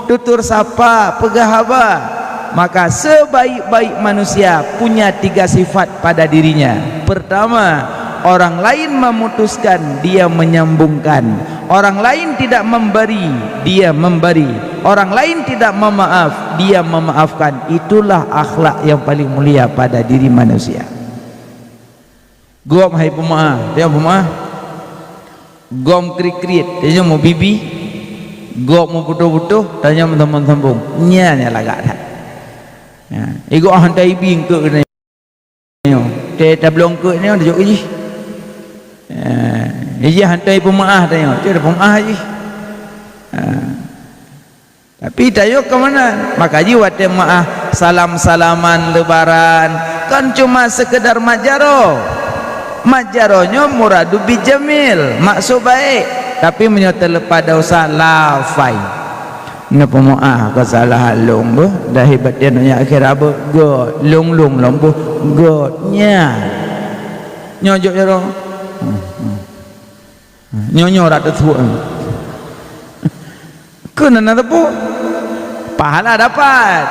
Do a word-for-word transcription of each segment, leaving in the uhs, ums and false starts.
tutur sapa, peugah haba. Maka sebaik-baik manusia punya tiga sifat pada dirinya. Pertama, orang lain memutuskan, dia menyambungkan. Orang lain tidak memberi, dia memberi. Orang lain tidak memaaf, dia memaafkan. Itulah akhlak yang paling mulia pada diri manusia. Gob hai peumaáh, tanyoe peumaáh. Gob kriet-kriet, tanyoe meubibi. Gob meuputôh-putôh, tanyoe meusambong-sambong. Nyan nyang lagak that. Ya, igob hántom ibi eungkôt keunoe. Teuh tabloe eungkôt nyoe, tajok jih. Ya, ijih hántom ipeumaáh tanyoe, teuh tapeumaáh jih. Ya. Tapi tanyoe keumanan? Maka jih watée meu'ah salam-salaman lebaran, kon cuma seukeudar mat jaroe. Mat jaroe nyoe muradu bijamil, maksud baik. Tapi meunyoe teuleupah desya, la fai. Nyoe peumeu'ah keusalahan lôn beuh, dah hebat dia nanya akhé rabu, göt, lôn-lôn lôn beuh, göt, nyan. Nyoe jok jaroe. Hmm, hmm. Nyoe-nyoe rak teusuek. Keu na na teupeu. Pahala dapat.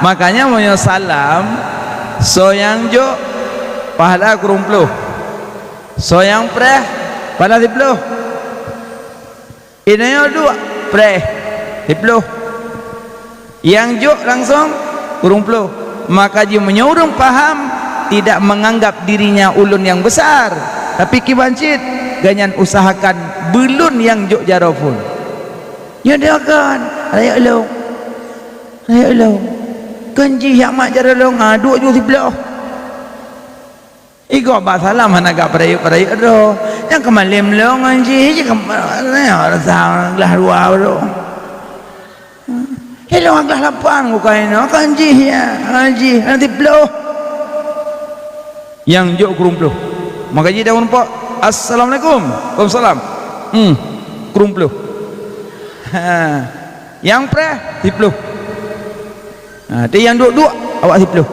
Makanya meunyoe salam, soe nyang jok, pahala kureueng ploh. Soe nyang preh, pahala siploh. Inyoe duek, preh, siploh. Nyang jok langsong kureueng ploh. Maka jih meunyoe ureuëng paham, tidak menganggap dirinya ulôn nyang besar, tapi kiban cit gobnyan usahakan beulôn nyang jok jaroe phon. Nyoe dia kan, rayeuk lôn. Rayeuk lôn. Kan jih jak mat jaroe lôn, ha, duek ju siploh. Igob bak salam hana gak peurayeuk-peurayeuk droe. Nyang keumalém lôn ngon jih, jih keu-, rasa glah dua droe. Ilôn glah lapan bukai nyoe, kan jih ya, ha, jih, nanti ploh. Nyang jok kureueng ploh. Maka jih dah meureumpok, "Assalamualaikum." "Waalaikumsalam." Hmm, kureueng ploh. Ha. Nyang preh, siploh. Ha, tapi nyang duek-duek, awak siploh.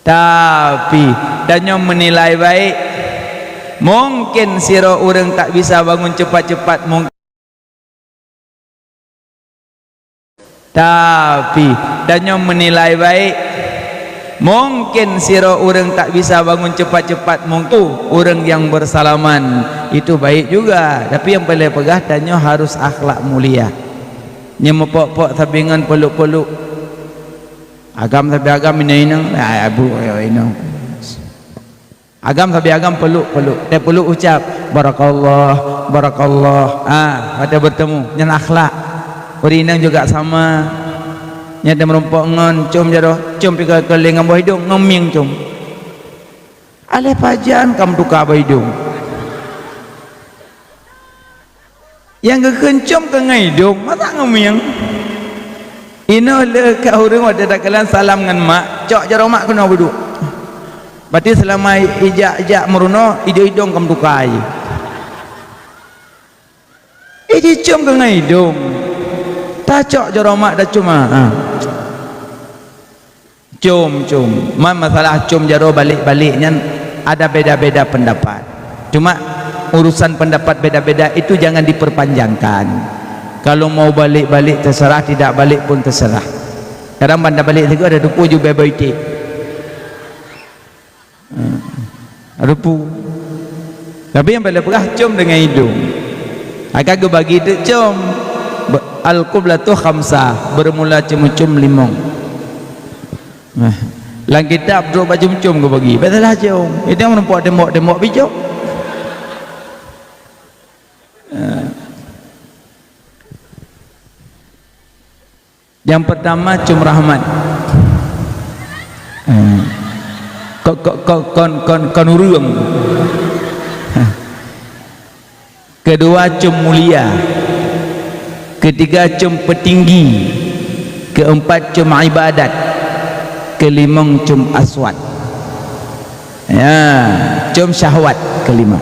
Tapi, tanyoe meunilai baik. Mungkin sidroe ureuëng tak bisa bangun cepat-cepat, mungkin. Tapi, tanyoe meunilai baik. Mungkin sidroe ureuëng tak bisa bangun cepat-cepat, mungkin ureuëng nyang beusalaman, itu baik juga. Tapi nyang paleng peugah, tanyoe harus akhlak mulia. Nyang meupok-pok sabe ngon peuluk-peuluk. Agam sabe agam inong-inong, ah, abu inong. Agam sabe agam peuluk-peuluk. Teuh peuluk ucap, "Barakallah, barakallah." Ah, watée beutemu, nyan akhlak. Ureuëng inong juga sama. Nyan teuh meureumpok ngon com jaroe, com pih ka keuléng ngon boh idong, ngon mieng com. Aléh pajan kam tuka boh idong. Nyang geukheun com keu ngon idong, masa ngon mieng? Inoe le ka ureuëng watée takalon salam ngon mak, cok jaroe mak keunoe beuduek. Berarti seulama ijak-jak meurunoe, idong-idong kam tuka jih. Eh, jicom keu ngon idong. Tacok jaroe mak tacom, ha. Com, com. Man masalah com jaroe balek-balek nyan ada beda-beda pendapat. Cuma urusan pendapat beda-beda itu jangan diperpanjangkan. Kalau mau balik-balik terserah, tidak balik pun terserah. Kadang banda balik sigoe ada tupu jubah baitik. Hmm. Rupu. Tapi nyang paleng peugah com deungon idong. Akan geubagi teuk com. Be-, al-qiblatu khamsah, beureumola ceumeucom limong. Nah, lam kitab trok bak com-com geubagi. Biasalah com. Itu nyang meureumpok tembok-tembok pih com. Nah. Nyang pertama, com rahmat. Eh, ko-, ko-, ko-, kon, kon, kon ureuëng. Kedua, com mulia. Ketiga, com petinggi. Keempat, com ibadat. Kelimong, com aswat. Ya, com syahwat kelima.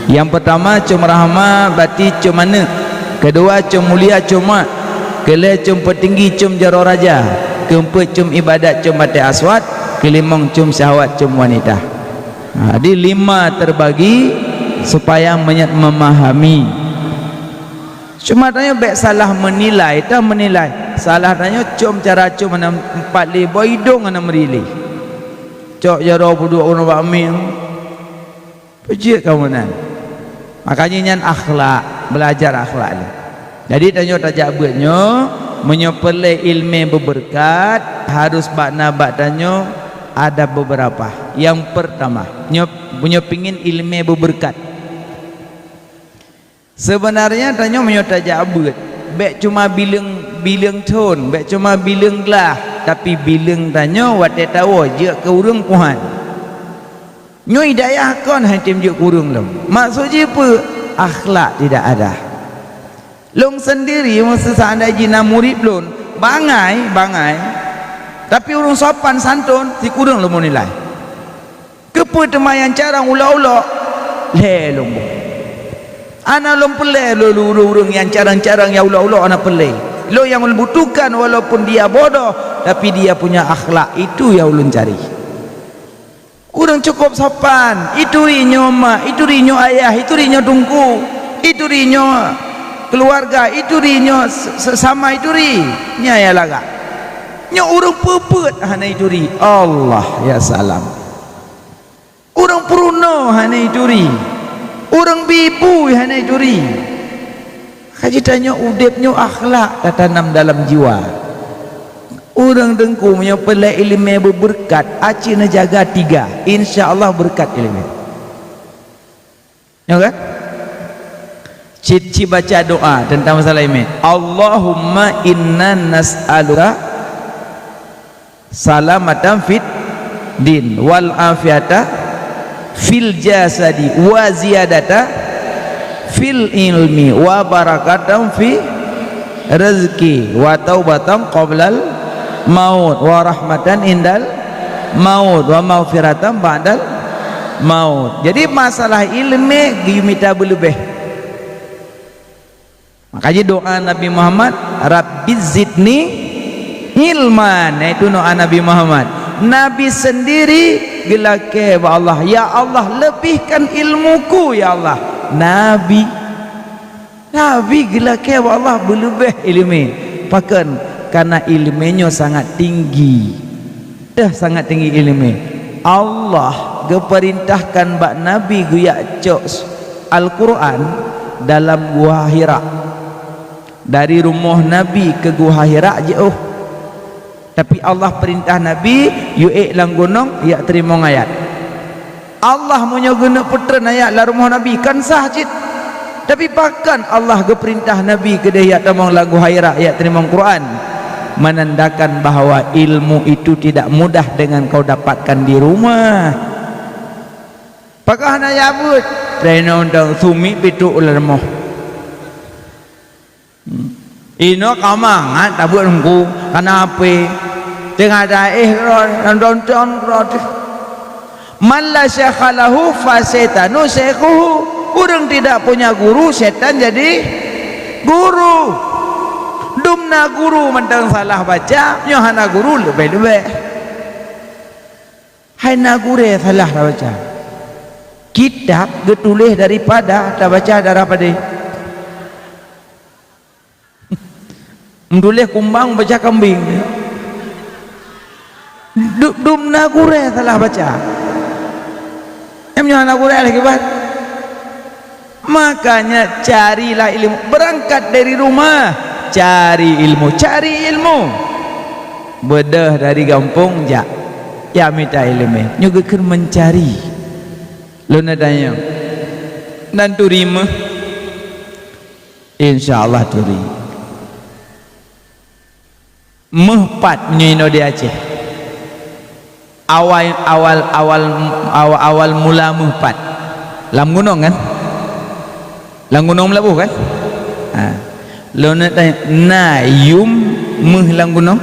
Nyang pertama, com rahmat, berarti com aneuëk. Kedua, com mulia, com mak. Keulhée, com peutinggi, com jaroe raja. Keumpeuet, com ibadat, com batée aswat. Keulimong, com syahwat, com wanita. Ha, jadi lima terbagi supaya meunyoe memahami. Cuma tanyoe bék salah meunilai, ta meunilai. Salah tanyoe com cara com hana empat lé, boh idong hana meuri lé. Cok jaroe peuduek uroe bak mieng. Peujeuet kamoe nan. Makanya nyan akhlak, belajar akhlak lé. Jadi tanyoe tajak beuet nyoe, meunyoe peureulée ileumé beubeureukat, harus bak na bak tanyoe ada beberapa. Yang pertama, nyoe, meunyoe pingin ileumé beubeureukat. Sebenarnya tanyoe meunyoe tajak beuet, bék cuma bileueng, bileueng thon, bék cuma bileueng glah, tapi bileueng tanyoe watée tawoe jeuet keu ureuëng puhan. Nyoe hidayah kon hana tem jeuet keu ureuëng lom. Maksud jih peue? Akhlak tidak ada. Lôn sendiri, meuseusa anda jina murit lôn, bangai, bangai. Tapi ureuëng sopan santun, sikureueng lôn meunilai. Keupeue teuma nyang carông ulok-ulok? Lhée lôn boh. Hana lôn peulée lôn ureuëng-ureuëng nyang carông-carông nyang ulok-ulok hana peulée. Lôn nyang ulôn butuhkan walaupun dia bodoh, tapi dia punya akhlak, itu yang ulôn cari. Ureuëng cukup sopan, ituri nyoe mak, ituri nyoe ayah, ituri nyoe teungku, ituri nyoe keluarga, ituri nyoe se-, sesama ituri, nyan nyang lagak. Nyoe ureuëng peupeuet hana ituri, Allah ya salam. Ureuëng peurunoe hana ituri, ureuëng bibui hana ituri. Kaji tanyoe udeb nyoe akhlak tatanam dalam jiwa. Ureuëng teungku meunyoe peureulée ileumé beubeureukat, aci neujaga tiga, insya Allah beureukat ileumé. Nyoe kan? Cit-cit baca doa tentang masalah ileumé. Allahumma inna nas'aluka salamatan fid din wal afiata fil jasadi wa ziyadata fil ilmi wa barakatan fi rezeki wa taubatan qoblal maut wa rahmatan indal maut wa maghfiratan ba'dal maut. Jadi masalah ileumé geuyue mita beuleubeh. Makanya doa Nabi Muhammad, "Rabbi zidni ilman." Itu doa Nabi Muhammad. Nabi sendiri geulakée bak Allah, "Ya Allah, lebihkan ilmuku, ya Allah." Nabi, Nabi geulakée bak Allah beuleubeh ileumé. Pakon? Karena ileumé nyoe sangat tinggi. Teuh sangat tinggi ileumé. Allah geupeurintahkan bak Nabi geujak cok Al-Quran dalam Guha Hira. Dari rumoh Nabi keu Guha Hira jiôh. Tapi Allah peurintah Nabi, yue ék lam gunong, jak teurimong ayat. Allah meunyoe geuneuk peutreun ayat lam rumoh Nabi, kan sah cit. Tapi pakon Allah geupeurintah Nabi keudeh jak tamong lam Guha Hira, jak teurimong Quran? Menandakan bahwa ilmu itu tidak mudah dengan kau dapatkan di rumah. Pakon hana jak beuet? Teuinong dong sumiek pitok lam rumoh. Hmm. Inoe ka mangat tabeuet teungku, kana apui. Teungoh taéh droe, nonton droe teuh. Man la syekha lahu fa syaitanu syaikhuhu. Ureuëng tidak punya guru, setan jadi guru. Dum na guru mantong salah baca, nyoe hana guru leubeh-leubeh. Hai na gurée salah tabaca. Kitab geutuléh daripada tabaca darah padé. Meutuléh kumbang baca kambing. Du-, dum na gurée salah baca. Em nyoe hana gurée lagée ban. Makanya carilah ilmu, berangkat dari rumah, cari ilmu, cari ilmu. Beudôh dari gampông jak, ya mita ileumé. Nyoe geukheun meuncari. Lôn na tanyong, nan turi méuh? Insya Allah turi. Méuh pat meunyoe inoe di Aceh? Awai, awal, awal, awal, awal mula méuh pat? Lam gunong kan? Lam gunong meulaboh kan? Ha. Lôn nak tanya, na yum méuh lam gunong?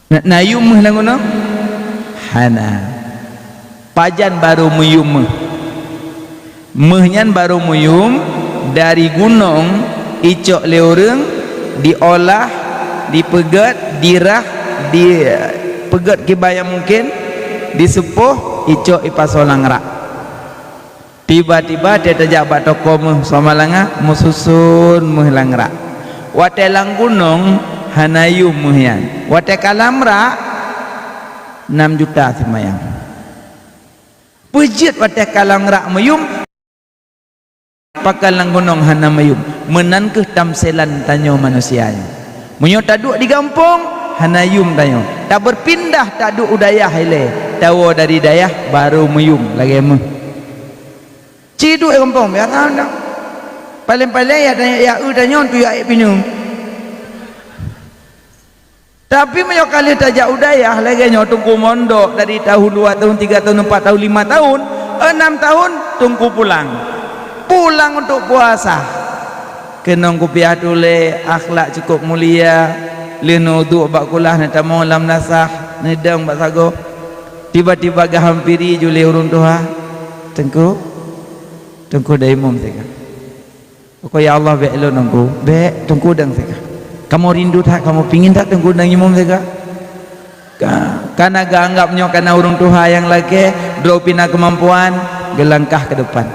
Na, na yum méuh lam gunong? Hana. Pajan barô meuyum méuh? Méuh nyan barô meuyum dari gunong, icok lé ureuëng, diolah, dipeugét, dirah, dipeugét kiban nyang mungken, diseupoh, icok ipasoe lam rak. Tiba-tiba teuh tajak bak toko méuh Samalanga, meususon méuh lam rak. Watée lam gunong hana yum méuh nyan. Watée ka lam rak, nam juta simayang. Peue jeuet watée ka lam rak meuyum, pakon lam gunong hana meuyum. Meunan kheueh tamselan tanyoe manusia nyoe. Meunyoe taduek di gampông, hana yum tanyoe. Tabeurpindah taduek u dayah ilée, tawoe dari dayah barô meuyum lagée méuh. Ci duek gampông biasa mantong. Paléng-paléng ya tanyoe, ya eu tanyoe tu ya ék pineung. Tapi meunyoe ka lheueh tajak u dayah lagée nyoe, teungku mondok dari tahun dua tahun, tiga tahun, empat tahun, lima tahun, enam tahun, teungku pulang. Pulang untuk puasa. Keunong kupiah tuléh, akhlak cukup mulia. Lheueh neuduek bak kulah, neutamong lam meunasah, neudong bak sagoe. Tiba-tiba geuhampiri ju lé ureuëng tuha, "Teungku, Teungku dong imum sigoe." "Uko ya Allah, bék lôn Teungku." "Bék, Teungku dong sigoe. Kamoe rindu that, kamoe pingin that Teungku dong imum sigoe." Ka-, kana geuanggab nyoe kana ureuëng tuha nyang lakée, droe pih na keumampuan, geulangkah keu depan.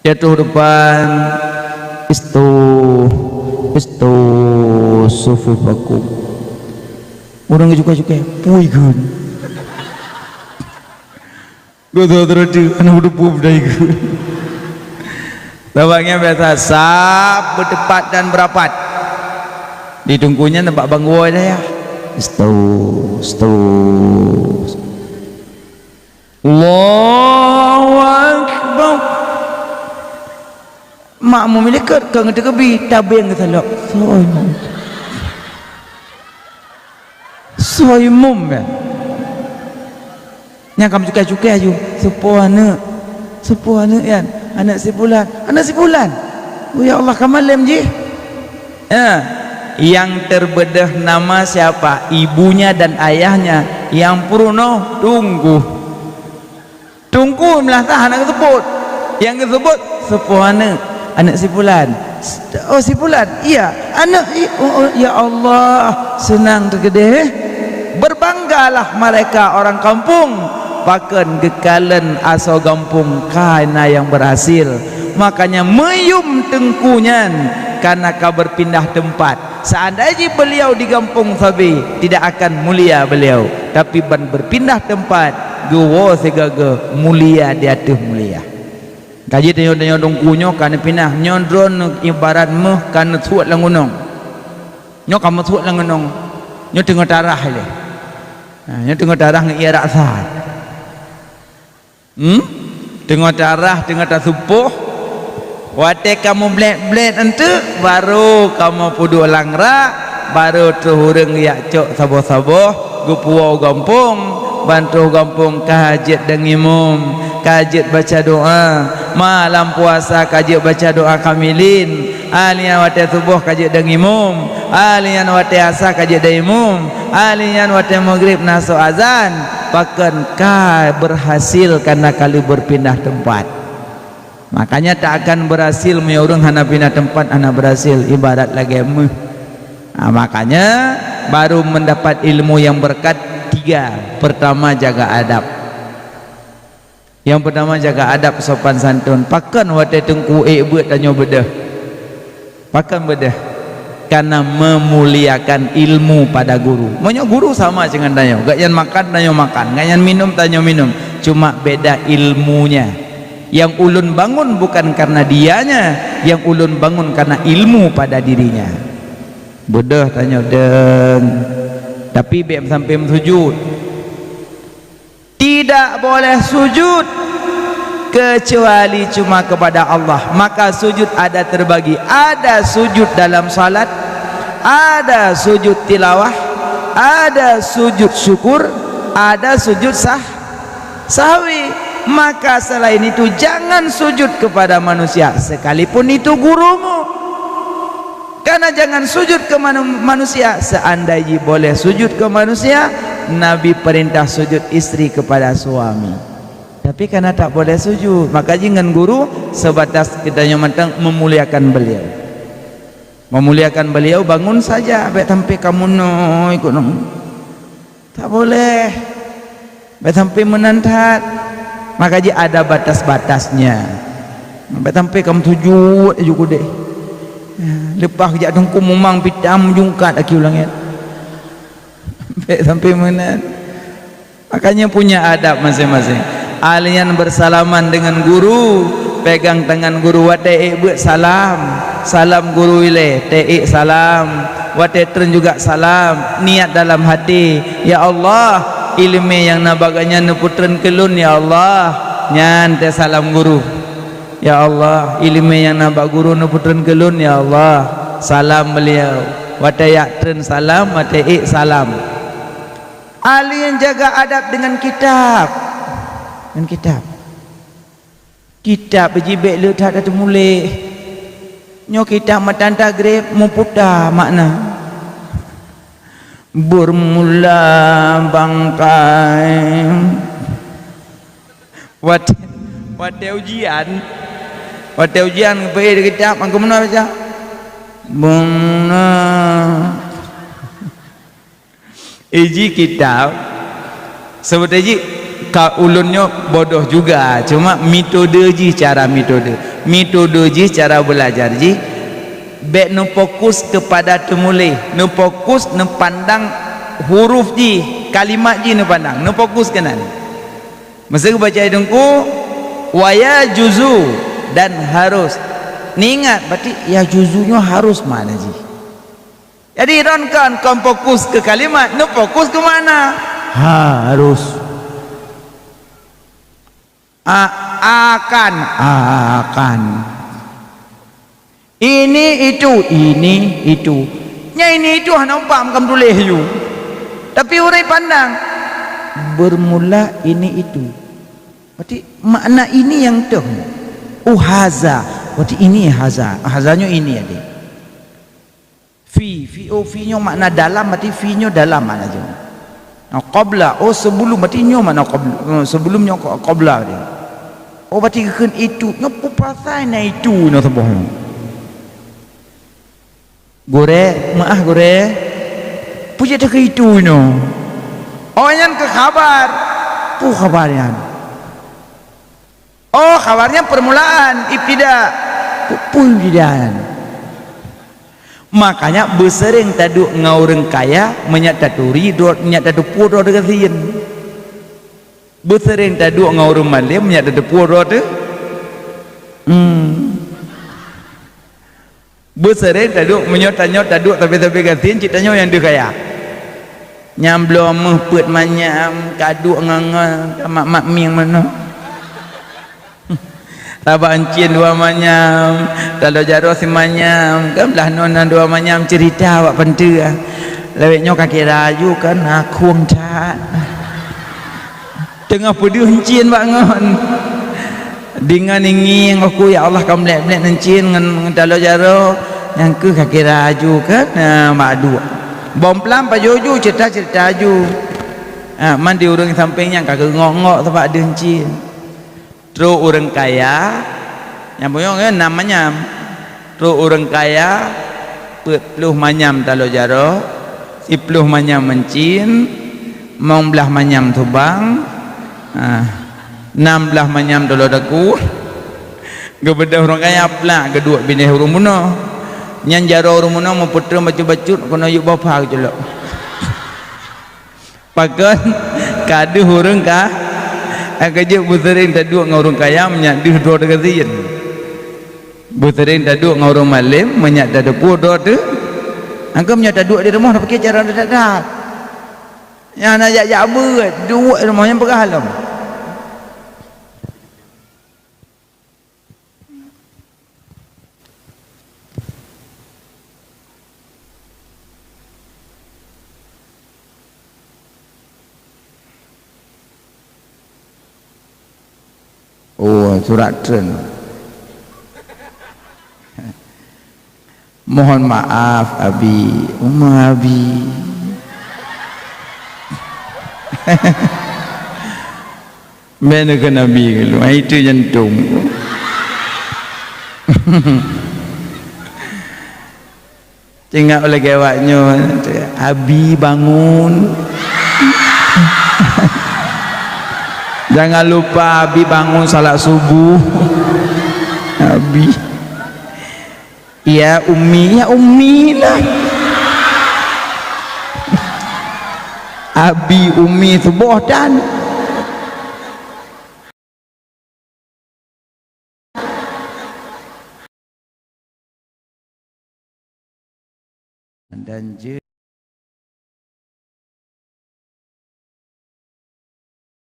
Jatuh depan, "Istu, istu, sufufakum." Ureuëng cukai-cukai, "Pui gun." Geutanyoe teureuti, aneuk beudeubu beudai geuh. Sabab nyan biasa sab beuteupat dan beurapat. Di teungku nyan bak banggoe dayah. Satu, satu. Allahu Akbar. Makmum i likot ka geuteukeubie, tabeng geusalok. Soe imum? Soe imum, kan? Nyang ka meucukai-cukai aju, "Soe po aneuk? Soe po aneuk nyan? Aneuk si fulan, aneuk si fulan." Oh, ya Allah, ka malem jih. Eh, yang terbedah nama siapa? Ibunya dan ayahnya. Yang peurunoe, teungku. Teungku meulasah hana geuseubut. Nyang geuseubut, "Soe po aneuk? Aneuk si fulan." "Oh, si fulan?" "Iya." "Aneuk i-, oh, oh, ya Allah, seunang teukeudeh." Berbanggalah mereka orang kampung, pakon geukalon asoe gampông ka na nyang berhasil. Makanya meuyum teungku nyan kana ka berpindah tempat. Seandai jih beliau di gampông sabe, tidak akan mulia beliau, tapi ban berpindah tempat, geuwoe sigaga mulia di ateueh mulia. Ka jeuet tanyoe-tanyoe teungku nyoe ka neupinah, nyoe droeneuh ibarat méuh ka neusuet lam gunong. Nyoe ka meusuet lam gunong, nyoe teungoh tarah ilée. Ha, nyoe teungoh tarah ngon ié raksa. Hmm? Teungoh tarah, teungoh taseupoh. Watée kamoe blét-blét eunteuk, barô kamoe peuduek lam rak, barô troh ureuëng jak cok saboh-saboh, geupuwoe u gampông, ban troh gampông ka jeuet dong imum, ka jeuet baca doá, malam puasa ka jeuet baca doá kamilin, ah, nyan watée suboh ka jeuet dong imum, ah, nyan watée asa ka jeuet dong imum, ah, nyan watée maghrib na soe azan, pakon ka berhasil kana ka lheueh berpindah tempat. Makanya tak akan berhasil meunyoe ureuëng hana pindah tempat, hana berhasil, ibarat lagée méuh. Nah, makanya baru mendapat ilmu yang berkat tiga. Pertama, jaga adab. Nyang peutama, jaga adab sopan santun. Pakon watée teungku ék beuet tanyoe beudôh? Pakon beudôh? Karena memuliakan ilmu pada guru. Meunyoe guru sama dengan tanyoe, gobnyan makan, tanyoe makan, gobnyan minum, tanyoe minum. Cuma beda ilmunya. Yang ulôn bangun bukan karena dianya, yang ulôn bangun karena ilmu pada dirinya. Beudôh tanyoe dong, tapi bék sampai meusujud. Tidak boleh sujud kecuali cuma kepada Allah. Maka sujud ada terbagi. Ada sujud dalam salat, ada sujud tilawah, ada sujud syukur, ada sujud sah-, sahwi. Maka selain itu jangan sujud kepada manusia, sekalipun itu gurumu. Karena jangan sujud ke manu-, manusia. Seandai jih boleh sujud ke manusia, Nabi perintah sujud istri kepada suami. Tapi karena tak boleh sujud, maka jih ngon guru sebatas geutanyoe mantong memuliakan beliau. Memuliakan beliau bangun saja, bék sampai kamoe nyoe ikut nyoe. Tak boleh. Bék sampai meunan that. Maka jih ada batas-batasnya. Sampai-sampai kamoe sujud aju keudeh. Leupah jak teungku mumang pitam jungkat aki u langét. Sampai-sampai meunan. Makanya punya adab masing-masing. Kalian bersalaman dengan guru, pegang tangan guru, watée ék beuet salam, salam guru ilée, tée ék salam, watée treun juga salam, niat dalam hati, "Ya Allah, ileumé nyang na bak gobnyan neupeutreun keu lôn, ya Allah." Nyan tée salam guru. "Ya Allah, ileumé nyang na bak guru neupeutreun keu lôn, ya Allah." Salam beliau. Watée jak treun salam, watée ék salam. Alien jaga adab dengan kitab. Dengan kitab. Kitab jih bék le that tateumuléh. Nyoe kitab matan tagreb meuputa makna. Bermula bangkai. Watée, watée ujian, watée ujian geupeuék di kitab, mangko meunoe baca. Bungna. Iji kitab, seubeuté jih ka ulôn nyoe bodoh juga, cuma metode jih, cara metode. Metode jih, cara belajar jih, bék neufokus kepada teumuléh, neufokus neupandang huruf jih, kalimat jih neupandang, neufokus keunan. Masa geubaca teungku, "Wa yajuzu," dan harus. Neuingat, berarti yajuzu nyoe harus makna jih. Jadi, droen kon, kon fokus keu kalimat, neufokus keu makna. Harus. A-, akan, akan. Ini, itu, ini, itu. Nya ini itu hana umpak makam tuléh ju. Tapi ureuëng pandang, bermula ini itu. Berarti makna ini nyang toh. Oh, haza. Berarti ini haza. Hazanya ini ada. Fi, fi, oh, fi nyoe makna dalam, berarti fi nyoe dalam makna jih. Nah, qabla, oh, sebelum, berarti nyoe makna qabla, eh, sebelum nyoe qa-, qabla dia. Oh, berarti kheun itu, nyoe peue pasai na itu nyoe saboh nyoe. Gurée, meuáh gurée, peue jeuet keu itu nyoe? Oh, nyan keu khabar. Peue khabar nyan? Oh, khabar nyan permulaan, ibtida. Peue, peue ibtida nyan? Makanya beuseureng taduek ngon ureuëng kaya, meunyak taturi droe, meunyak tateupeue droe teugasien. Beuseureng taduek ngon ureuëng malém, meunyak tateupeue droe teu. Hmm. Beuseureng taduek, meunyoe tanyoe taduek sabe-sabe gasien, cit tanyoe nyang deuh kaya. Nyang bloe meuh peuet manyam, kaduek ngon-ngon, ka mak-mak mieng meunoe. Rabak euncien dua manyam, taloe jaroe simanyam, kan blah noe na dua manyam, cerita awak peunteue. Lawét nyoe ka kira aju kan, na khueng that. Teungoh peudeuh euncien bak ngon. Deungon ngieng-ngieng aku, "Ya Allah, ka meulet-meulet euncien ngon, ngon taloe jaroe." Nyang keuh ka kira aju kan, na bak duek. Bom plam pajoh ju, cerita-cerita aju. Ha, man di ureuëng sampéng nyan ka geungok-ngok sabab deuh euncien. Trok ureuëng kaya, nyang bunoe nyan nam manyam. Trok ureuëng kaya, peuet ploh manyam taloe jaroe, siploh manyam euncien, limong blaih manyam subang, ah, nam blaih manyam taloe daku. Geubeudôh ureuëng kaya plak geuduek binéh ureuëng bunoe. Nyan jaroe ureuëng bunoe meupeutreun bacut-bacut keunoe yub boh pha geuculok. Pakon ka deuh ureuëng ka, ka jeuet beuseureng taduek ngon ureuëng kaya meunyak deuh droe teugasien. Beuseureng taduek ngon ureuëng malém meunyak tateupeue droe teu. Angkeu meunyoe taduek di rumoh tapiké cara that-that. Nyang hana jak-jak beuet, duek di rumoh nyang peugah lom. Oh, surat treun. Mohon maaf, Abi. Uma Abi. Bèk neukheun Abi keulu, hai itu jantung. Teuingat lagèe awak nyoe, "Abi, bangun." Jangan lupa Abi bangun salat subuh. Abi. Ya Umi, ya Umi lah. Abi, Umi, suboh dan Dan jeuet,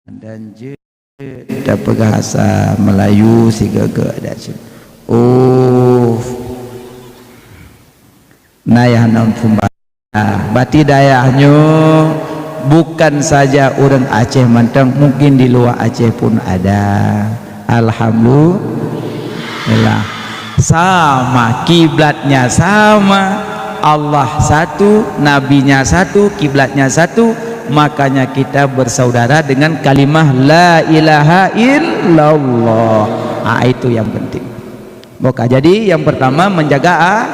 dan jeuet tapeugah bahasa Melayu sigoe-goe adat. Oh, nayah non pumba. Berarti dayah nyoe bukan saja ureuëng Aceh mantong, mungkin di luar Aceh pun ada. Alhamdulillah. Sama, kiblatnya sama, Allah satu, nabinya satu, kiblatnya satu, makanya kita bersaudara dengan kalimah la ilaha illallah. Ah, itu yang penting. Maka jadi yang pertama menjaga a-,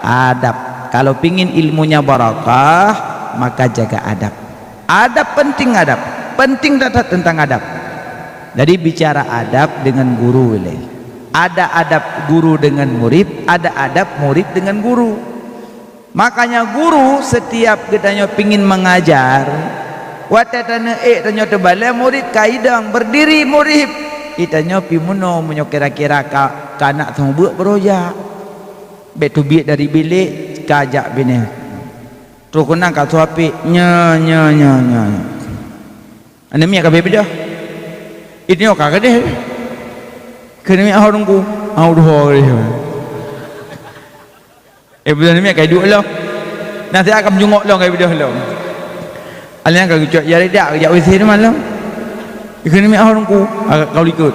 adab. Kalau pingin ilmunya barakah, maka jaga adab. Adab penting, adab. Penting that-that tentang adab. Jadi bicara adab dengan guru ilée. Ada adab guru dengan murid, ada adab murid dengan guru. Makanya guru setiap geutanyoe pingin mengajar, watée taneuk ék tanyoe teubalée murid ka idong berdiri murid. Itanyoe pi meunoe meunyoe kira-kira ka, ka nak seumeubeuet beurojak. Bék teubiet dari bilék ka jak binéh. Trok keunan ka suapik, nya, nya, nya, nya. Aneuk miet ka beudôh. Itanyoe ka keudeh. Keuneuk miet ho teungku, ho duho keudeh. Eh, beudôh aneuk miet ka iduek lom. Nasihat ka meujungok lom ka ibeudôh lom. Alèh nyan ka geucok jari dak geujak U C teuma lom. Keuneuk miet ho teungku, ka likot.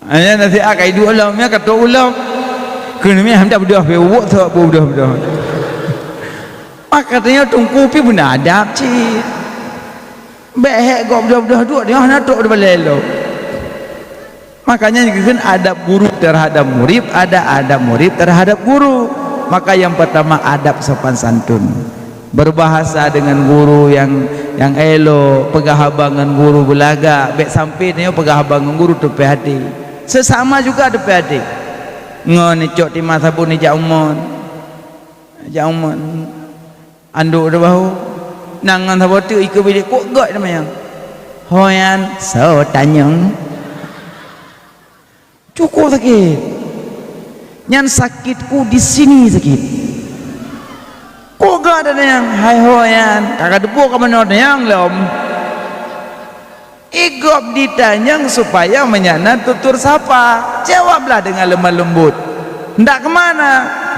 Hanya nasihat ka iduek lom, nyan ka trok u lom. Keuneuk miet han beudôh, pih uwok sok beudôh-beudôh. Maka tanyoe teungku pih beuna adab cit. Bék hék gob beudôh-beudôh duek, tanyoe hana trok di balèe lom. Makanya geukheun adab guru terhadap murid, ada adab murid terhadap guru. Maka yang pertama adab sopan santun. Berbahasa dengan guru yang, yang elok, peugah haba ngon guru beulagak, bék sampai tanyoe peugah haba ngon guru teupéh até. Sesama juga teupéh até. Ngon icok timah sabon ijak umon. Ijak umon. Anduk di bahu. Nang ngon saboh teuk ikeue bilék kok gak teuma nyang. Hoyan, so tanyong. Cukup sakit. Nyan sakitku di sini sakit. Kok gak ada nyang hai ho nyan? Ka ka teupeue ka meunoe nyang lom. Igop ditanyong supaya menyana tutur sapa. Jawablah dengan lemah lembut. Hendak ke mana?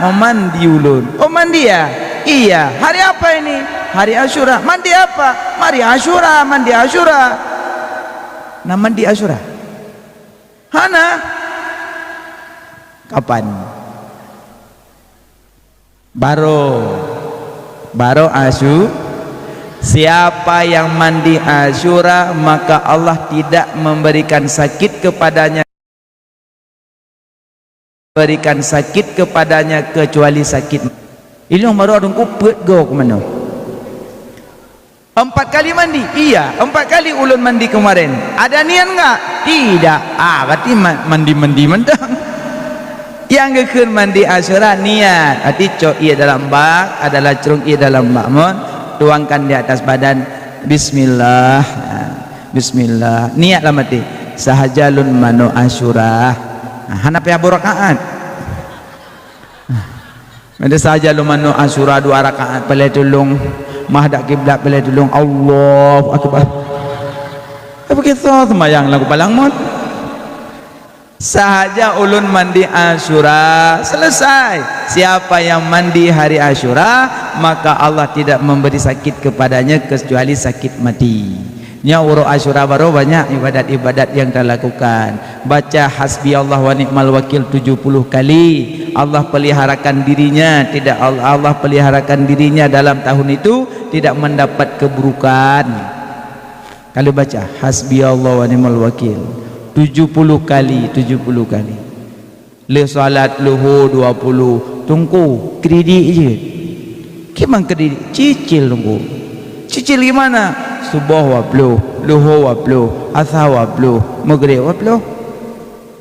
Mau mandi ulun. Oh, mandi ya? Iya. Hari apa ini? Hari Asyura. Mandi apa? Mari Asyura, mandi Asyura. Nah, mandi Asyura. Hana? Kapan? Baro. Baro Asyu-, siapa yang mandi Asyura, maka Allah tidak memberikan sakit kepadanya, berikan sakit kepadanya kecuali sakit. Ilong baru adungku peuet go ke mana? Empat kali mandi? Iya, empat kali ulun mandi kemarin. Ada niat enggak? Tidak. Ah, berarti ma-, mandi-mandi mantong. Yang geukheun mandi Asyura niat. Berarti cok ié dalam bak, adalah crong ié dalam bak mon, tuangkan di atas badan. Bismillah. Ah, bismillah. Niat lam hati. Sahaja lôn manoe Asyura. Ah, hana payah beurakaat. Ada saja lôn manoe Asyura dua rakaat, palai tulông, mahdak kiblat palai tulông, Allahu Akbar. Tapi kita sembahyang lagu palang mot. Sahaja ulun mandi Asyura, selesai. Siapa yang mandi hari Asyura, maka Allah tidak memberi sakit kepadanya kecuali sakit mati. Nyoe uroe Asyura baroe banyak ibadat-ibadat yang talakukan. Baca hasbiyallah wa ni'mal wakil tujuh puluh kali. Allah peliharakan dirinya, tidak Allah, Allah peliharakan dirinya dalam tahun itu tidak mendapat keburukan. Kalau baca hasbiyallah wa ni'mal wakil tujuh puluh kali, tujuh puluh kali. Lheueh salat luhur dua puluh, teungku, kredit jeuet. Kiban kredit? Cicil, teungku. Cicil gimana? Suboh dua puluh. Luho waploh, asa waploh, meugreb waploh.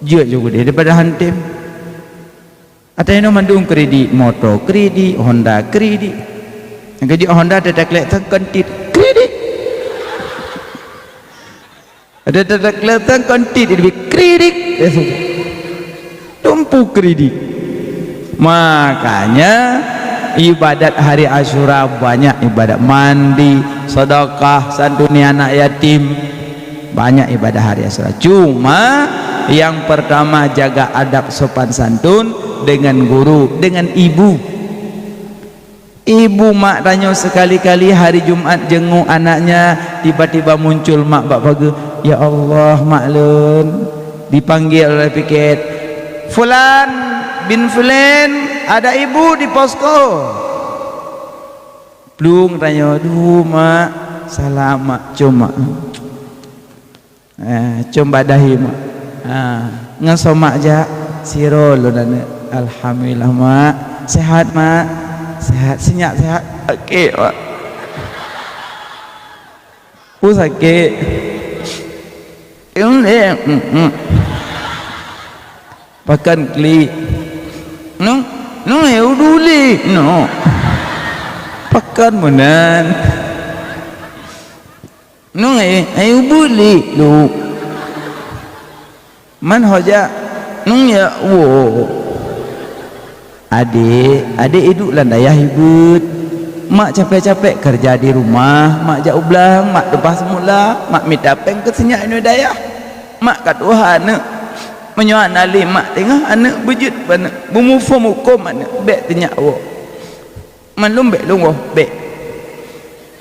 Jeuet ju keudeh daripada hantem. Atai nyoe mandum kredit moto, kredit Honda, kredit. Nyang keujeuet Honda teuta klek sengkontit, kredit. Ada teuta klek sengkontit, kredit. Tumpu kredit. Makanya ibadat hari Asyura banyak ibadat mandi, sedekah, santuni anak yatim. Banyak ibadah hari Asyura. Cuma yang pertama jaga adab sopan santun dengan guru, dengan ibu. Ibu mak tanyoe sekali-kali hari Jumat jenguk anaknya, tiba-tiba muncul mak bak pageue, "Ya Allah, mak lôn." Dipanggil oleh piket, "Fulan bin Fulan, ada ibu di posko." Plueng tanyoe, "Duh mak, salam mak, com mak." Eh, com bak dahi mak. Ha, ngon soe mak jak? Sidroe lôn aneuk. Alhamdulillah mak. Sehat mak? Sehat, si nyak sehat? Sakét mak. Peue sakét? Em, eh, em, em. Pakon klik. Nung, nung eh udu lik no. Pakon meunan. Nung eh, eh ubeut lik lu. Man ho jak? Nung ya wo. Adék, adék iduek lam dayah ibeut. Mak capek-capek keureuja di rumoh, mak jak u blang, mak teupah seumula, mak mita péng keu si nyak inoe dayah. Mak ka tuha aneuk. Meunyoe hana lé mak teungoh aneuk beujeuet bak aneuk, beumuphom huköm aneuk, bék teuh nyak woe. Man lôn bék lôn woe, bék.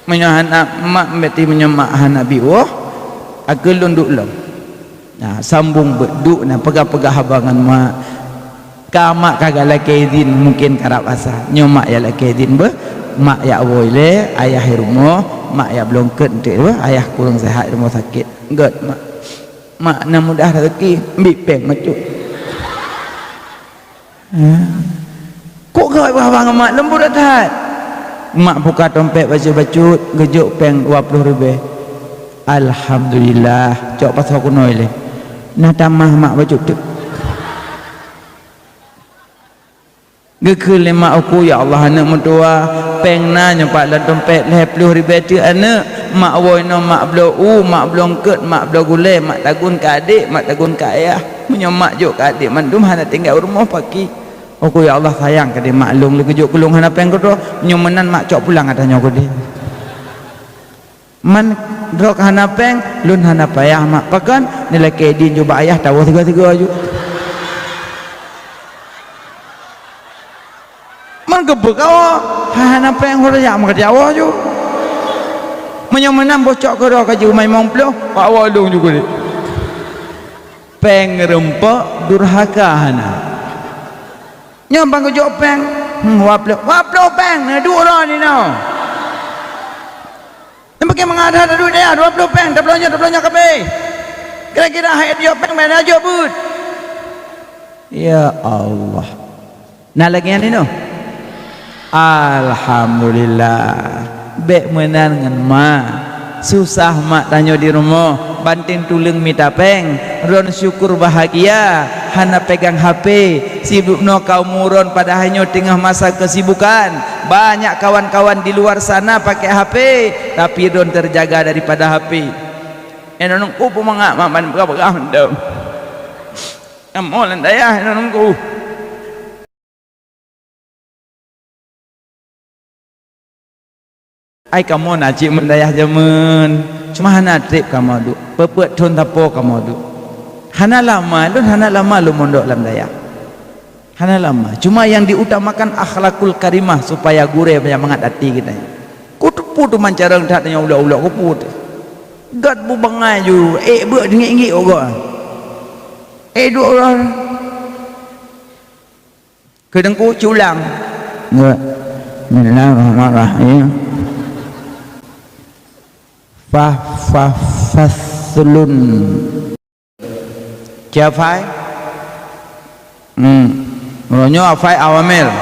Meunyoe hana mak, berarti meunyoe mak hana bi woe, akhé lôn duek lom. Nah, sambong beuet duek na peugah-peugah haba ngon mak. Ka mak ka galakée idhin, mungken karab asa. Nyoe mak ya lakée idhin beuh, mak ya woe ilée, ayah i rumoh, mak ya bloe eungkôt enteuk beuh, ayah kureueng seuhat i rumoh sakét. Gét mak. Mak na mudah raseuki, ambiek péng bacut. Ha. Kok gét bak haba ngon mak leumbot that? Mak buka dompet bacut-bacut, geujok péng dua ploh ribée. Alhamdulillah, cok pasoe keunoe lé. Na tamah mak bacut teuk. Geukheun lé mak uku, "Ya Allah, aneuk meutuwa, péng na nyoe pat lam dompet lhée ploh ribée teuk aneuk. Mak woe inoe, mak bloe u, mak bloe eungkôt, mak bloe gulée, mak tagun keu adék, mak tagun keu ayah. Meunyoe mak jok keu adék mandum hana tinggai u rumoh paki." Uku, "Ya Allah, sayang keudeh mak lôn, lé geujok keu lôn hana péng keudroe. Nyoe meunan mak cok pulang ata nyoe keudeh." Man droe ka hana péng, lôn hana payah mak. Pakon? Nilakée idhin ju bak ayah tawoe sigoe-sigoe ju. Man geubeuet kawoe, hana péng, hana jak meukeureuja woe ju. Meunyoe meunan boh cok keudroe ka jiumai limong ploh, bak woe lôn ju keudeh. Péng reumpok durhaka hana. Nyoe ban geujok péng, hmm, dua ploh, dua ploh péng, na duek droe ninoe. Nyan pakon mangat that duek dayah, dua ploh péng, taploh nyoe, taploh nyoe kabeh. Kira-kira hai jok péng, ban jok beuet. Ya Allah. Na lagée nyan inoe? Alhamdulillah. Bék meunan ngon mak. Susah mak tanyoe di rumoh, banting tuleueng mita péng. Droen syukur bahagia, hana pegang H P. Sibuk noe kaum uroe padahai nyoe teungoh masa kesibukan. Banyak kawan-kawan di luar sana pakai H P, tapi droen terjaga daripada H P. Inoe nungku peumangat mak ban peugah-peugah mantong. Kamoe lam dayah inoe nungku. Ai kamoe na cit meudayah jameun, cuma hana treb kamoe duek. Peuet-peuet thon sapo kamoe duek. Hana lama, lôn hana lama lôn mondok lam dayah. Hana lama. Cuma nyang diutamakan akhlakul karimah supaya gurée mangat até geutanyoe. Kuteupeue teuma carông that nyang ulok-ulok keupeue teuh. Gét bu bangai ju, ék beuet ngiek-ngiek ugoe. Ék duek uroe. Keu teungku culang. Nggak. Bismillahirrahmanirrahim. Fa, fa, faslun. Ci hafai? Hmm. Meunyoe hafai awamil.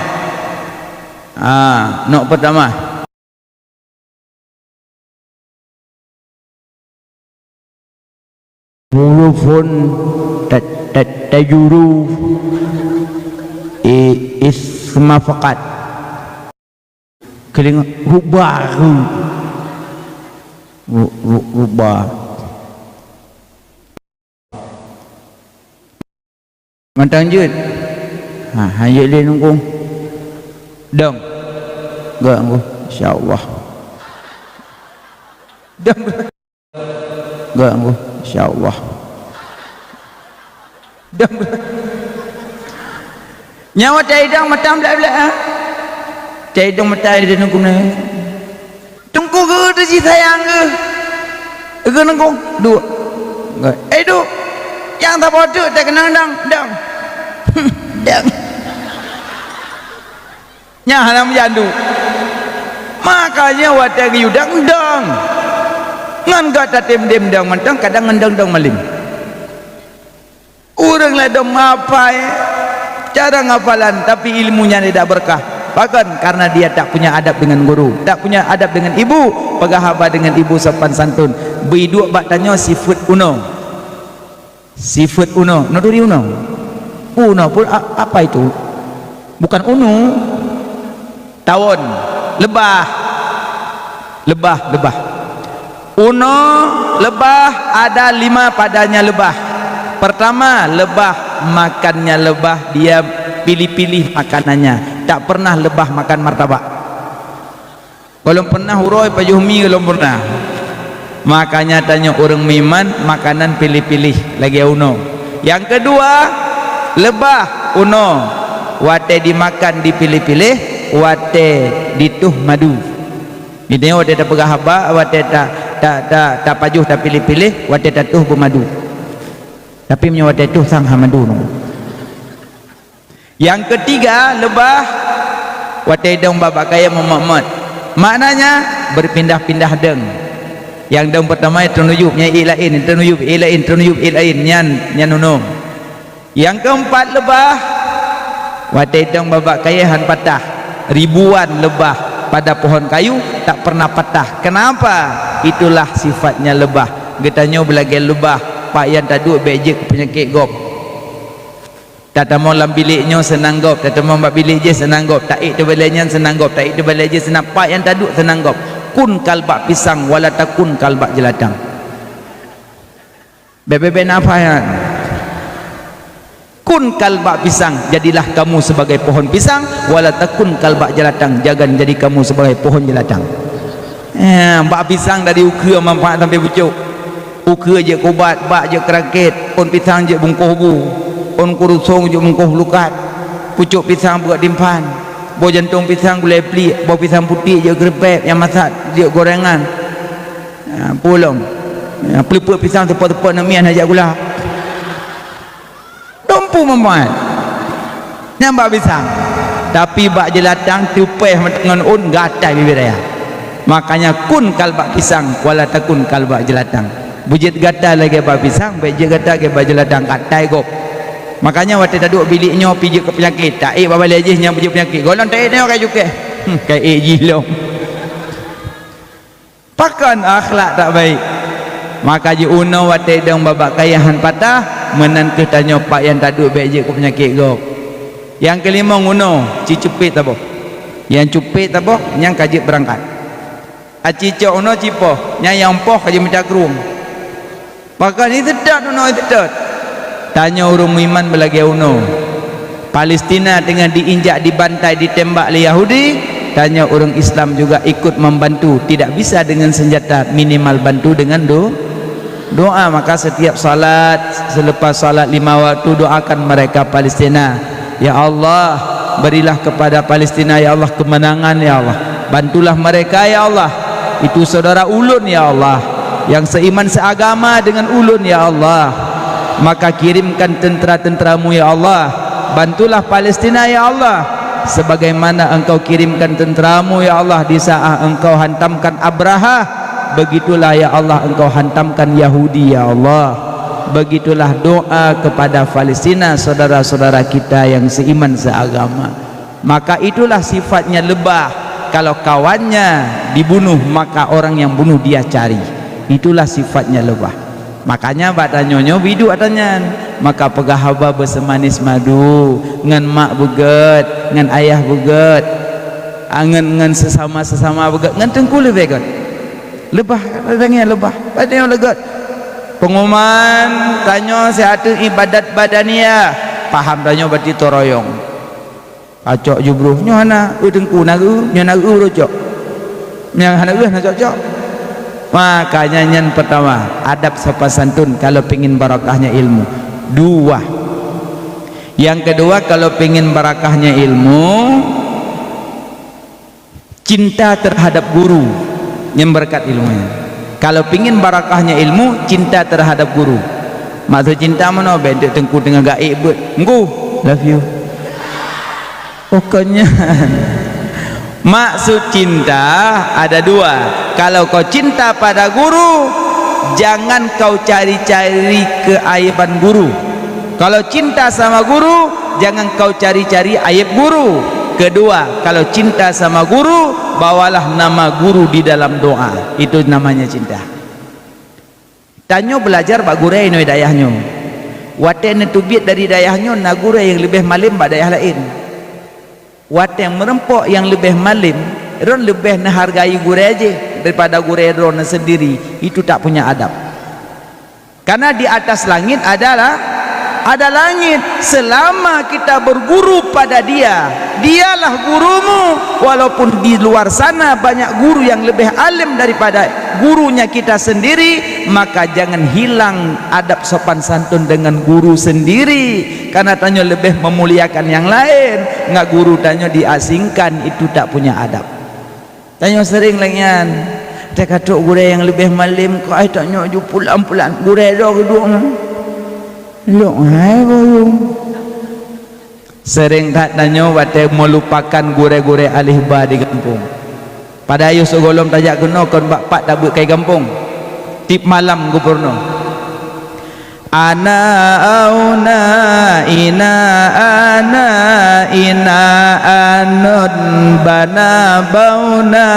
Ah, nok pertama. Rufun ta-, ta-, tajuru i-, isma faqat. Keudeungoe rubah ru-, ru-, ru-, rubah. Mantong jeuet. Ha, han jeuet lé nungkung. Dong. Gak nungkung. Insya Allah. Dong. Gak nungkung. Insya Allah. Dong. Nyawa tai dong mata blek-blek, ha? Tai dong mata di nungkung ni. Teungku geuh teuh jih sayang geuh. Geuh nungkung, duek. Eh, duek. Nyang saboh teuk teukeunang dang, dang. Dang. Nyan hana meujan duek. Makanya watée geuyue dang, dang. Ngon gata tem-tem dang mantong kadang ngon dang-dang malem. Ureuëng ladom mapai cara ngapalan, tapi ilmunya tidak berkah. Bahkan karena dia tak punya adab dengan guru, tak punya adab dengan ibu, peugah haba dengan ibu sopan santun. Beuiduek bak tanyoe sifeuet unoe. Sifeuet unoe, nuri unoe. Unoe pun a-, apa itu? Bukan unu. Tawon, leubah. Leubah, leubah. Unoe leubah ada lima padanya leubah. Pertama, leubah makannya leubah, dia pilih-pilih makanannya. Tak pernah leubah makan martabak. Gohlom pernah uroe pajoh mi gohlom pernah. Makanya tanyoe ureuëng meuiman makanan pilih-pilih lagée unoe. Nyang keudua, leubah unoe. Watée dimakan dipilih-pilih, watée dituh madu. Di tanyoe watée tapeugah haba, watée ta, ta, ta, tapajoh tapiléh-piléh, watée tatuh beumadu. Tapi meunyoe watée tuh sang ha madu nunggu. Nyang keutiga, leubah watée idong babah kayée meumot-mot. Maknanya berpindah-pindah dong. Nyang dong peurtama teuneuyub, nyang ék laén, teuneuyub, ék laén, teuneuyub, ék laén, nyan, nyan unoe. Nyang keumpat leubah, watée idong babah kayée han patah. Ribuan leubah pada pohon kayu tak pernah patah. Kenapa? Itulah sifatnya leubah. Geutanyoe beulagée leubah, pat nyang taduek bék jeuet keu peunyakét gob. Tatamong lam bilék nyoe seunang gob, tatamong bak bilék jih seunang gob, taék teubalée nyan seunang gob, taék teubalée jih seunang, pat nyang taduek seunang gob. Kun kal bak pisang, wala takun kal bak jeulatang. Bebe-be nafai nyan. Kun kal bak pisang, jadilah kamu sebagai pohon pisang, wala takun kal bak jeulatang, jangan jadi kamu sebagai pohon jeulatang. Eh, bak pisang dari ukeue manfaat sampai pucok. Ukeue jeuet keu ubat, bak jeuet keu rakét, ôn pisang jeuet bungkôh bu, ôn kurusong jeuet bungkôh lukat, pucok pisang buet timphan, boh jantong pisang gulai pliek, boh pisang putéh jeuet keu reupéb, nyang masat jeuet gorengan. Ha, peue lom. Ha, peuleupeuk pisang teupot-teupot namian hajat gula. Dumpu meumai. Nyang bak pisang. Tapi bak jeulatang teupéh meuteungon ôn gatai bibit raya. Makanya kun kal bak pisang, wala takun kal bak jeulatang. Beujeuet gatai lagée bak pisang, bék jeuet gatai lagée bak jeulatang, gatai gob. Makanya watée taduek bilék nyoe pih jeuet keu peunyakét, taék babah lé jih nyang beujeuet peunyakét. Gohlom taék nyoe ka cukéh. Hmm, ka ék jih lom. Pakon akhlak tak baik. Maka jiunoe watée idong babah kayée han patah, meunan kheueh tanyoe pat nyang taduek bék jeuet keu peunyakét gob. Nyang keulimong unoe, ci cupét saboh. Nyang cupét saboh, nyang ka jeuet beurangkat. Aci cok unoe cipoh, nyang nyang poh ka jimita krueng. Pakon iseutôt unoe iseutôt. Tanyoe ureuëng meuiman beulagée unoe. Palestina teungoh diinjak, dibantai, ditembak lé Yahudi, tanyoe ureuëng Islam juga ikut membantu. Tidak bisa dengan senjata, minimal bantu dengan do-, doa. Maka setiap salat, selepas salat lima waktu, doakan mereka Palestina. Ya Allah, berilah kepada Palestina, ya Allah, kemenangan, ya Allah. Bantulah mereka, ya Allah. Itu saudara ulôn, ya Allah, yang seiman seagama dengan ulôn, ya Allah. Maka kirimkan tentera-tenteramu, ya Allah. Bantulah Palestina, ya Allah, sebagaimana Engkau kirimkan tenteramu, ya Allah, di saat Engkau hantamkan Abraha. Begitulah, ya Allah, Engkau hantamkan Yahudi, ya Allah. Begitulah doa kepada Palestina, saudara-saudara kita yang seiman seagama. Maka itulah sifatnya lebah. Kalau kawannya dibunuh, maka orang yang bunuh dia cari. Itulah sifatnya lebah. Makanya bak tanyoe nyoe biduek ata nyan. Maka peugah haba beuseumanis madu, ngon mak beugét, ngon ayah beugét, ah, ngon, ngon sesama-sesama beugét, ngon teungku leubeh gét. Leubah, tangieng leubah, tanyoe leugét. Pengumuman, tanyoe siat ibadat badaniah, paham tanyoe berarti toroyong. Pacok jubruh, nyoe hana, eu teungku na eu, nyoe na eu baru cok. Nyang hana eu hana cocok. Makanya nyan pertama, adab sopan santun kalau pingin barakahnya ilmu. Dua. Yang kedua, kalau pingin barakahnya ilmu, cinta terhadap guru. Nyan berkat ilmunya. Kalau pingin barakahnya ilmu, cinta terhadap guru. Maksud cinta meunoe, bèk teungku teungoh gaék beuet. Ngku, love you. Pokoknya, maksud cinta ada dua. Kalau kau cinta pada guru, jangan kau cari-cari keaiban guru. Kalau cinta sama guru, jangan kau cari-cari aib guru. Kedua, kalau cinta sama guru, bawalah nama guru di dalam doa. Itu namanya cinta. Tanyoe belajar bak gurèe inoe dayah nyoe. Watèe neuteubiet dari dayah nyoe na gurèe nyang leubeh malem bak dayah laén. Watèe meureumpok nyang leubeh malem, droen leubeh neuhargai gurèe jih daripada gurèe droen sendiri. Itu tak punya adab. Karena di atas langit adalah ada langit. Selama kita berguru pada dia, dialah gurumu. Walaupun di luar sana banyak guru yang lebih alim daripada gurunya kita sendiri, maka jangan hilang adab sopan santun dengan guru sendiri. Karena tanyoe leubeh memuliakan nyang laén, ngat guru tanyoe diasingkan, itu tak punya adab. Tanyoe seuréng lagèe nyan. Teuka trok gurèe nyang leubeh malem, keu ai tanyoe ju pulan-pulan. Gurèe droe geuduek nyan. Lôn hai boyong. Seuréng that tanyoe watèe meulupakan gurèe-gurèe alif ba di gampông. Padahai yôh sigohlom tajak keunoe kon bak pat tabeuet keu gampông. Tiep malam geupeurunoe. Ana auna ina ana ina anun bana bauna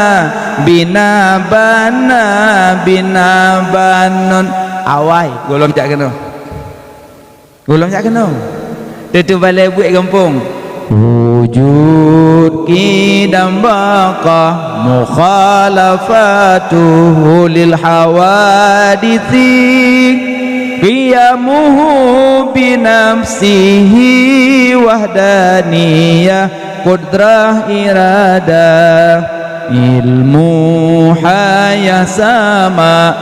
bina bana bina banun. Awai, gohlom jak keunoe. Gohlom jak keunoe. Teuteubalai buet gampông. Wujud qidam baqa mukhalafatuhu lil hawaditsi, qiyamuhu binafsihi wahdaniyah qudrah iradah ilmu hayah sama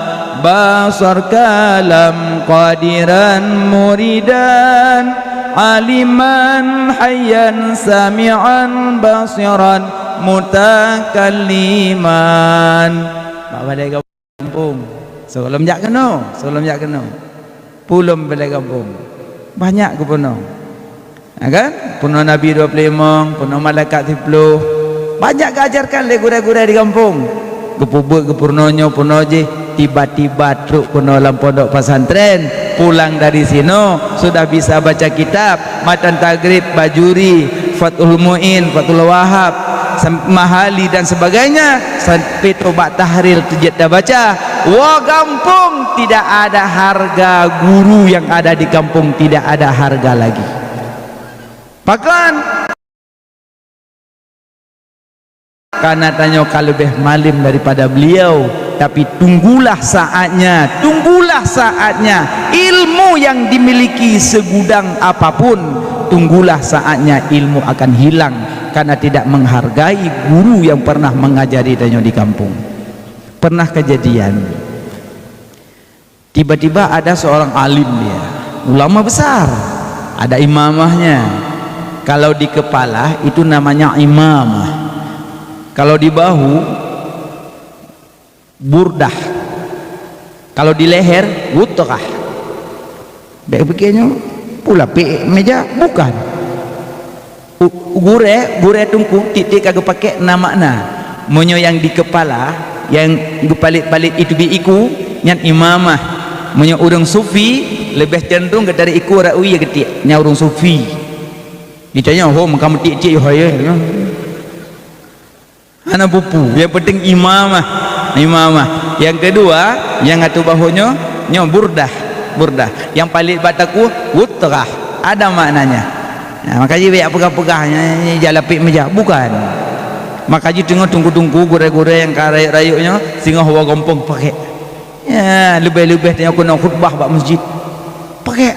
basar kalam qadiran muridan aliman hayyan sami'an basiran mutakalliman. Bak balai gampông. Sigohlom jak keunoe, sigohlom jak keunoe. Pulom balai gampông. Banyak geupeurunoe. Ha kan? Peurunoe Nabi dua puluh limong, peurunoe malaikat siplôh. Banyak geuajarkan lé gurèe-gurèe di gampông. Geupeubuet geupeurunoe nyoe peurunoe jih, tiba-tiba trok keunoe lam pondok pesantren, pulang dari sinoe sudah bisa baca kitab, matan Taghrib, Bajuri, Fathul Muin, Fathul Wahab, Sam-, Mahali dan sebagainya, sampai tobat tahlil teujeuet tabaca. Woe gampông, tidak ada harga guru yang ada di kampung, tidak ada harga lagi. Pakon? Karena tanyoe ka leubeh malem daripada beliau, tapi tunggulah saatnya, tunggulah saatnya. Ilmu yang dimiliki segudang apapun, tunggulah saatnya ilmu akan hilang karena tidak menghargai guru yang pernah mengajari tanyoe di kampung. Pernah kejadian, tiba-tiba ada seorang alim dia, ulama besar, ada imamahnya. Kalau di kepala itu namanya imamah. Kalau di bahu, burdah. Kalau di leher, wutrah. Bèk pikir nyoe, pula pek meja, bukan. U-, gurèe, gurèe teungku, tiep-tiep ka geupakèk na makna. Meunyoe nyang di keupala, nyang geupalet-palet itu bi iku, nyan imamah. Meunyoe ureueng sufi, leubeh cenderung geutarek iku rot wie geutiek, nyan ureueng sufi. Ditanya, "Ho, meuka meutiek-tiek, ho, ya?" Hana peue-peue, nyang penting imamah. Imamah. Nyang keudua, nyang ateueh bahu nyoe, Nyoe burdah, burdah. Nyang palét bak takue, wutrah. Ada maknanya. Nah, maka jih banyak peugah-peugah, nyan, nyan, nyan, jalapik meujak. Bukan. Maka jih teungoh teungku-teungku, gurée-gurée nyang ka rayeuk-rayeuk nyoe, singoh woe gampông pakai. Ya, leubeh-leubeh tanyoe keunoe khutbah bak masjid. Pakai.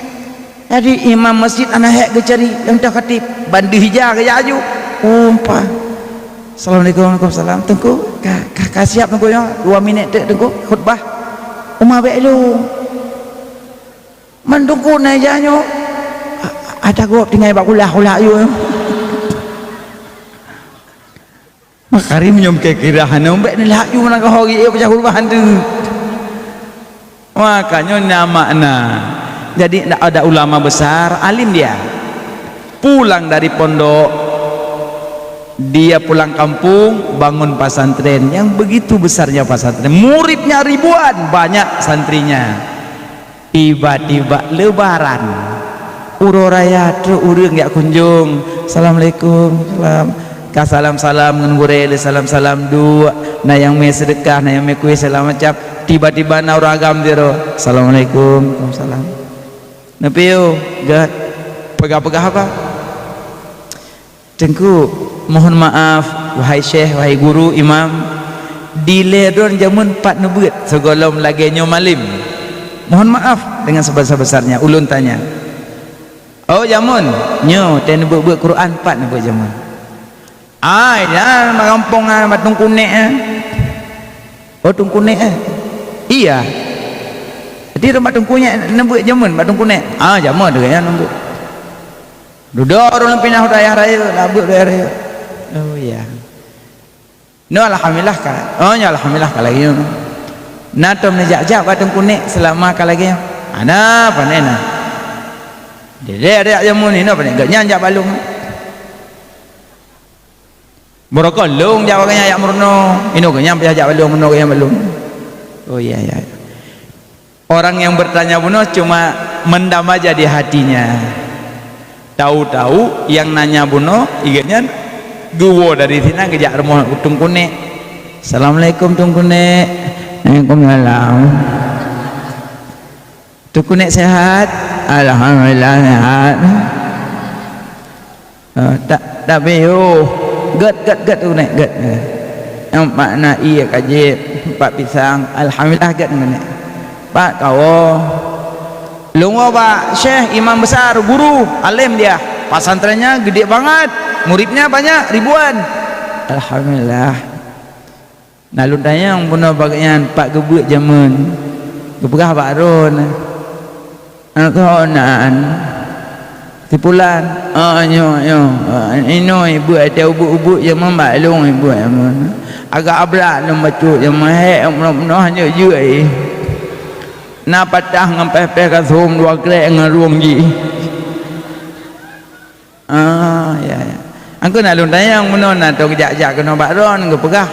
Jadi, imam masjid hana hék geucari, nyang toh khatib. Ban deuh ija geujak aju. Umpa. Assalamualaikum, waalaikumsalam. Teungku, ka, ka, ka siap Teungku nyoe? Dua minit teuk Teungku, khutbah. Uma bék lom. Man Teungku na ija nyoe. A-, ada gob tinggai bak kulah-kulah aju. Maka Karim nyoe kira-kira hana umbek ni laju mana kau hari eh pecah huruf hantu. Maka nyoe na makna. Jadi, ada ulama besar, alim dia. Pulang dari pondok, dia pulang kampung, bangun pesantren yang begitu besarnya pesantren. Muridnya ribuan, banyak santrinya. Tiba-tiba Lebaran, uroe raya trok ureuëng jak kunjong. Assalamualaikum, salam. Ka salam-salam ngon gurée, lé salam-salam duek. Na nyang mé seudeukah, na nyang mé kueh, segala macam. Tiba-tiba na ureuëng agam sidroe. Assalamualaikum, waalaikumsalam. Neupiôh, gét. Peugah-peugah apa? Teungku, mohon maaf, wahai syekh, wahai guru, imam, dilée droen jameun pat neubeuet sigohlom lagée nyoe malem. Mohon maaf dengan sebesar-besarnya, ulôn tanya. Oh, jameun, nyoe teuh neubeuet-beuet Quran pat neubeuet jameun. Ai, nyan bak gampông nyan, bak Teungku Nek nyan. Oh, Teungku Nek, eh? Iya. Jadi, bak Teungku Nek neubeuet jameun, bak Teungku Nek. Ah, jameun deungon nyan neubeuet. Dudoe ureuëng pinah u dayah rayeuk, labeuet u dayah rayeuk. Oh, iya. Nyoe alhamdulillah ka. Oh, nyoe alhamdulillah ka lagée nyoe. Na tom neujak-jak bak Teungku Nek seulama ka lagée nyoe. Hana, pane na. Dilée ada jak jameun ni, na pane. Gobnyan jak bak lôn. Barokon lôn jak bak gobnyan jak meurunoe. Inoe gobnyan payah jak bak lôn, meurunoe gobnyan bak lôn. Oh, iya, iya. Orang yang bertanya bunoe cuma mendam aja di hatinya. Tahu-tahu yang nanya bunoe, igat nyan geuwoe dari sinan geujak rumoh Teungku Nek. "Assalamualaikum, Teungku Nek." "Waalaikumsalam." "Teungku Nek sehat?" "Alhamdulillah, sehat." Eh, tak, tak piôh. Gét, gét, gét, Teungku Nek, gét. Nyang pat na ié ka jieb, pat pisang. Alhamdulillah, gét, Teungku Nek. Pat kawoe. Lôn woe bak syekh, imam besar, guru, alim dia. Pesantrennya gede banget, muridnya banyak, ribuan. Alhamdulillah. Na lôn tanyong bunoe bak gobnyan pat geubeuet jameun. Geupeugah bak droe, "Aneuk keuh nan, si Pulan." "Oh, nyoe, nyoe. Inoe ibeuet, watée ubeuet-ubeuet jameun bak lôn ibeuet jameun. Agak abrat lôn bacut jameun, hék bunoe-bunoe hanjeuet jeuet. Na patah ngon péh-péh kasôm dua krek ngon rueng jih." Ah, ya, ya. Angkeu na lôn tanyong bunoe na tom jak-jak keunoe bak droen geupeugah.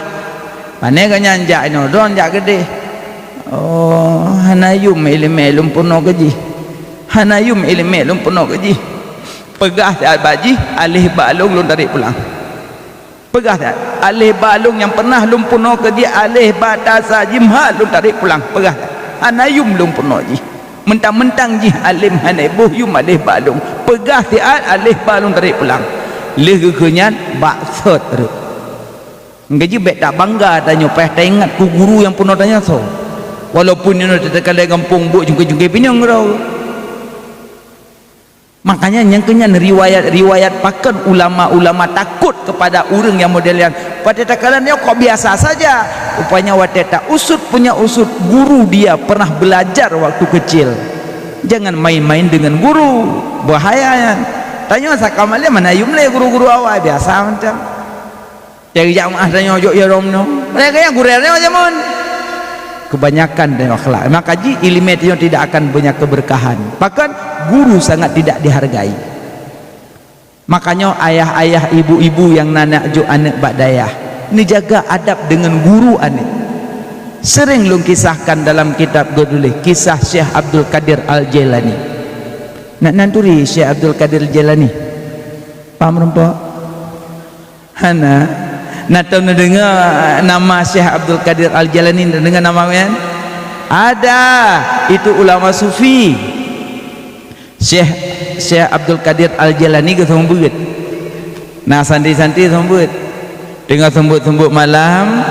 Pane gobnyan jak inoe droen jak keudeh. Oh, hana yum iéleumé lôn peurunoe keu jih. Hana yum iéleumé lôn peurunoe keu jih. Peugah siat bak jih, aléh ba lôn, lôn tarek pulang. Peugah siat, aléh ba lôn nyang pernah lôn peurunoe keu jih, aléh ba tasa jih meuhat lôn tarek pulang. Peugah siat, hana yum lôn peurunoe jih. Mentang-mentang jih além hana boh yum aléh ba lôn. Peugah siat aléh ba lôn tarek pulang. Lheueh geukheun nyan bak sot rot. Engka jih bék tabangga tanyoe, payah taingat keu guru nyang peurunoe tanyoe soe. Walaupun nyoe teukalon gampông buet cungké-cungké pinyong keudroe. Makanya nyang keu nyan riwayat-riwayat pakon ulama-ulama takot kepada ureuëng nyang model nyan. Pada takalon nyoe kok biasa saja. Rupanya watée ta usut punya usut guru dia pernah belajar waktu kecil. Jangan main-main dengan guru. Bahaya nyan. Tanyoe sakam aléh mana yum lé guru-guru awai biasa macam. Cari jak maah tanyoe jok ya rom nyoe. Mereka yang gurel nyoe jameun. Kebanyakan tanyoe akhlak. Maka jih iéleumé tanyoe tidak akan banyak keberkahan. Bahkan guru sangat tidak dihargai. Makanya ayah-ayah, ibu-ibu yang na neujok aneuk bak dayah, neujaga adab dengan guru aneuk. Sering lôn kisahkan dalam kitab geutuléh kisah Syekh Abdul Qadir Al-Jailani. Nak nan turi Syekh Abdul Qadir Jailani? Paham rumpok? Hana. Na tom neudeungoe nama Syekh Abdul Qadir Al-Jailani, neudeungoe nama nyan? Ada, itu ulama sufi. Syekh, Syekh Abdul Qadir Al-Jailani geuseumeubeuet. Na santri-santri seumeubeuet. Teungoh seumeubeuet-seumeubeuet malam,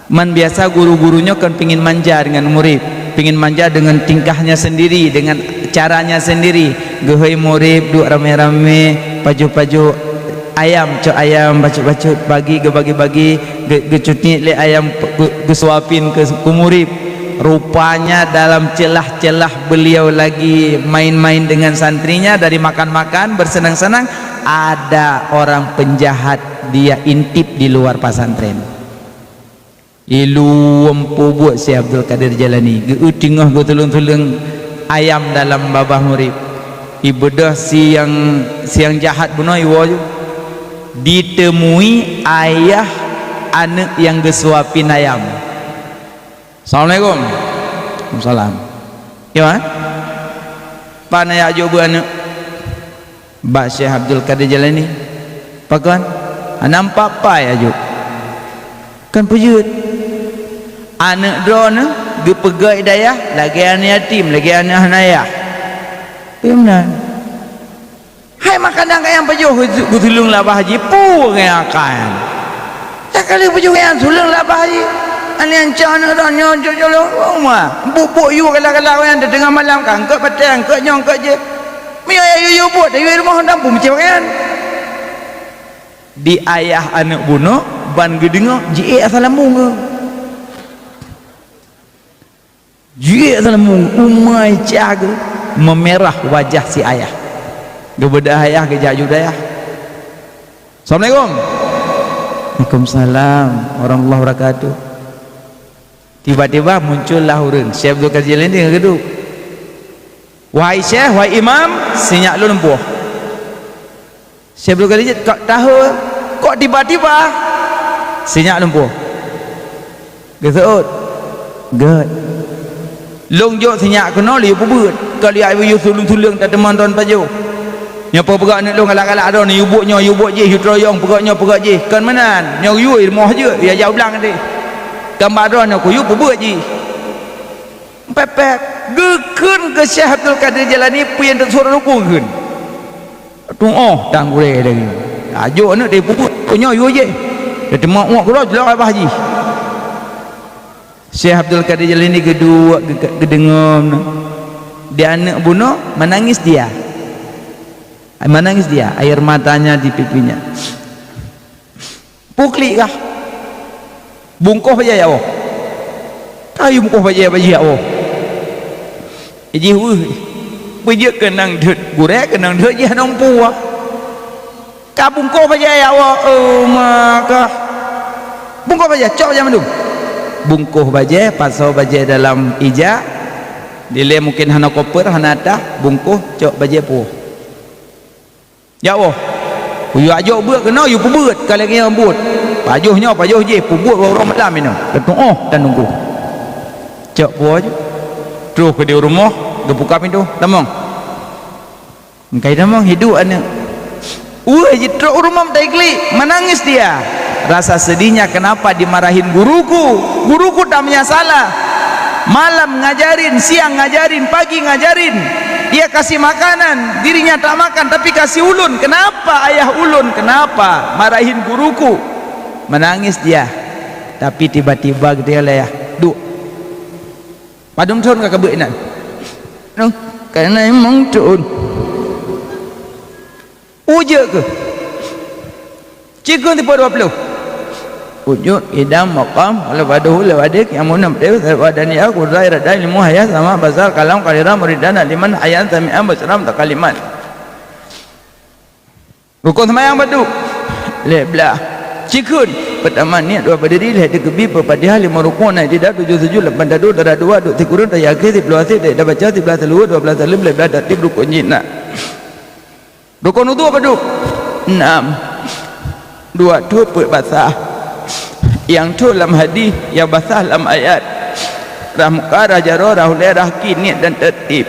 man biasa guru-guru nyoe kan pingin manja dengan murid, pingin manja dengan tingkahnya sendiri, dengan caranya sendiri. Geuhôi murid duek ramé-ramé, pajoh-pajoh ayam, cok ayam bacut-bacut, bagi, geubagi-bagi, ge-, geucutiek lé ayam, ge-, geusuapin keu, keu murid. Rupanya dalam celah-celah beliau lagi main-main dengan santrinya, dari makan-makan, bersenang-senang, ada orang penjahat, dia intip di luar pesantren. Ilom peubuet Syekh Abdul Qadir Jailani, geu teungoh geutuleueng-tuleueng ayam dalam babah murid. Ibeudôh siang, siang jahat bunoe iwoe ju. Ditemui ayah aneuk nyang geusuapin ayam. "Assalamualaikum." "Waalaikumsalam." "Yo, eh? Pane jak jok beuet aneuk?" "Bak Syekh Abdul Qadir Jailani." "Pakon? Hana nampak pai jak jok?" "Kan peujeuet. Aneuk droeneuh geupeugöt dayah lagèe aneuk yatim, lagèe aneuk hana ayah." "Peue meunan?" "Hai makanan kayang pajoh geutuleueng lam babah jih, peue ngon akai nyan? Nyang ka lheueh pajoh nyan tuleueng lam babah jih. Aneuk nyan cok aneuk droeneuh nyoe jok-jok lom uma. Buk-buk yue galak-galak nyan teungoh malam ka eungkôt batèe, eungkôt nyoe, eungkôt jéh. Meunyoe yue, yue buet, yue rumoh dan peue meucéh pakaian." Di ayah aneuk bunoe ban geudeungoe jiék asai lambông geuh. Jiék asai lambông, umai cah geuh, meumirah wajah si ayah. Geubeudôh ayah geujak jok dayah. "Assalamualaikum." "Waalaikumsalam warahmatullahi wabarakatuh." Tiba-tiba muncullah ureueng, Syekh Abdul Qadir Jailani geuduek. "Wahai Syekh, wahai Imam, sinyak lôn lumpoh." Syekh Abdul Qadir jeuet kok tahe, kok tiba-tiba sinyak lumpoh. Geuseuôt, "Gèt. Lôn jok sinyak keunoe lé yue peubuet, ka lheueh yue tuleueng-tuleueng tateumon droen pajoh. Nyoe peugah aneuk lôn galak-galak droen, yue buet nyoe, yue buet jéh, yue teuruyong, peugah nyoe, peugah jéh. Kon meunan, nyoe yue rumoh jeuet, yue jak u blang deh. Kan bak droen nyoe keu yue peubuet jih." Pép-pép, geukheun keu Syekh Abdul Qadir Jailani peue nyang teusurat huköm kheun. Tu'oh tan gurèe lagèe nyoe. Tajok aneuk deh peubuet, nyoe yue jéh. Teuma uek keudroe jilok babah jih. Syekh Abdul Qadir Jailani geuduek geu-, geudeungoe meunan. Di aneuk bunoe menangis dia. Menangis dia, air matanya di pipinya. Peue klik kah? Bungkôh bajèe jak woe. Ka yue bungkôh bajèe bak jih jak woe. Jih weueh. Beujeuet keunong deuet gurèe, keunong deuet jih hana meupuwoe. Ka bungkôh bajèe jak woe, eh, ma kah. Bungkôh bajèe, cok bajèe mandum. Bungkôh bajèe, pasoe bajèe dalam ija. Dilèe mungken hana koper, hana atah, bungkôh, cok bajèe puwoe. Jak woe. Yue jak jok beuet keunoe, yue peubuet ka lagèe nyan buet. Pajoh nyoe, pajoh jéh, peubuet uroe malam inoe. Geutu'oh tan nunggu. Cok puwoe jih. Troh keudéh u rumoh, geubuka pintoe, "Tamong." Ka jitamong, hidup aneuk. Weueh, jitrok u rumoh meutai klik, menangis dia. Rasa sedihnya, "Kenapa dimarahin guruku? Guruku tak punya salah. Malam ngajarin, siang ngajarin, pagi ngajarin. Dia kasih makanan, dirinya tak makan, tapi kasih ulôn. Kenapa ayah ulôn? Kenapa marahin guruku?" Menangis dia. Tapi tiba-tiba dia lah, "Duek. Padum thôn ka kabeuet inan?" "Nyoe, ka na limong thôn." "Ujeuk keuh." Cikheun tipe dua ploh. Wujud, qidam, maqam, wal ba'dahu, lewat dia, qiyamun, nabdi, sifat, daniyah, kudrat, iradah, ilmu, hayah, sama, basar, kalam, qalira, muridan, aliman, hayyan, sami'an, basiran, mutakaliman. Rukun seumayang padum? Lhèe blah. Cikheun, peutama niet, dua badiri, lhèe teukeubie, peuet Fatihah, limong rukun, nam i'tidal, tujoh sujud, lapan taduek, tara dua, duek sikureueng, tahiyat akhé, siploh asyik, tahiyat baca, siblah saluhue, dua blah saleuem, lhèe blah tartib, rukun jihnyan. Rukun udhu padum? Nam. Dua thôn peuet basah. Nyang thôn lam hadih, nyang basah lam ayat. Rhah muka, rhah jaroe, rhah ulèe, rhah kaki, niet dan tartib.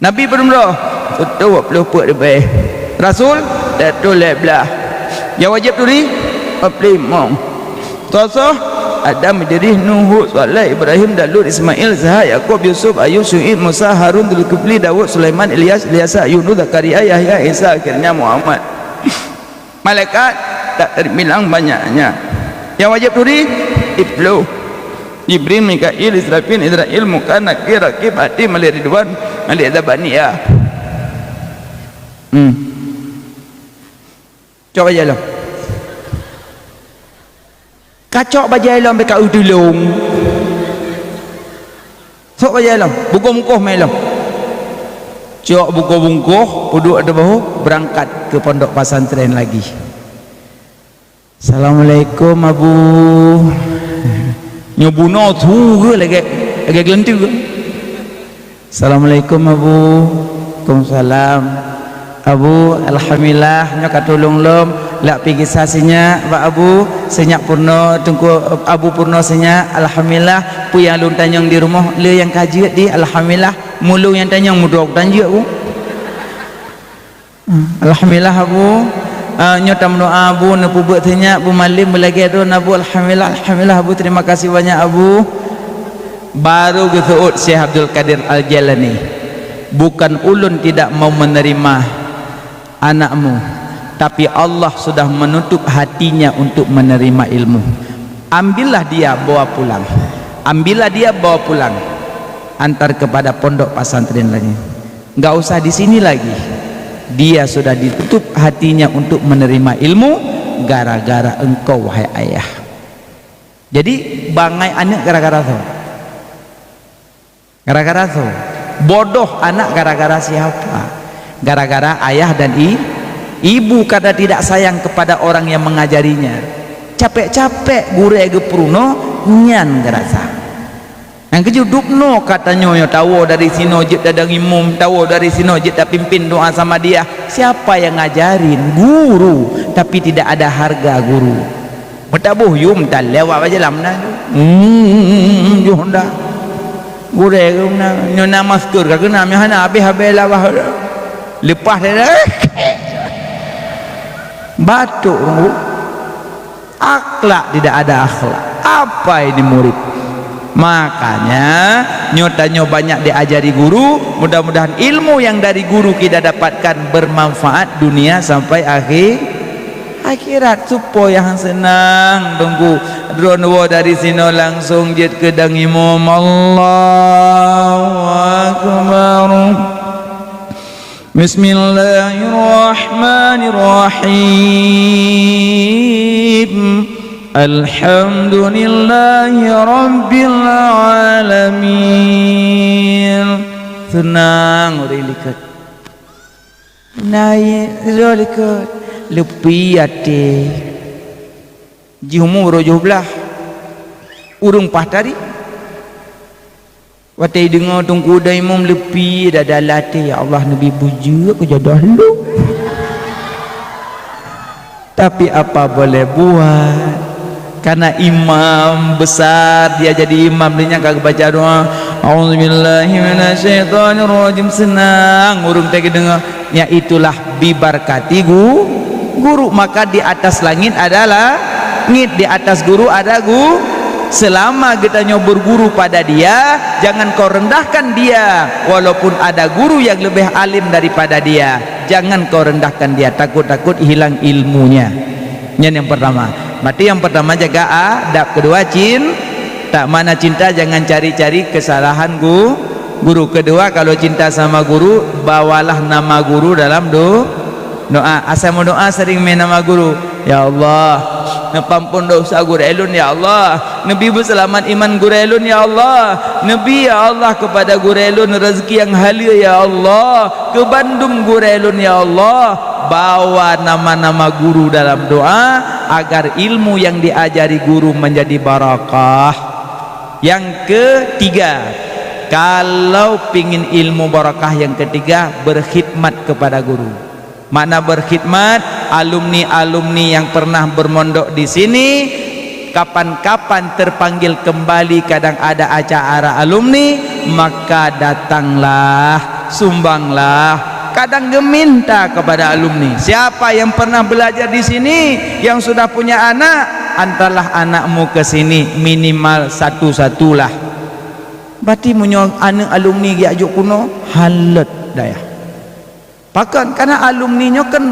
Nabi padum droe? Sireutôh dua ploh peuet ribèe. Rasul? Sireutôh lhèe blah. Nyang wajéb turi? Dua ploh limong. Soe-soe? Adam, Idris, Nuh, Hud, Saleh, Ibrahim, Daud, Ismail, Ishak, Yakub, Yusuf, Ayub, Syu'aib, Musa, Harun, Zulkifli, Daud, Sulaiman, Ilyas, Ilyasa, Yunus, Zakaria, Yahya, Isa, akhirnya Muhammad. Malaikat tak terbilang banyaknya. Yang wajib turi, sepuluh. Jibril, Mikail, Israfil, Izrail, Munkar, Nakir, Rakib, Atid, Malik Ridwan, Malik Zabaniyah. Hmm. Cok bajée lom. Kacok bajée lom, beu ka eu tulông. Sok bajée lom, bungkôh-bungkôh mé lom. Cok bungkôh-bungkôh, peuduek ateueh bahu, beurangkat keu pondok pesantren lagi. "Assalamualaikum, Abu." Nyoe bunoe su geuh lagée, lagée geulanteue. "Assalamualaikum, Abu." "Waalaikumsalam." "Abu, alhamdulillah, nyoe ka tulông lom. Lak pi gisa sinyak bak Abu, sinyak peurunoe Teungku, Abu peurunoe sinyak. Alhamdulillah, peue nyang lôn tanyong di rumoh, le nyang ka jeuet di, alhamdulillah. Mulông nyang tanyong, mudok tan jeuet, Bu." Hmm, alhamdulillah, Abu. Ah, nyoe tameudoa, Abu, neupeubuet sinyak, Bu Malem, beulagée droe, Abu. Alhamdulillah, alhamdulillah, Abu. Terima kasih banyak, Abu. Baru geuseuôt Syekh Abdul Qadir Al-Jailani, "Bukan ulôn tidak mau menerima anakmu, tapi Allah sudah menutup hatinya untuk menerima ilmu. Ambillah dia, bawa pulang. Ambillah dia, bawa pulang. Antar kepada pondok pesantren lagi." Nggak usah di sini lagi. Dia sudah ditutup hatinya untuk menerima ilmu gara-gara engkau, wahai ayah. Jadi, bangai aneuk gara-gara soe? Gara-gara soe? Bodoh anak gara-gara siapa? Gara-gara ayah dan i-, ibu, karena tidak sayang kepada orang yang mengajarinya. Capek-capek gurée geupeurunoe, nyan geurasa. Nyang keujeuet dubnoe ka tanyoe nyoe, tawoe dari sinoe jeuet tadong imum, tawoe dari sinoe jeuet tapimpén doa samadiyah. Siapa yang ngajarin? Guru. Tapi tidak ada harga guru. Meutaboh yum tan lewat bajalan meunan. Hmm, yoh ndak. Gurée geuh meunan. Nyoe na masker ka keunam, nyoe hana habéh-habéh labah. Leupah dah. Batuk, Teungku. Akhlak tidak ada akhlak. Apa ini murid? Makanya, nyoe tanyoe banyak diajari guru. Mudah-mudahan ilmu yang dari guru kita dapatkan bermanfaat dunia sampai akhir, akhirat. Supaya han seunang, Teungku. Droeneuh dari sinoe langsung jeuet keu dong imum. Allahu Akbar. Bismillahirrahmanirrahim. Alhamdulillahi rabbil alamin. Seunang ureuëng likot. Naik, likot. Leupie até. Jiumu roh joh blah. Ureuëng paih tari. Watée deungoe Teungku dan imum, leupie dada lam até, "Ya Allah, neubi beujeuet keu jodoh lôn." Tapi apa boleh buat? Karena imam besar, dia jadi imam, dia nyang ka geubaca doa, "A'udzubillahi minasyaitonirrajim." Seunang ureuëng teuka deungoe. Nyan itulah bibarkati gu-, guru. Maka di atas langit ada langit, di atas guru ada gu-, selama geutanyoe berguru pada dia, jangan kau rendahkan dia. Walaupun ada guru yang lebih alim daripada dia, jangan kau rendahkan dia. Takut-takut hilang ilmunya. Nyan nyang pertama. Berarti nyang pertama jaga adab, kedua cin-, tak mana cinta, jangan cari-cari kesalahan gu-, guru. Kedua, kalau cinta sama guru, bawalah nama guru dalam do-, doa. Asai meudoa sering mé nama guru. "Ya Allah, neupeuampôn dosa gurée lôn, ya Allah. Neubi beuseulamat iman gurée lôn, ya Allah. Neubi, ya Allah, kepada gurée lôn rezeki nyang haleue, ya Allah. Keu bandum gurée lôn, ya Allah." Bawa nama-nama guru dalam doa agar ilmu yang diajari guru menjadi barakah. Yang ketiga, kalau pingin ilmu barakah, yang ketiga, berkhidmat kepada guru. Makna berkhidmat, alumni-alumni yang pernah bermondok di sini, kapan-kapan terpanggil kembali, kadang ada acara alumni, maka datanglah, sumbanglah. Kadang geminta kepada alumni. Siapa yang pernah belajar di sini, yang sudah punya anak, Antarlah anakmu ke sini, minimal satu-satulah. Berarti meunyoe aneuk alumni geujak jok keunoe, han lôt dayah. Pakon? Karena alumni nyoe kan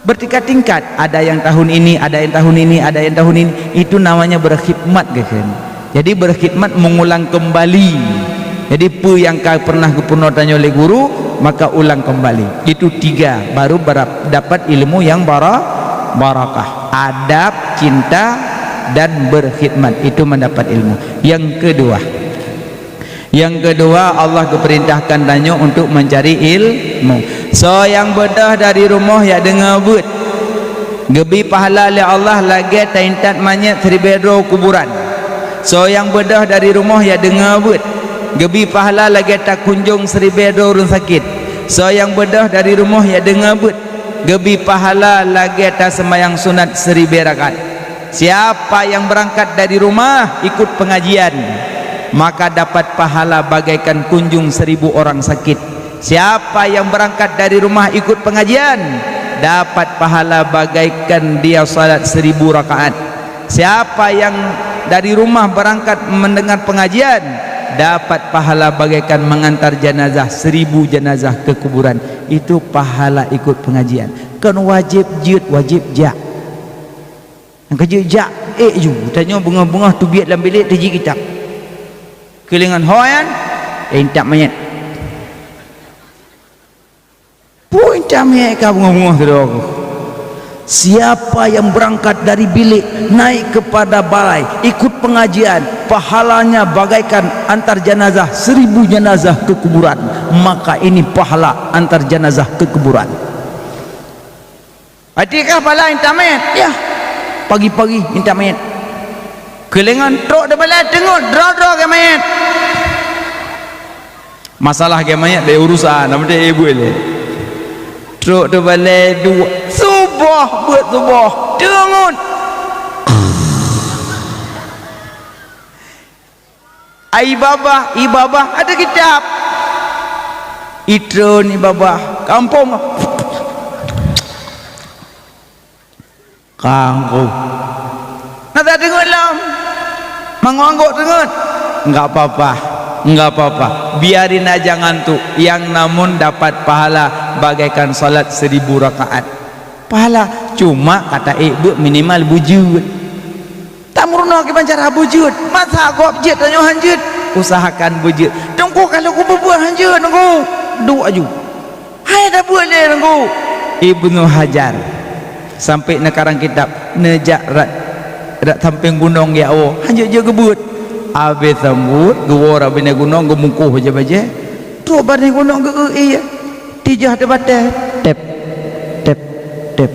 bertingkat-tingkat. Ada yang tahun ini, ada yang tahun ini, ada yang tahun ini. Itu namanya berkhidmat, kan? Jadi berkhidmat, mengulang kembali. Jadi peue nyang ka pernah geupeurunoe tanyoe lé guru, maka ulang kembali. Itu tiga, baru bara-, dapat ilmu yang bara-, barakah. Adab, cinta, dan berkhidmat. Itu mendapat ilmu. Yang kedua, Nyang keudua, Allah geupeurintahkan tanyoe untuk mencari ilmu. Soe nyang beudôh dari rumoh jak deungoe beuet, geubri pahala lé Allah lagée taintat manyét siribée droe kuburan. Soe nyang beudôh dari rumoh jak deungoe beuet, geubri pahala lagée takunjong siribée droe ureuëng sakét. Soe nyang beudôh dari rumoh jak deungoe beuet, geubri pahala lagée taseumayang sunat siribée rakaat. Siapa yang berangkat dari rumah ikut pengajian, maka dapat pahala bagaikan kunjung seribu orang sakit. Siapa yang berangkat dari rumah ikut pengajian, dapat pahala bagaikan dia salat seribu rakaat. Siapa yang dari rumah berangkat mendengar pengajian, dapat pahala bagaikan mengantar jenazah seribu jenazah ke kuburan. Itu pahala ikut pengajian. Kon wajéb jeuet, wajéb jak. Nyang keujeuet jak ék ju, tanyoe beungoh-beungoh teubiet lam bilék teujieb kitab. Keulingon ho nyan, eh, intat manyét. Peue intat manyét ka beungoh-beungoh, syedara ku? Siapa yang berangkat dari bilik naik kepada balai ikut pengajian, pahalanya bagaikan antar jenazah seribu jenazah ke kuburan. Maka ini pahala antar jenazah ke kuburan. Até kah pahala intat manyét? Yah. Pagi-pagi intat manyét. Keulingon trok teubalée teungeut, droe-droe gét manyét. Masalah gét manyét lé urusan, nama teu ibu lé. Trok teubalée dua, suboh, beuet suboh, teungeut. Ai babah, i babah, ada kitab. Itreun i babah, kampung. Kangku. Na tadeungon lom. Manggok-anggok deungon. Enggak apa-apa. Enggak apa-apa. Biarin aja ngantuk. Yang namun dapat pahala bagaikan salat seribu rakaat. Pahala. Cuma kata ék beuet minimal beujeuet. Tameurunoe kiban cara beujeuet. Masa gob jeuet tanyoe han jeuet? Usahakan beujeuet. Teungku, kalau kubeubeuet han jeuet, Teungku. Duek aju. Hai tabeuet lé, Teungku. Ibnu Hajar sampai neukarang kitab, neujak rat, rat sampéng gunong jak woe. Han jeuet-jeuet geubeuet. Abéh sambot, geuwoe rat binéh gunong, geumungkoh bajée-bajée. Trok binéh gunong geu-eu ié. Tijah teuh batée, tép, tép, tép.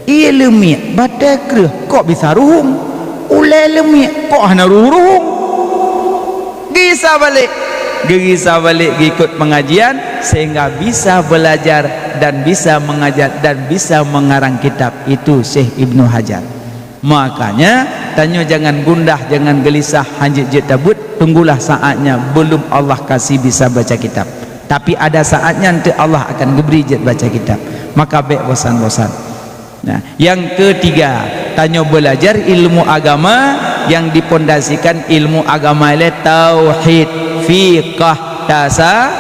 Ié leumiek, batée kreueh, kok bisa ruhueng? Ulée leumiek, kok hana ruhueng-ruhueng? Geugisa balek, geugisa balek, geuikot pengajian, sehingga bisa belajar dan bisa mengajar dan bisa mengarang kitab. Itu Syekh Ibnu Hajar. Makanya, tanyoe jangan gundah, jangan gelisah, han jeuet-jeuet tabeuet, tunggulah saatnya, belum Allah kasih bisa baca kitab. Tapi ada saatnya nanti Allah akan geubri jeuet baca kitab. Maka bék bosan-bosan. Nah, yang ketiga, tanyoe belajar ilmu agama yang dipondasikan ilmu agama lé tauhid, fiqah, tasa-,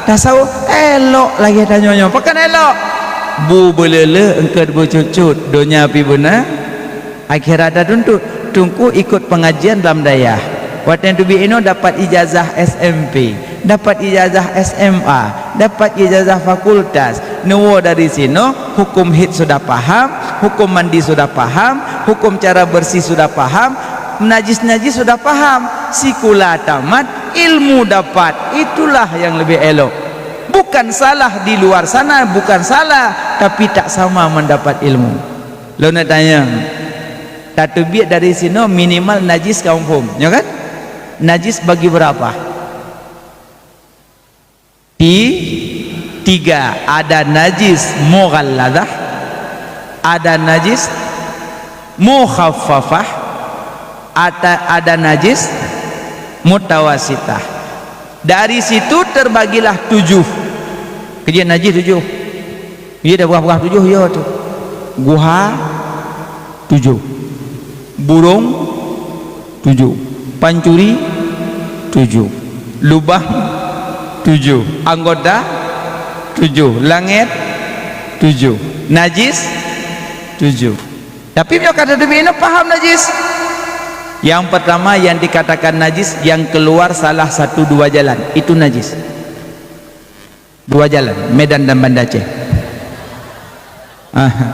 tasawuf. Elok lagée tanyoe nyoe. Pakon elok? Bu beuleuleuk eungkot beucut-cut, donya pi beuna. Akhirat tatuntut. Teungku ikot pengajian lam dayah. Watée teubiet inoe dapat ijazah S M P, dapat ijazah S M A, dapat ijazah fakultas. Neuwoe dari sinoe, hukum haid sudah paham, hukum mandi sudah paham, hukum cara bersih sudah paham, najis-najis sudah paham. Sikula tamat, ilmu dapat. Itulah yang lebih elok. Bukan salah di luar sana, bukan salah, tapi tak sama mendapat ilmu. Lôn neutanyong, tateubiet dari sinoe minimal najis ka muphom, nyo kan? Najis bagi berapa? Ti-, tiga. Ada najis mughalladhah, ada najis mukhaffafah, ada, ada najis mutawasitah. Dari situ terbagilah tujuh. Keujeuet najis tujuh. Iya dah, beurah-beurah tujoh, iya tu. Guha tujoh. Burông, tujoh. Pancuri, tujoh. Lubang, tujoh. Anggota, tujoh. Langét, tujoh. Najis, tujoh. Tapi meunyoe ka teubiet, paham najis. Yang pertama yang dikatakan najis, yang keluar salah satu dua jalan, itu najis. Dua jalan, Medan dan Banda Aceh. Aha.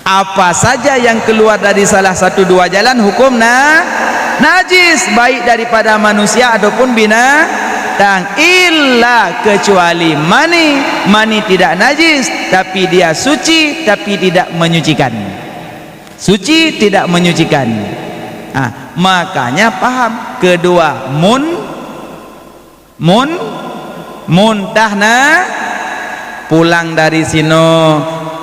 Apa saja yang keluar dari salah satu dua jalan hukum na-, najis, baik daripada manusia ataupun binatang, illa, kecuali mani. Mani tidak najis, tapi dia suci, tapi tidak menyucikan. Suci, tidak menyucikan. Ah, makanya paham kedua mun Mun, muntah na, pulang dari sinoe,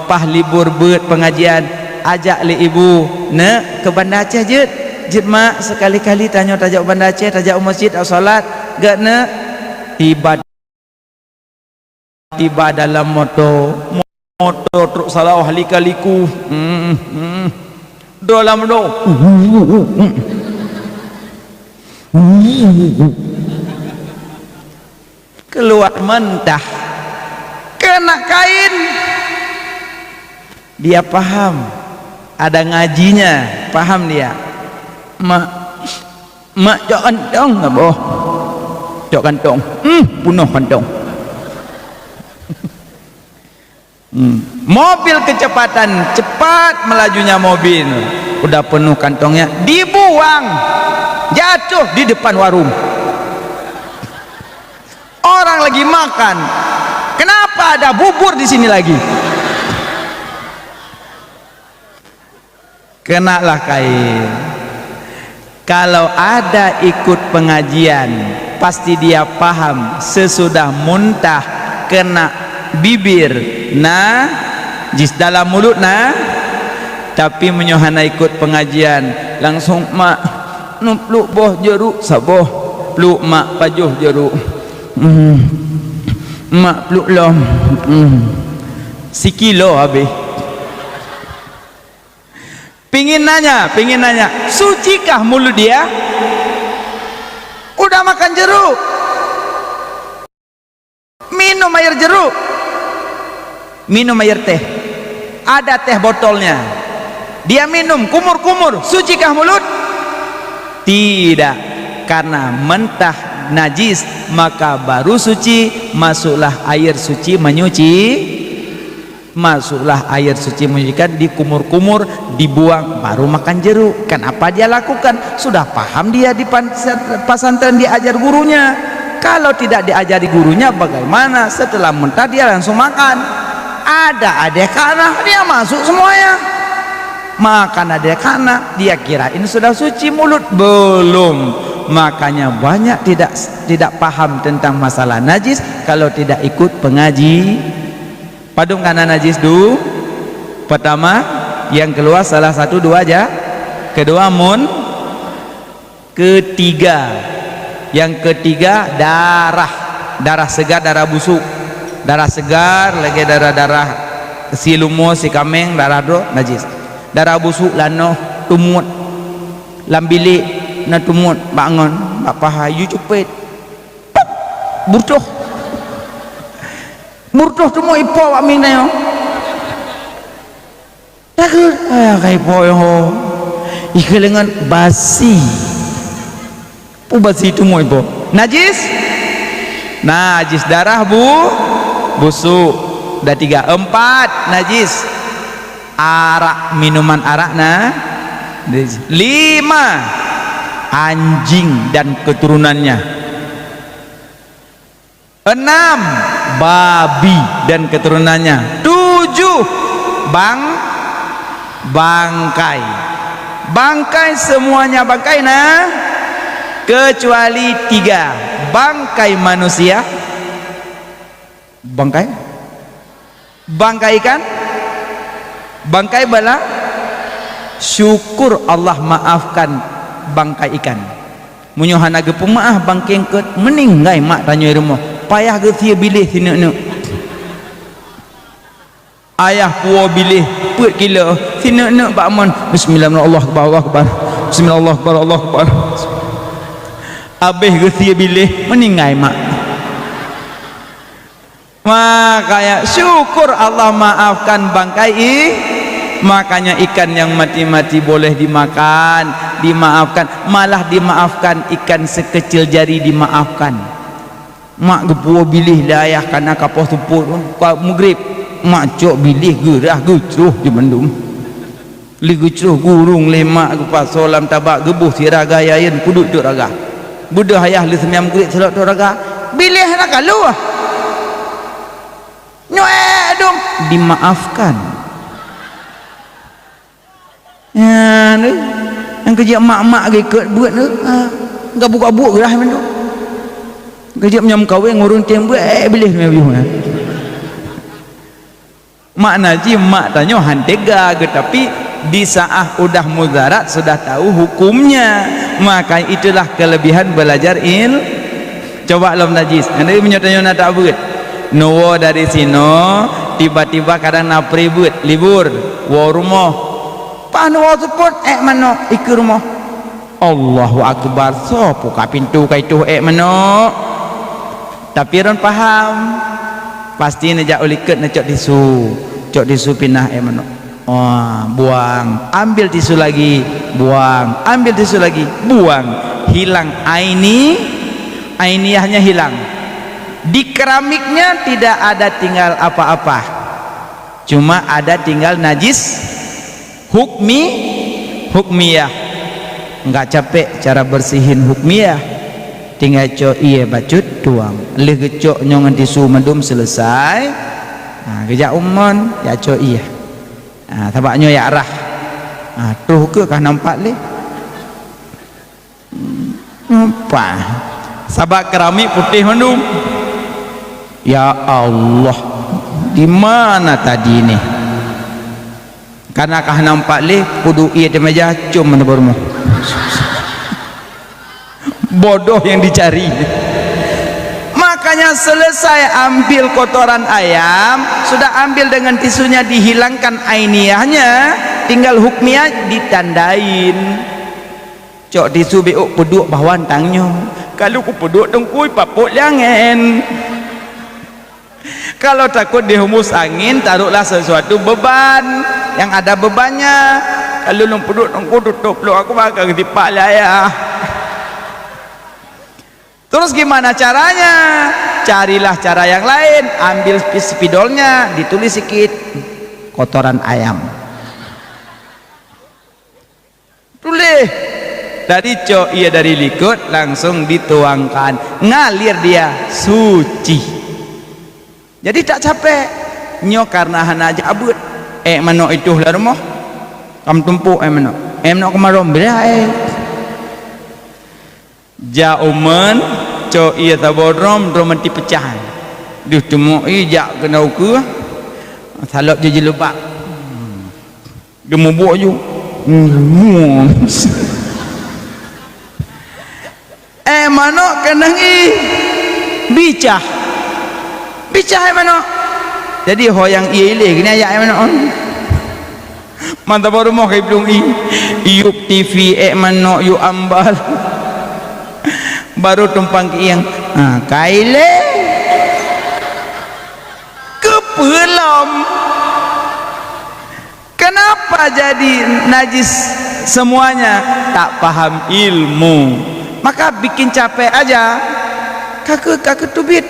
paih libur beuet pengajian, ajak lé ibu, "Neuk, keu Banda Aceh jeuet." "Jeuet, Mak, sekali-kali tanyoe tajak u Banda Aceh, tajak u masjid, tajak salat." "Gèt, Neuk." Tiba, tiba dalam moto, moto trôk salah lika-liku. Hmm, hmm. Dalam moto. Keluar mentah. Kena kain. Dia paham. Ada ngajinya. Paham dia. "Mak, Mak, cok kantong, Abah. Cok kantong. Hmm, punoh kantong." Hmm. Mobil kecepatan, cepat melajunya mobil. Udah penuh kantongnya, dibuang. Jatuh di depan warung. Orang lagi makan. Kenapa ada bubur di sini lagi? Kenalah kain. Kalau ada ikut pengajian, pasti dia paham sesudah muntah kena bibir, najis, dalam mulut na. Tapi meunyoe hana ikut pengajian, langsung, "Mak, neupluek boh jeruk saboh." "Pluek, Mak, pajoh jeruk." Hmm. "Mak, pluek lom." Hmm. Sikilo habéh. Pingin nanya, pingin nanya, sucikah mulut dia? Udah makan jeruk, minum air jeruk, minum air teh, ada teh botolnya, dia minum kumur-kumur, sucikah mulut? Tidak, karena mentah najis, maka baru suci, masuklah air suci menyuci. Masuklah air suci menyucikan, dikumur-kumur, dibuang, baru makan jeruk. Kenapa dia lakukan? Sudah paham dia di pan-, pesantren diajar gurunya. Kalau tidak diajari gurunya, bagaimana setelah muntah dia langsung makan? Ada adik anak, dia masuk semuanya. Makan adik anak, dia kirain sudah suci mulut. Belum. Makanya banyak tidak, tidak paham tentang masalah najis kalau tidak ikut pengaji. Padum kana najis du? Pertama, yang keluar salah satu dua ja. Kedua, mun. Ketiga, yang ketiga, darah. Darah segar, darah busuk. Darah segar lagi darah-darah si lumo, si kameng, darah droe, najis. Darah busuk lanoh, tumut. Lam bilik na tumut, bangon, bak paha, yue cupet. Pop! Burtoh. Burtoh teumui ipo wak mieng nyoe. Takheun, "Ayah, kai po nyoe." Ikeulengan basi. Pu basi teumui ipo? Najis? Najis darah bu-, busuk. Dah tiga. Empat, najis. Arak, minuman arak na. Lima, anjing dan keturunannya. Enam, babi dan keturunannya. Tujuh, bang-, bangkai. Bangkai, semuanya bangkai na, kecuali tiga. Bangkai manusia. Bangkai? Bangkai ikan? Bangkai bala? Syukur Allah maafkan bangkai ikan. Meunyoe hana geupeumaáh bangkai eungkôt, meuninggai mak tanyoe rumoh, payah geusie biléh sineuk-neuk. Ayah puwoe biléh peuet kilo, sineuk-neuk bak mon, "Bismillah, Allahu Akbar, Allahu Akbar. Bismillah, Allahu Akbar, Allahu Akbar." Abéh geusie biléh, meuninggai mak. Makanya syukur Allah maafkan bangkai i-, makanya ikan yang mati-mati boleh dimakan, dimaafkan, malah dimaafkan ikan sekecil jari dimaafkan. Mak geupuwoe biléh lé ayah kana ka poh seupôt, ka meugrib. Mak cok biléh geurah geucroh di mandum. Lé geucroh gurong lé mak geupasoe lam tabak geuboh sira gaya yen peuduek-duek raga. Beudôh ayah lé seumiyam meugrib seulok raga. Biléh hana ka lheueh. Nyoe dong dimaafkan. Nyan, eh. Nyang keujeuet mak-mak geukot buet tu, ha, gabuk-gabuk geurah mandum. Keujeuet meunyoe meukawen ngureueng tem buet, eh, biléh meubiyoh, eh. Makna jih mak tanyoe han tega, tapi di saat udah mudarat sudah tahu hukumnya. Maka itulah kelebihan belajar il-, Coba lom najis. Nyan meunyoe tanyoe na tabeuet. Neuwoe dari sinoe, tiba-tiba kadang na pribeuet, libur, woe rumoh. Paih neuwoe seupôt, ék manok, ikeue rumoh. Allahu Akbar, soe puka pintoe ka itoh ék manok? Tapi droen paham. Pasti neujak u likot neucok tisu. Cok tisu pinah ék manok. Wah, buang, ambil tisu lagi, buang, ambil tisu lagi, buang. Hilang aini, ainiyahnya hilang. Di keramiknya tidak ada tinggal apa-apa. Cuma ada tinggal najis hukmi, hukmiyah. Enggak capek cara bersihin hukmiyah. Tinggai cok ié bacut tuang. Lheueh geucok nyoe ngon tisu mandum selesai. Ha, geujak u mon, jak cok ié. Ha, sabab nyoe jak rhah. Ha, troh keuh ka nampak lé. Nampak. Sabab keramik putéh mandum. Ya Allah, di mana tadi ni? Karena ka nampak lé, kudu ié di meja, com mandum rumoh. Bodoh yang dicari. Makanya selesai ambil kotoran ayam, sudah ambil dengan tisunya dihilangkan ainiyahnya, tinggal hukmiyah ditandain. Cok tisu biuk peuduek bak wan tanyoe. Kalau kupeuduek teungku papok liangen. Kalau takut dihembus angin, taruhlah sesuatu beban yang ada bebannya. Kalau lôn peuduek teungku tutup lôn, aku bakal geusipak lé ayah. Terus gimana caranya? Carilah cara yang lain. Ambil spi-, spidolnya, ditulis sikit kotoran ayam. Tuléh. Dari cok ié dari likot langsung dituangkan. Ngalir dia suci. Jadi tak capek. Nyoe karena hana jak beuet. Ék manok itoh lam rumoh. Kam tumpok ék manok. Ék manok keumarôm bira ék. Jak u mon, cok ié saboh drom, drom manti peucah. Deuh teumok ié jak keunoe ukeue. Salop jih jilubak. Geumubuek ju. Ék manok keunong ié bicah. Bicah ék manok. Jadi ho nyang ié ilée geuneuk jak ék manok. Mantap baru moh kai plueng ié. Iyup TV ék manok yue ambal. Baru tumpang keuieng. Ha, kai lé. Keupeue lom? Kenapa jadi najis semuanya? Tak paham ilmu. Maka bikin capek aja. Ka keu, ka keu teubiet.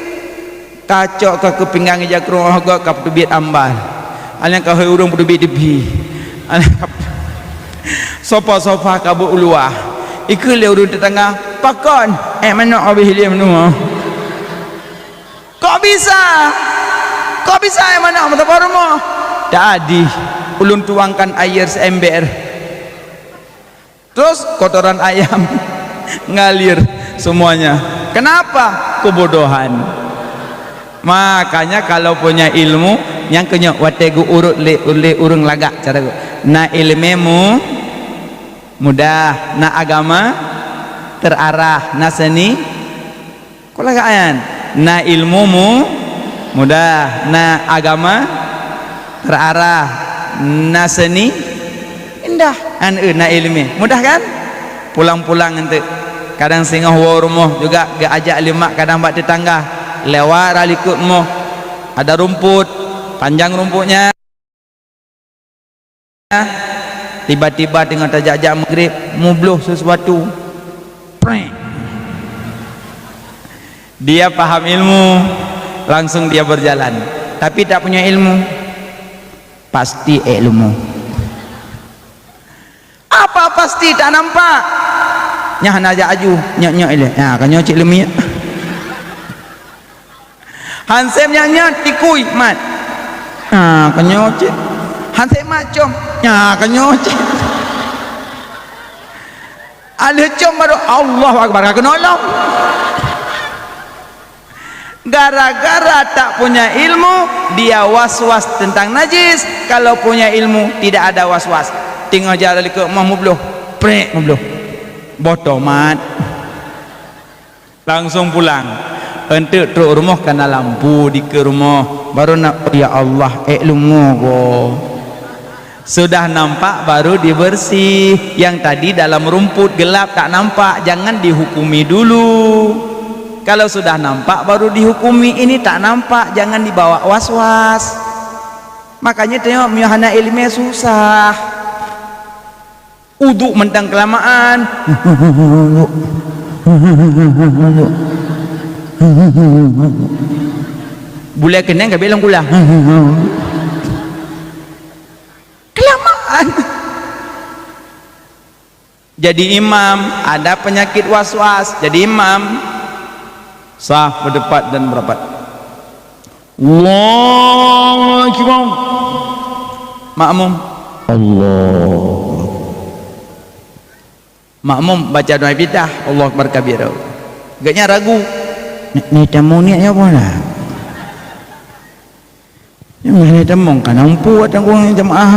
Ka cok ka keu pinggang ija krueng got ka teubiet ambal. Aleng ka hôi ureuëng teubiet diphi. Aleng ka sofa-sofa ka beu uluwa. Ikeue lé ureuëng teutangga, "Pakon? Ék manok habéh lé meunua." Kok bisa? Kok bisa ék manok meuteupeu rumoh? Tadi ulôn tuangkan air seember. Terus kotoran ayam ngalir semuanya. Kenapa? Kebodohan. Makanya kalau punya ilmu, nyang keunyoe watée geuurot lé, lé ureuëng lagak cara geu-, na ilmu mu-, mudah, na agama terarah, na seni Kok lagak nyan, na ilmu mu-, mudah, na agama Rara, na seuni, indah. An eu na iéleumé, mudah kan? Pulang-pulang enteuk. Kadang singoh woe rumoh juga geuajak lé mak, kadang bak teutangga. Lewat rot likot rumoh, ada rumput, panjang rumputnya. Tiba-tiba teungoh tajak-jak maghrib, mubloh sesuatu. Prek. Dia paham ilmu, langsung dia berjalan. Tapi tak punya ilmu, pasti ék leumo. Apa pasti? Tak nampak. Nyan hana jak aju, nyok-nyok ilée. Ha, ka nyoe cit leumiek. Hansém nyok-nyok tikui mat. Ha, ka nyoe cit. Hansém mat com. Ha, ka nyoe cit. Aleuh com baru Allahu Akbar, ka keunoe lom. Gara-gara tak punya ilmu, dia was-was tentang najis. Kalau punya ilmu, tidak ada was-was. Teungoh jalan likot mah mubloh, prek mubloh. Boh tomat. Langsung pulang. Enteuk trok rumoh kana lampu dikeue rumoh. Baru na, "Ya Allah, ék leumo goe." Sudah nampak baru dibersih. Yang tadi dalam rumput gelap tak nampak, jangan dihukumi dulu. Kalau sudah nampak baru dihukumi, ini tak nampak, jangan dibawa was-was. Makanya tengok, meunyoe hana iéleumé susah. Uduk mantong keulamaan. Bulée keunong ka beuet lam kulah. Keulamaan. Jadi imam, ada penyakit was-was. Jadi imam, saf beudepat dan beurapat. Allahu Akbar. Makmum, Allah. Makmum baca doa iftitah, Allahu Akbar kabira. Gobnyan ragu. Ni, ni tamu ni apa lah? Nyang hana tamong ka na umpu tanggong jamaah.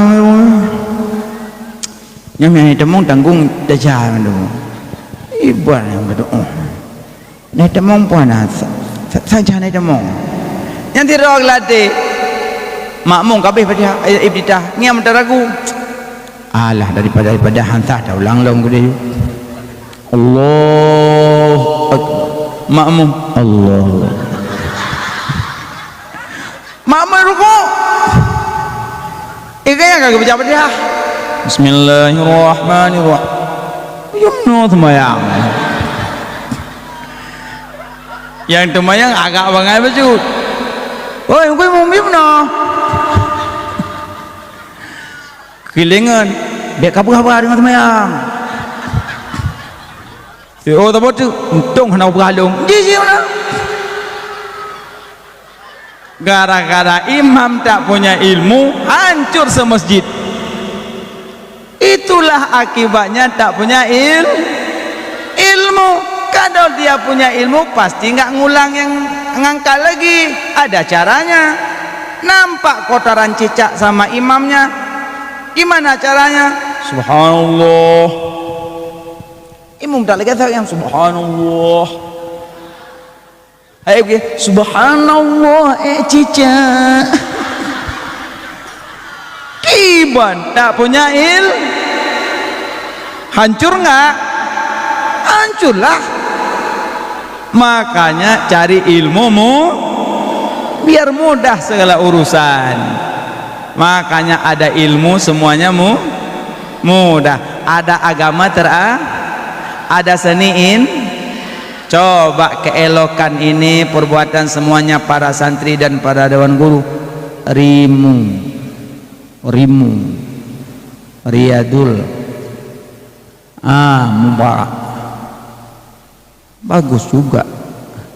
Nyang hana tamong tanggong desya tu. Iban nyang beutôi. Na tamong puan na sa-, sa-, saja na tamong. Nyang sidroe geulatih. Makmum ka abéh Fatihah, eh, iftitah. Ngieng meuta ragu. Alah, daripada, daripada han sah taulang lom keudeh. Allahu Akbar. Makmum, Allah. Makmum rukuk. Eh, gaya ka geubaca Fatihah. Bismillahirrahmanirrahim. Yum no sembahyang. Nyang teumayang agak bangai bacut. Oi, ngui mum yum no. Kilengan, bèk ka peugah-peugah deungon seumayang. Si oh, saboh teuk, untông hana peugah lôn. Ji, ji, mana? Gara-gara imam tak punya ilmu, hancur semasjid. Itulah akibatnya tak punya il-, ilmu. Kalau dia punya ilmu, pasti enggak ngulang yang ngangkat lagi. Ada caranya. Nampak kotoran cicak sama imamnya. Gimana caranya? Subhanallah. Imum tak lagèe saréng, subhanallah. Hai, oke. Subhanallah, eh, cicak. Kiban tak punya il-, hancur enggak? Hancurlah. Makanya cari ilmu mu-, biar mudah segala urusan. Makanya ada ilmu semuanya mu-, mudah. Ada agama tera-, ada seni in-, coba keelokan ini perbuatan semuanya para santri dan para dewan guru. Rimu. Rimu. Riyadul. Ah, Mubarak. Bagus juga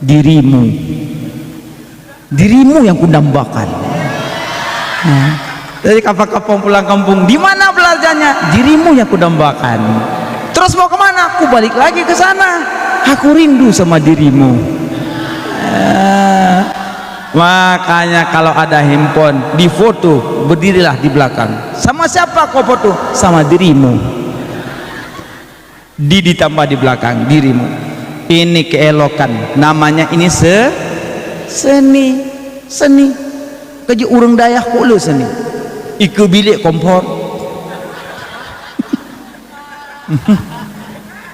dirimu. Dirimu yang kudambakan. Ha. Jadi kapang-kapang pulang kampung, di mana belajarnya? Dirimu yang kudambakan. Terus mau ke mana? Ku balik lagi ke sana. Aku rindu sama dirimu. Ah. Makanya kalau ada handphone, difoto, berdirilah di belakang. Sama siapa kau foto? Sama dirimu. Di, ditambah di belakang dirimu. Ini keelokan. Namanya ini se-, seni. Seni. Keujeuet ureueng dayah kok le seni. Ikeue bilék kompor.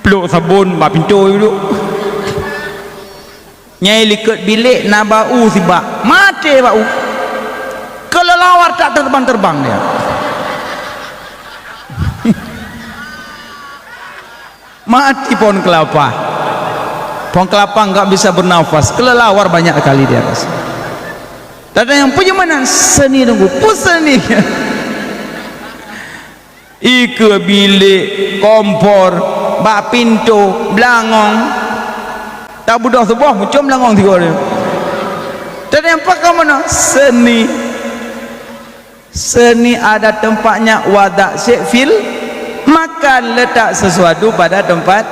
Plôk sabon bak pintoe duek. Nyang likot bilék na bak u sibak. Maté bak u. Keuleuwar tak terbang-terbang dia. Mati pohon kelapa. Pohon kelapa enggak bisa bernafas. Keuleuwar banyak kali di atas. Tapi nyang peue meunan seuni teungku, peue seuni. Ikeue bilék, kompor, bak pintoe, beulangong. Tabeudôh suboh, mucom beulangong sigoe. Tapi nyang pakon meunan seuni. Seuni ada tempatnya, wadah syai' fil makan, letak sesuatu pada tempat.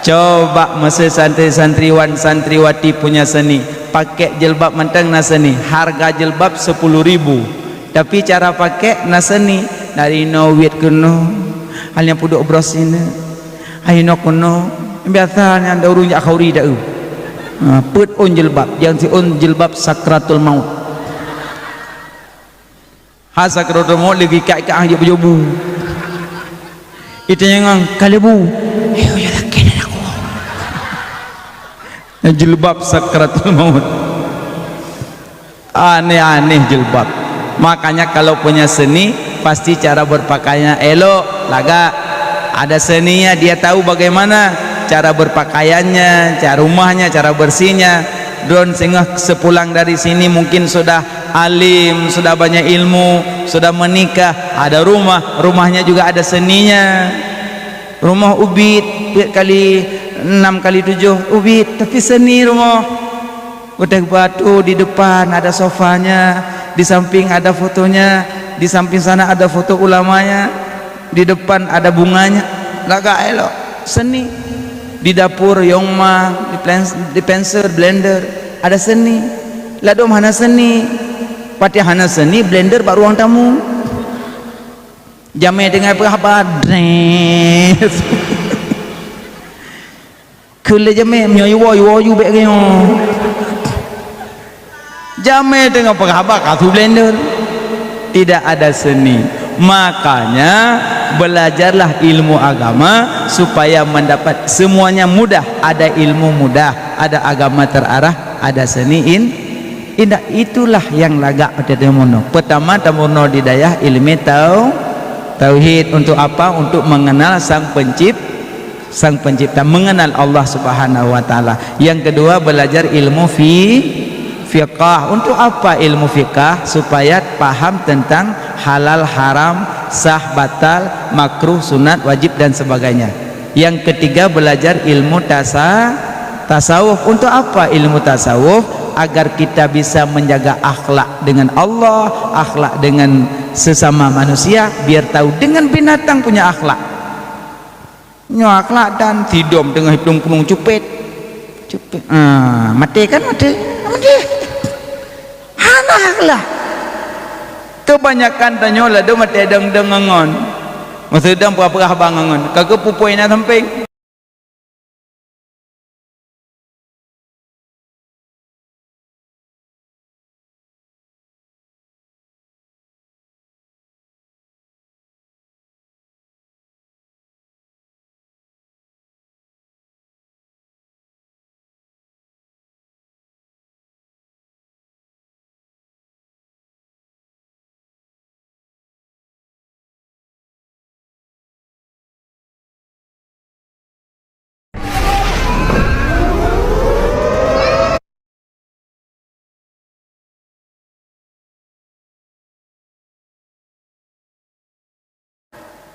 Coba meusé santri-santriwan, santriwati punya seuni, pakai jilbab mantong na seuni, harga jilbab sepuluh ribu, tapi cara pakai na seuni, dari noe wiet keunoe, hanya pudok bros sini, hai noe keunoe, biasa nyang ada ureueng jak khauri dak eu. Ha, peuet ôn jilbab, nyang siôn jilbab sakratul maut. Ha, sakratul maut lagi kat-kat hana jobu-jobu. Itanyong, "Ka lebu?" "Ayo, ya laki dan aku." Jilbab sakratul maut. Aneh-aneh jilbab. Makanya kalau punya seuni, pasti cara berpakaiannya elok, lagak. Ada seuninya, dia tahu bagaimana cara berpakaiannya, cara rumahnya, cara bersihnya. Droen singoh sepulang dari sini mungkin sudah alim, sudah banyak ilmu, sudah menikah, ada rumah, rumahnya juga ada seninya. Rumoh ubit, peuet kali enam kali tujoh ubit, tapi seni rumoh. Udah batu di depan ada sofanya, di samping ada fotonya, di samping sana ada foto ulamanya, di depan ada bunganya. Lagak elok, seni. Di dapur, yong ma, di plen-, di penser, blender, ada seni. Ladom hana seni. Watèe hana seni, blender bak ruang tamu. Jamé teungoh peugah haba, dres. Keu lé jamé, meunyoe iwoe, iwoe ju bèk geunyoe. Jamé teungoh peugah haba, ka su blender. Tidak ada seni. Makanya, belajarlah ilmu agama supaya mendapat semuanya mudah. Ada ilmu mudah, ada agama terarah, ada seni in-, indah. Itulah yang lagak pada tamunoe. Pertama, tamunoe di dayah ilmu tau-, tauhid. Untuk apa? Untuk mengenal Sang Pencip-, Sang Pencipta, mengenal Allah Subhanahu wa Taala. Yang kedua, belajar ilmu fi-, fiqah. Untuk apa ilmu fiqah? Supaya paham tentang halal, haram, sah, batal, makruh, sunat, wajib, dan sebagainya. Yang ketiga, belajar ilmu tasa-, tasawuf. Untuk apa ilmu tasawuf? Agar kita bisa menjaga akhlak dengan Allah, akhlak dengan sesama manusia, biar tahu dengan binatang punya akhlak. Nyoe akhlak dan sidom teungoh hitung punong cupet. Cupet. Ah, maté kan maté. Maté. Hana akhlak. Kebanyakan tanyoe ladom maté dong-dong ngon. Masa dong peugah-peugah haba ngon. Ka keuh pupui na sampéng.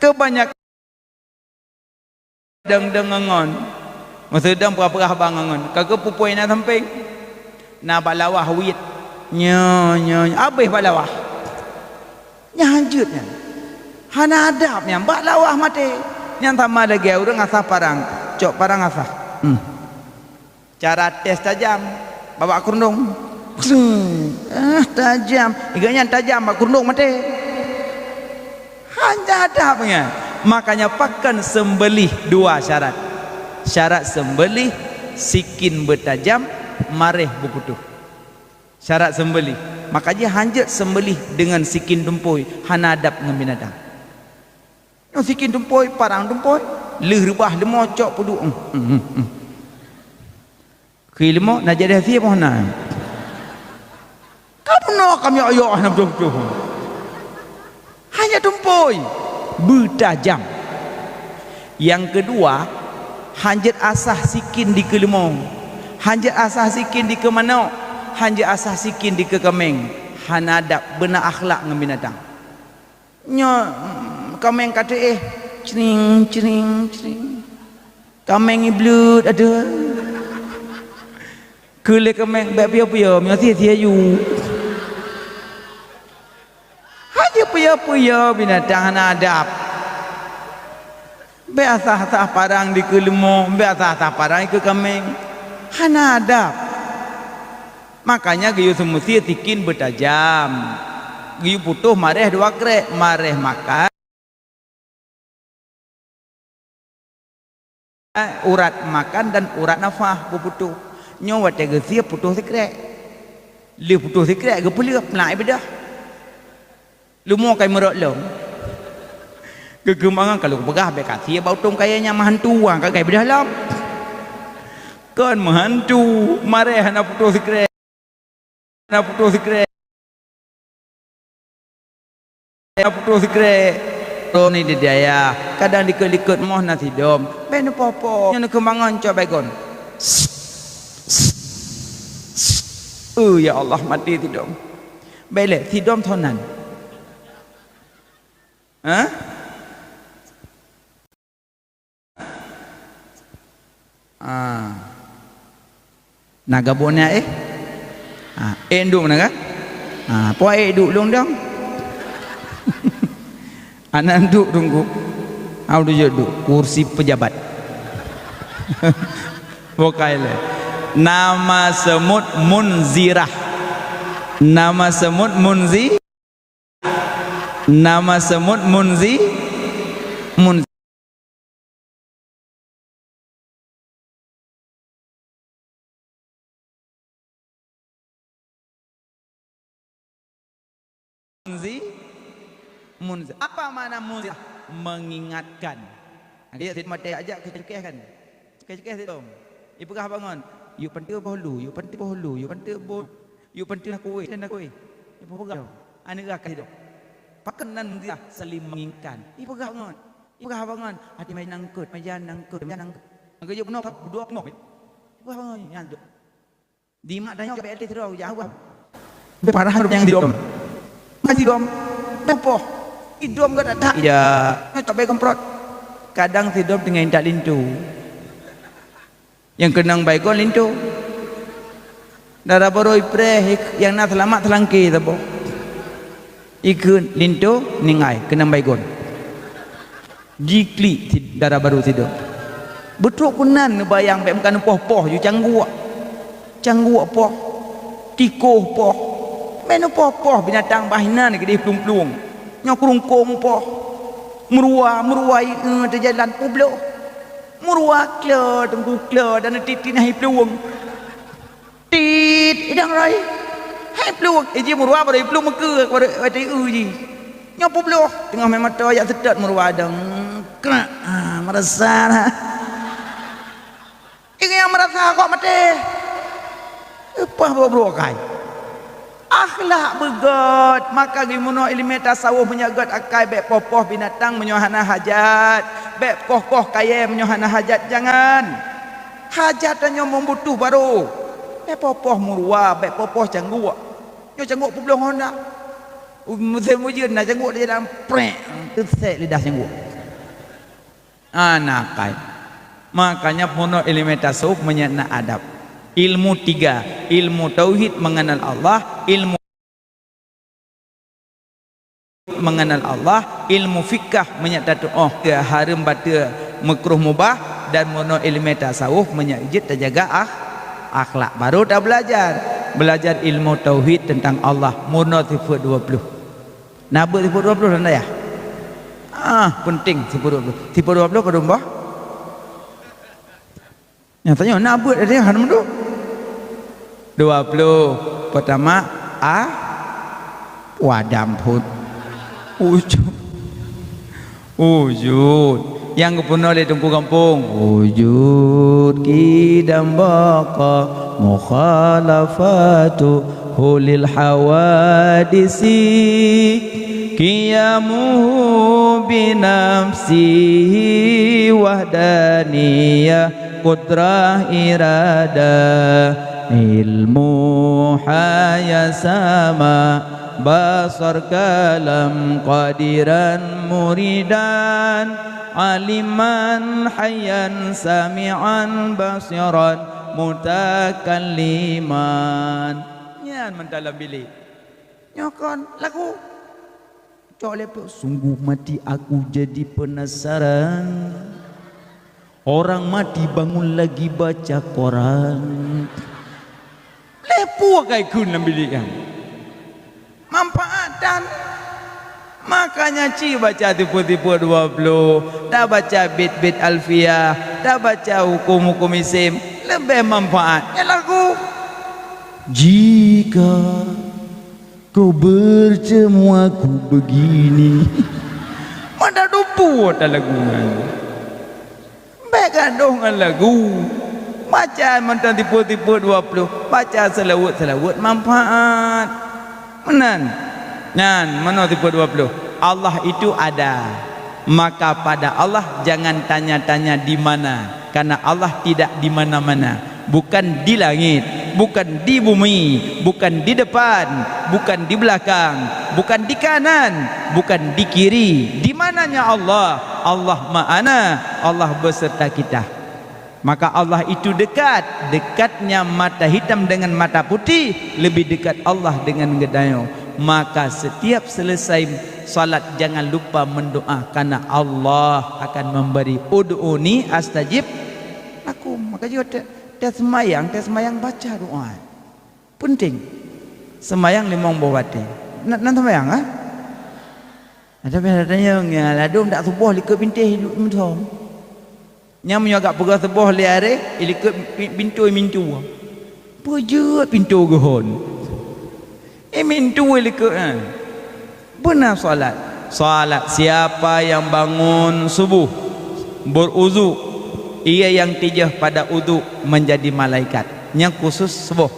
Kebanyak-, dong-dong ngon. Masa dong peugah-peugah haba ngon. Ka keuh pupui na sampéng. Na bak lawah wit. Nyo, nyo, nyo. Abéh bak lawah. Nyan hanjeuet nyan. Hana adab nyan. Bak lawah maté. Nyan sama lagèe ureueng asah parang. Cok parang asah. Hmm. Cara tes tajam, babak keurundong. Ceng. Ah, tajam. Ingat nyan tajam bak keurundong maté. Hana adab nyan. Makanya pakon seumbelih dua syarat. Syarat seumbelih, sikin beutajam, maréh beuputôh. Syarat seumbelih. Maka jih hanjeuet seumbeuléh deungon sikin tumpôi, hana adab ngon binatang. Nyoe sikin tumpôi, parang tumpôi, lheueh reubah leumo cok peuduek. Hmm, hmm, hmm. Khi leumo na jadeh sie boh na. Ka bunoe ka miyok-yok hana beutôi-beutôi. Hanya tumpôi, beutajam. Nyang keudua, hanjeuet asah sikin dikeue leumo, hanjeuet asah sikin dikeue manok, hanjeuet asah sikin dikeue kaméng. Hana adab, beuna akhlak ngon binatang. Nyoe, mm, kaméng ka teuéh, cring, cring, cring. Kaméng ié bleut adoe. Keu lé kaméng, bèk piyo-piyo, meunyoe sie-sie aju. Hana piyo-piyo binatang hana adab. Bèk asah-asah parang dikeue leumo, bèk asah-asah parang dikeue kaméng. Hana adab. Makanya geuyue seumeusie sikin beutajam. Geuyue putôh mareh dua krek, mareh makan, urat makan dan urat nafah beuputôh. Nyoe watèe geusie putôh sikrek. Lheueh putôh sikrek geupeuleueh, peulak ié beudoh. Leumo kai meurok lom. Geukeumangan ka lôn peugah bèk ka sie bak utông kayèe nyan meuhantu, ka kai beudoh lom. Kon meuhantu, mareh hana putôh sikrek. Hana putôh sikrek. Hana putôh sikrek. Droeneuh di dayah, kadang likot-likot moh na sidom. Bèk neupoh-poh. Nyoe neukeumangan cok baygon. Oh, ya Allah, maté sidom. Bèk lé, sidom tho nan. Hah? Ah. Na gabuk nyan, eh? Ah, eh, duek meunan kan? Ah, puai eh duek lôn dong. Aneuk duek tunggu. Au duek duek kursi pejabat. Bukai lé. Nama semut Munzirah. Nama semut Munzi-, nama semut Munzi-, Munzi-, Munzi-, Munzi-, apa makna Munzi-? Mengingatkan. Jadi, sidom maté ajak keu cukeh kan? Cukeh-cukeh sidom. Ipeugah bangon. Yuk panteue boh lu, yuk panteue boh lu, yuk panteue boh, yuk panteue na kueh, na kueh. Ipeugah. Aneuk gah sidom. Pakon nan Munzi-, saling mengingatkan. Ipeugah bangon. Ipeugah bangon. Hati meja nangkot, meja nangkot, meja nangkot. Angkot jeuet bunoe, budoe bunoe. Ipeugah bangon. Nyan tu. Di mak tanyoe bèk até sidroe, jak ubah. Bèk parah nyang sidom. Mak sidom. Bèk poh. Sidom gata that. Ya. Nyoe cok bèk gemprot. Kadang sidom teungoh intat linto. Nyang keunong baygon linto. Dara barô ipreh nyang na seulamat seulangké saboh. Ikheun linto ningai keunong baygon. Jiklik si-, dara barô sidom. Beutrok keunan neubayang bèk meuka neupoh-poh ju cangguek. Cangguek poh. Tikôh poh. Bèk neupoh-poh binatang bah inan keudéh plueng-plueng. Nyoe keurungkông poh. Meuruwa, meuruwa ié teujalan peubloh. Meuruwa klo, teungku klo dan tiet-tiet na hi plueng. Tit, idang rhoi. Hai plueng, iji meuruwa baru i plueng meukeue, baru watèe eu ji. Nyoe peubloh, teungoh mé mata jak seutôt meuruwa dong. Krak, ah, meurasa na. Ingat meurasa kok maté. Upah bro-bro kai. Akhlak beugöt, maka geumono ileumèe tasawuf meunyoe göt akai bèk poh-poh binatang meunyoe hana hajat, bèk poh-poh kayèe meunyoe hana hajat, jangan. Hajat tanyoe meubutoh barô. Bèk poh-poh meuruwa, bèk poh-poh cangguek. Nyoe cangguek peubloh honda. Musém ujeuen na cangguek di jalan, prek, teusek lidah cangguek. Hana akai. Makanya peunoh ileumèe tasawuf meunyoe na adab. Ilmu tiga, ilmu tauhid mengenal Allah, ilmu mengenal Allah, ilmu fikah meunyoe tatu'oh keu hareuem bateue meukruh mubah, dan peunoh ileumèe tasawuf meunyoe jeuet tajaga ah-, akhlak. Baru tabeulajar, beulajar ilmu tauhid teuntang Allah, peunoh sifeuet dua ploh. Na beuet sifeuet dua ploh lam dayah? Ah, peunteng sifeuet dua ploh. Sifeuet dua ploh padum boh? Nyang tanyoe na beuet dayah hana meudôk. Dua ploh. Peutama, a-, Wadam phon. Wujud. Wujud. Nyang geupeurunoe lé Teungku Gampông. Wujud qidam baqa mukhalafatuhu lil hawadisi. Qiyamuhu bi nafsihi wahdaniyah qudrah iradah ilmu haya sama basar kalam qadiran muridan aliman hayyan sami'an basiran mutakalliman. Nyan mantong lam bilék. Nyoe kon lagu. Cok lé peue, sungguh mati aku jadi penasaran. Orang mati bangun lagi baca koran. Lé peue ka ikheun lam bilék nyan. Manfaat tan. Makanya ci baca tipe-tipe dua puluh, tabaca bit-bit Alfiah, tabaca hukum-hukum isim, leubeh manfaat. Nyan lagu. Jika kau bertemu aku begini. Mada dupu ata lagu nyan. Bék gadoh ngon lagu. Baca mantong tipe-tipe dua puluh. Baca seulaweuet-seulaweuet manfaat. Meunan. Nyan, manoe tipe dua puluh. Allah itu ada. Maka pada Allah jangan tanya-tanya di mana, karena Allah tidak di mana-mana. Bukan di langit, bukan di bumi, bukan di depan, bukan di belakang, bukan di kanan, bukan di kiri. Di mananya Allah? Allah ma'ana, Allah beserta kita. Maka Allah itu dekat, dekatnya mata hitam dengan mata putih, lebih dekat Allah dengan geutanyoe. Maka setiap selesai salat jangan lupa mendoa, karena Allah akan memberi, "Ud'uni astajib lakum." Maka jeuet teu-, teu seumayang, teu seumayang baca doa. Penting. Seumayang limong boh watée. Na, na seumayang, ah? Tapi ada tanya, nyan ladôm dak suboh likot bintéh duek meusom. Nyan meunyoe agak peugah suboh lé aré, ilikot pi-, pintoe mintu. Peue jeuet pintoe geuhon. Eh, mintu ilikot nyan. Beuna salat. Salat, siapa yang bangun subuh, beruzu, ia yang tijah pada uzu menjadi malaikat. Nyan khusus suboh.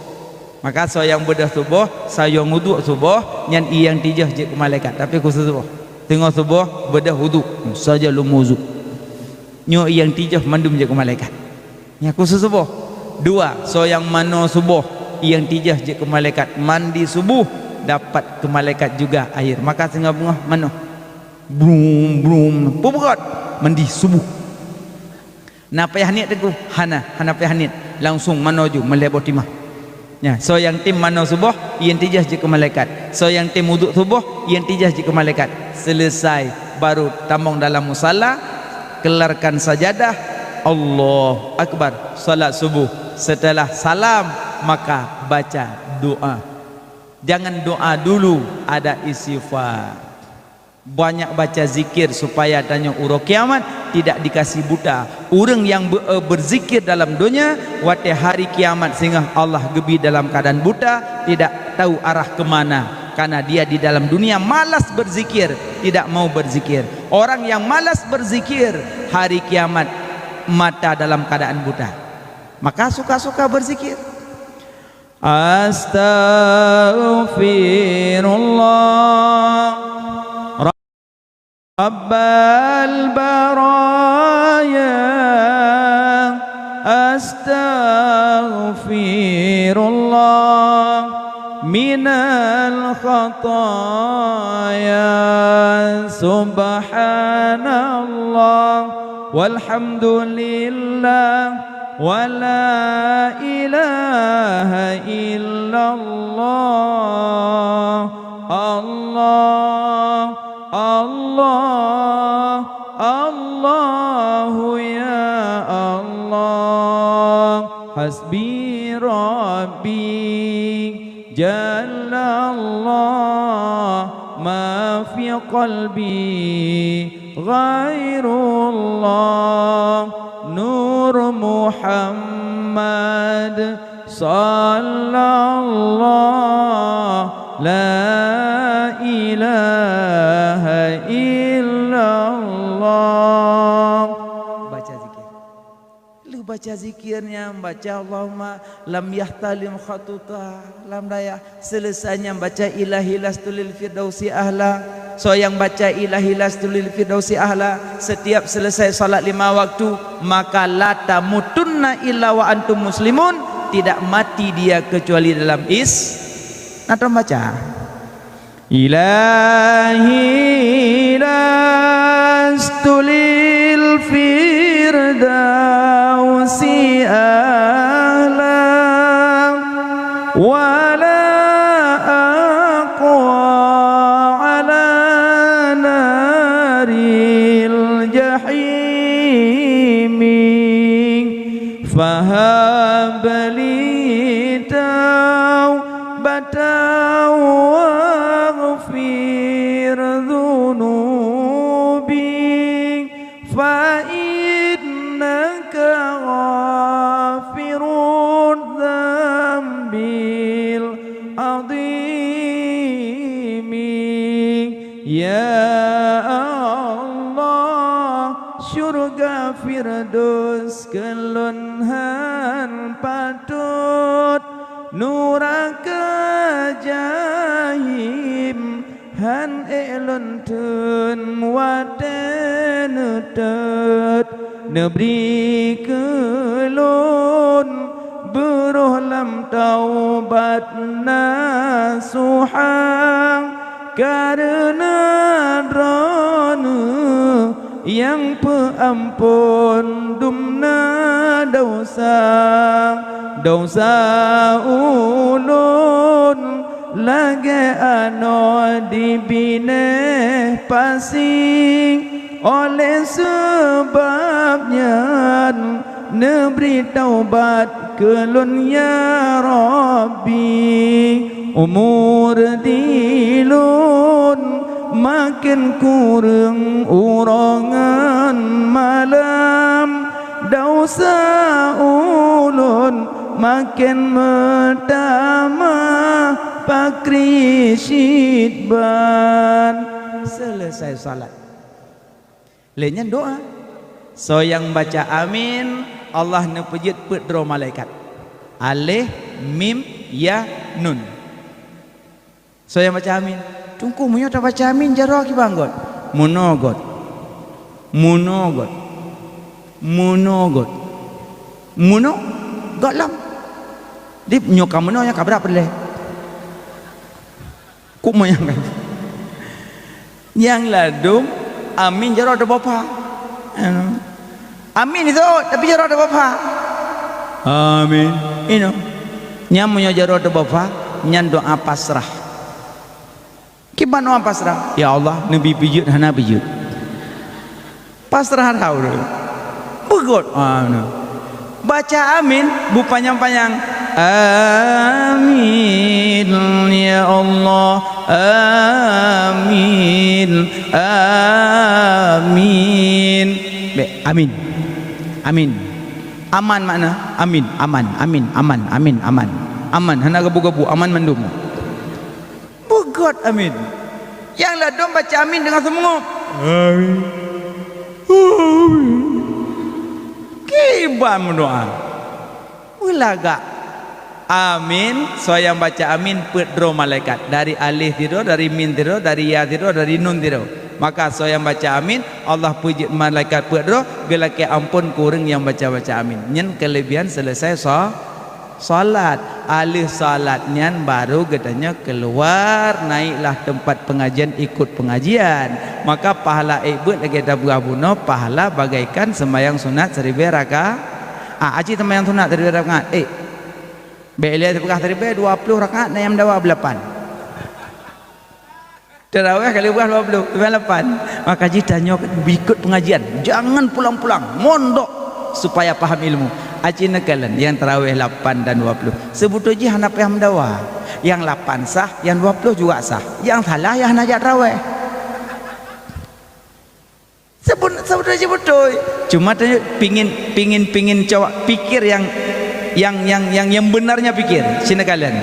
Maka soe nyang beudôh suboh, soe nyang uduek suboh, nyan i nyang tijôh jeuet keu malaikat, tapi khusos suboh. Teungoh suboh beudôh uduek, soe jeuet lom uduek. Nyoe i nyang tijôh mandum jeuet keu malaikat. Nyan khusos suboh. Dua, soe nyang manoe suboh, i nyang tijôh jeuet keu malaikat. Mandi subuh dapat keu malaikat juga air. Maka singoh beungoh manoe. Brum, brum. Peue beurot? Mandi subuh. Na payah niet teungku? Hana, hana payah niet. Langsung manoe ju meulhèe boh timah. Nya, soe nyang tem manoe suboh, i nyang tijôh jeuet keu malaikat. Soe nyang tem uduek suboh, i nyang tijôh jeuet keu malaikat. Selesai, baru tamong dalam musala, kelarkan sajadah, Allahu Akbar, salat subuh. Setelah salam, maka baca doa. Jangan doa dulu, ada istighfar. Banyak baca zikir supaya tanyoe uroe kiamat tidak dikasih buta. Ureuëng nyang be-, eh, berzikir dalam donya, watée hari kiamat singoh Allah geubi dalam keadaan buta, tidak tahu arah ke mana. Karena dia di dalam dunia malas berzikir, tidak mau berzikir. Orang yang malas berzikir, hari kiamat mata dalam keadaan buta. Maka suka-suka berzikir. Astaghfirullah Rabbal baraya, astaghfirullah minal khataya, subhanallah walhamdulillah. Wa la ilaha illallah. Allah, Allah, Allahu ya Allah. Hasbi Rabbi. Jalla Allah, ma fi qalbi ghairullah, Nur Muhammad, sallallahu, la Baca zikir. Lheueh baca zikir nyan, baca Allahumma lam yahtalim khatuta lam dayah. Selesai nyan baca ilahi lastu lil firdausi ahla. Soe nyang baca ilahi lastu lil firdausi ahla setiap selesai salat lima waktu, maka la tamutunna illa wa antum muslimun, tidak mati dia kecuali dalam Is-, na tom baca. Ilahi lastu lil firdausi ahla, wa la aqwa ala naril jahimi. Fahab li taubatan waghfir dzunubi, fa innaka ghafirudz dzambil adzimi. Ya Allah, syurga Firdaus keu lôn hán patot, nuraka Jahim hán ék lôn theun. Watée neutot, neubri keu lôn beurôh lam taubat nasuha. Kareuna Droeneuh nyang peuamphon dumna desya, desya ulôn lagée anoe di binéh pasi. Óh lheueh sabab nyan, neubri taubat keu lôn, ya Rabbi. Umu di lôn maken kureueng uroe ngon malam, desya ulôn maken meutamah pakri cit ban. Selesai salat. Lheueh nyan doa. Soe nyang baca amin, Allah neupeujeuet peuet droe malaikat. Alif, mim, ya, nun. Soe nyang baca amin? Teungku, meunyoe tabaca amin, jaroe kiban göt? Meunoe göt. Meunoe göt. Meunoe göt. Meunoe göt lom. Di nyoe ka meunoe, nyan ka brat peureulée. Kok meunan kan? Nyang ladôm amin jaroe teuboh pha. Amin itu, tapi jaroe teuboh pha. Amin. Inoe. Nyan meunyoe jaroe teuboh pha, nyan doa pasrah. Kiban doa pasrah, "Ya Allah, neubi peujeuet hana peujeuet." Pasrah that ureuëng. Beugöt. Ah, nah. Baca amin beupanyang-panyang. Amin, ya Allah. Amin. Amin. Bèk, amin. Amin. Aman makna amin, aman, amin, aman, amin, aman. Aman, hana gabu-gabu, aman mandum. Beugöt amin. Nyang ladôm baca amin deungon seumeungöb. Amin. Amin. Kiban meudoa. Meulagak. Amin. Soe nyang baca amin, peuet droe malaikat. Dari alif sidroe, dari mim sidroe, dari ya sidroe, dari nun sidroe. Maka soe nyang baca amin, Allah peujeuet malaikat peuet droe, geulakée amphon keu ureuëng nyang baca-baca amin. Nyan keulebihan selesai so-, Salat, aleuh salat nyan baru geutanyoe keuluar, naiklah teumpat peungajian, ikot peungajian. Maka pahala ék beuet lagée tapeugah bunoe, pahala bagaikan seumayang sunat siribée raka-, ah, aci seumayang sunat siribée rakaat, ék. Bék lé tapeugah siribée dua ploh rakaat, na nyang meudawa beulapan. Tarawih kali beulah dua ploh, leubeh lapan. Maka jih tanyoe kan bikot pengajian. Jangan pulang-pulang. Mondok supaya paham ilmu. Aci neukalon nyang tarawih lapan dan dua ploh. Seubeutôi jih hana payah meudawa. Nyang lapan sah, nyang dua ploh juga sah. Nyang salah nyang hana jak tarawih. Sebut-, sebut aja beutôi. Cuma tanya pingin, pingin, pingin coba pikir yang, yang, yang, yang, yang benarnya pikir. Sini kalian.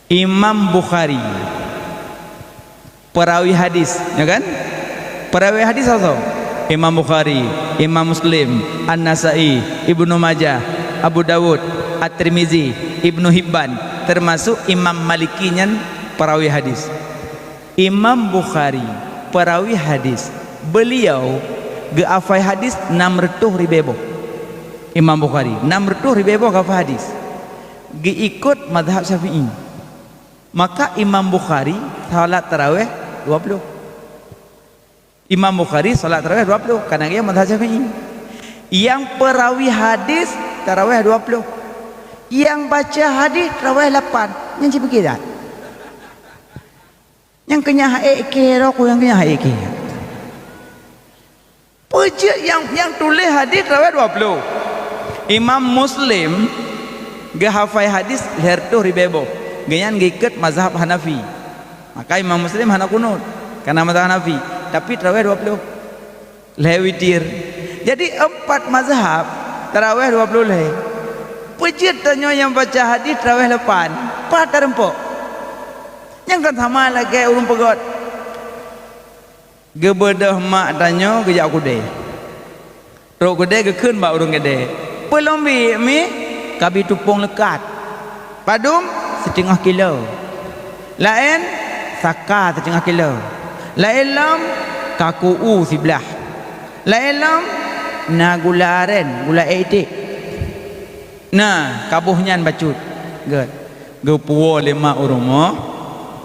Imam Bukhari. Perawi hadis, ya kan? Perawi hadis apa? Imam Bukhari, Imam Muslim, An-Nasai, Ibnu Majah, Abu Dawud, At-Tirmizi, Ibnu Hibban, teumasuk Imam Maliki nyan peurawi hadis. Imam Bukhari, peurawi hadis, beuliau geuhafai hadis nam reutôh ribée boh. Imam Bukhari, nam reutôh ribée boh geuhafai hadis. Geuikot mazhab Syafi'i. Maka Imam Bukhari salat taraweh dua ploh. Imam Bukhari salat taraweh dua ploh, karena dia mazhab Syafi'i. Nyang peurawi hadis taraweh dua ploh. Nyang baca hadis taraweh lapan. Nyan cit pike that. Nyang keunyahan ék keu roh, nyang keunyahan ék keu. Peue jeuet nyang, nyang tuléh hadis taraweh dua ploh. Imam Muslim geuhafai hadis lhèe reutôh ribée boh. Gobnyan geuikot mazhab Hanafi. Maka Imam Muslim hana kunut, karena mazhab Hanafi. Tapi taraweh dua ploh. Lhèe witir. Jadi, empat mazhab, taraweh dua ploh lhèe. Peue jeuet tanyoe nyang baca hadis taraweh lapan? Pat tareumpok. Nyang kon sama lagèe ureueng peugöt. Geubeudôh mak tanyoe geujak u keudè. Trok u keudè geukheun bak ureueng keudè, "Peue lôn bri mi?" "Kabi tupông leukat." "Padum?" "Siteungoh kilo." "Laén?" "Saka siteungoh kilo." "Laén lom?" "Kaku u siblaih." "Laén lom?" "Na gula aren, gula ék iték." "Na, ka boh nyan bacut." Geupuwoe lé mak u rumoh,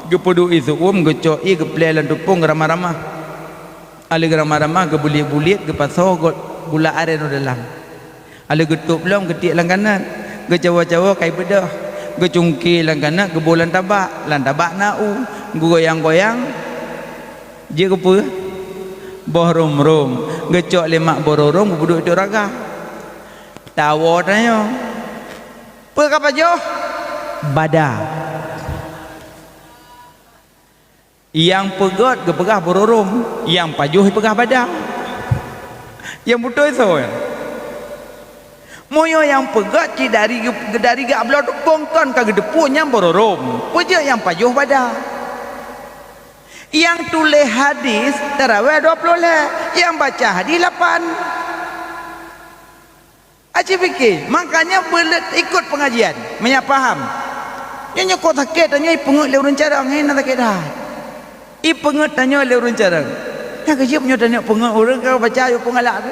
geupeuduek ié seu-uem, geucok ié geuplè lam tupông, geuramah-ramah. Alèh geuramah-ramah, geubuliet-buliet, geupasoe gula aren u dalam. Alèh geutôb lom, geutiek lam kanat, geucawoe-cawoe ka ibeudôh, geucungké lam kanat, geuboh lam tabak, lam tabak na u, geugoyang-goyang. Jeuet keu peue? Boh rôm-rôm, geucok lé mak boh rôm-rôm, geupeuduek di raga. Tawoe tanyoe. Peue ka pajoh? Bada. Nyang peugöt geupeugah boh rôm-rôm, nyang pajoh geupeugah bada. Nyang beutôi soe? Meunyoe nyang peugöt cit dari, dari geubloe tupông kon ka geuteupeue nyan boh rôm-rôm, peue jeuet nyang pajoh bada. Nyang tuléh hadis taraweh dua ploh lhèe, nyang baca hadis lapan. Aci pike, makanya beulet ikot pengajian, meunyo paham. Nyoe nyoe kok sakét tanyoe ipeungeuet lé ureueng carông, hé na sakét that. Ipeungeuet tanyoe lé ureueng carông. Nyang keujeuet nyoe tanyoe peungeuet ureueng ka baca ayat peungalak tu.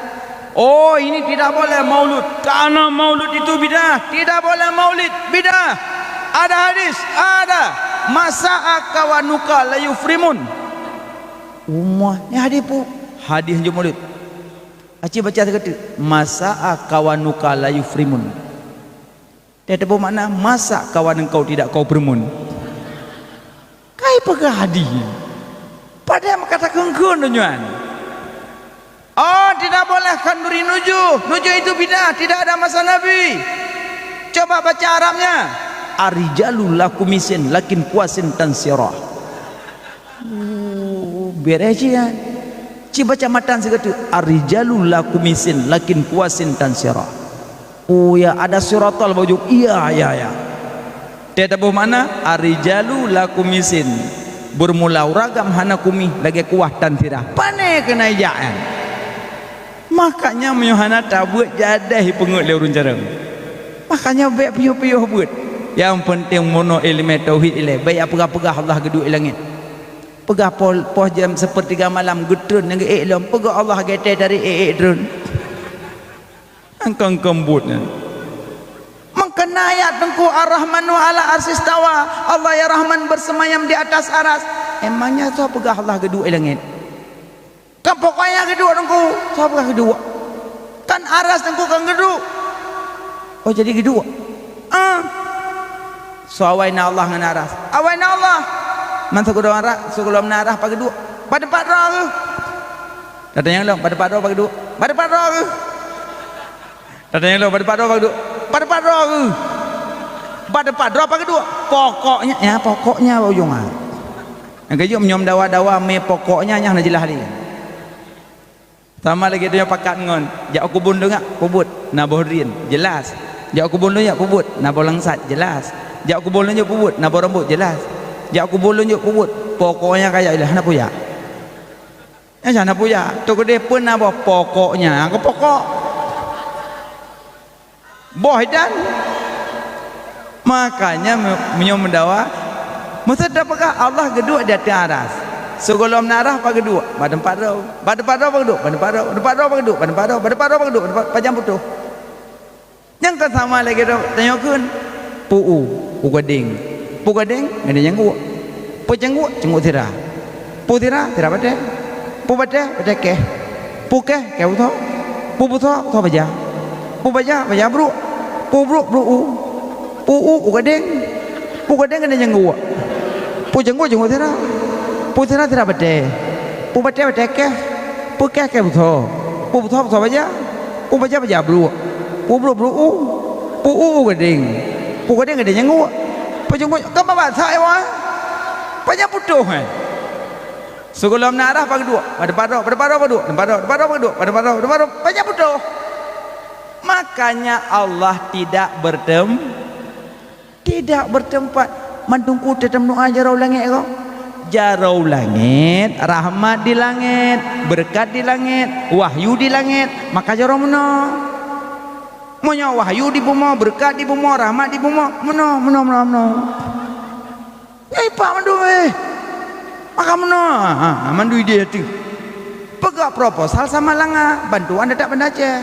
Oh, ini tidak boleh maulud. Karena maulud itu bid'ah. Tidak boleh maulid, bid'ah. Ada hadis, ada. Masa akawanuka la yufrimun. Umah, ni hadis pu. Hadis jeuet maulud. Aci baca sigoe teuk, "Masa akawanuka la yufrimun." Teuh teupeue makna, "Masa kawan engkau tidak kau peureumeun?" Kai peugah hadih. Padahai meukatakheun-kheun donya nyan. Oh, tidak boleh khanduri nujuh. Nujuh itu bid'ah, tidak ada masa Nabi. Coba baca Arabnya. Ar-rijalu la kumisin lakin kuasin tansirah. Oh, beres cit nyan. Ci baca matan sigoe teuk, "Ar-rijalu la kumisin lakin kuasin tansirah." Oh ya, ada siratal bak ujong. Iya, ya, ya. Teuh teupeue makna, "Ar-rijalu la kumisin." Beureumola ureueng agam hana kumih lagèe kuah tansirah. Pané keunan ijak nyan. Makanya meunyoe hana tabeuet, jadeh ipeungeuet lé ureueng carông. Makanya bèk piôh-piôh beuet. Nyang peunteng meunoe ileumèe tauhid ilèe, bèk jak peugah-peugah Allah geuduek i langèt. Peugah poh, poh jam seupeurtiga malam geutreun nyang geuék lom, peugah Allah geutéh dari ék-ék treun. Angkong-kong buet nyan. Meukeuna ayat teungku, "Ar-Rahmanu 'alal 'arsy istawa." Allah yang Rahman bersemayam di atas aras. Emangnya soe peugah Allah geuduek i langèt? Kan pokoknya geuduek teungku. Soe peugah geuduek? Kan aras teungku kan geuduek. Oh, jadi geuduek. Ah. Soe awai na Allah ngon aras? Awai na Allah. Man sigohlom aras, sigohlom na aras, pat geuduek? Pat teumpat droe geuh? Tatanyong lom, pat teumpat droe pat geuduek? Pat teumpat droe geuh? Tatanyong lom, pat teumpat droe pat geuduek? Pat teumpat droe geuh? Pat teumpat droe pat geuduek? Pokoknya, ya, pokoknya bak ujong ah. Nyang keujeuet meunyoe dawa-dawa mé pokoknya nyan hana jeulaih lé. Sama lagèe tanyoe pakat ngon, jak u keubon tu nyak peubuet, na boh drien, jeulaih. Jak u keubon tu nyak peubuet, na boh langsat, jeulaih. Jak u keubon tu nyak peubuet, na boh rambôt, jeulaih. Jak u keubon tu nyak peubuet, pokoknya ka jak jeulaih, hana peue jak. Nyan hana peue jak. Teukeudeh peue na boh pokoknya. Keu pokok. Boh idan. Makanya me-, meunyoe meudawa, meuseuti tapeugah Allah geuduek di ateueh aras. Sigohlom na aras pat geuduek, bak teumpat droe. Bak teumpat droe pat geuduek, bak teumpat droe, bak teumpat droe pat geuduek, bak teumpat droe, bak teumpat droe pat geuduek, bak teumpat, pajan putôh. Nyang ka sama lagèe tanyoe kheun, pu u, pu gadeng. Pu gadeng, gadeng jangguek. Pu jangguek, jangguek sira. Pu sira, sira batèe. Pu batèe, batèe kèh. Pu kèh, kèh butho. Pu butho, butho baja. Pu baja, baja bruek. Pu bruek, bruek u. Pu u, u gadeng. Pu gadeng, gadeng jangguek. Pu jangguek, jangguek sira. Pu sira, sira batèe. Pu batèe, batèe kèh. Pu kèh, kèh butho. Pu butho, butho baja. Pu baja, baja bruek. Pu bruek, bruek u. Pu u, u gadeng. Pu gadeng, gadeng jangguek. Pu jangguek, ka babah sa, eh, wah. Pajan putôh, eh. Sigohlom na aras pat geuduek, bak teumpat droe, bak teumpat droe pat geuduek, teumpat droe, teumpat droe pat geuduek, bak teumpat droe, teumpat droe, pajan putôh. Makanya Allah tidak bertem-, tidak bertempat. Mandum kuteuk tameundoa jaroe u langèt kok. Jaroe u langèt, rahmat di langèt, beureukat di langèt, wahyu di langèt, maka jaroe meunoe. Meunyoe wahyu di bumoe, beureukat di bumoe, rahmat di bumoe, meunoe, meunoe, meunoe, meunoe. Nyan ipak mandum, eh. Maka meunoe, ha, ha, mandum idéh ateueh. Peugah proposal Samalanga, bantuan teutap Banda Aceh.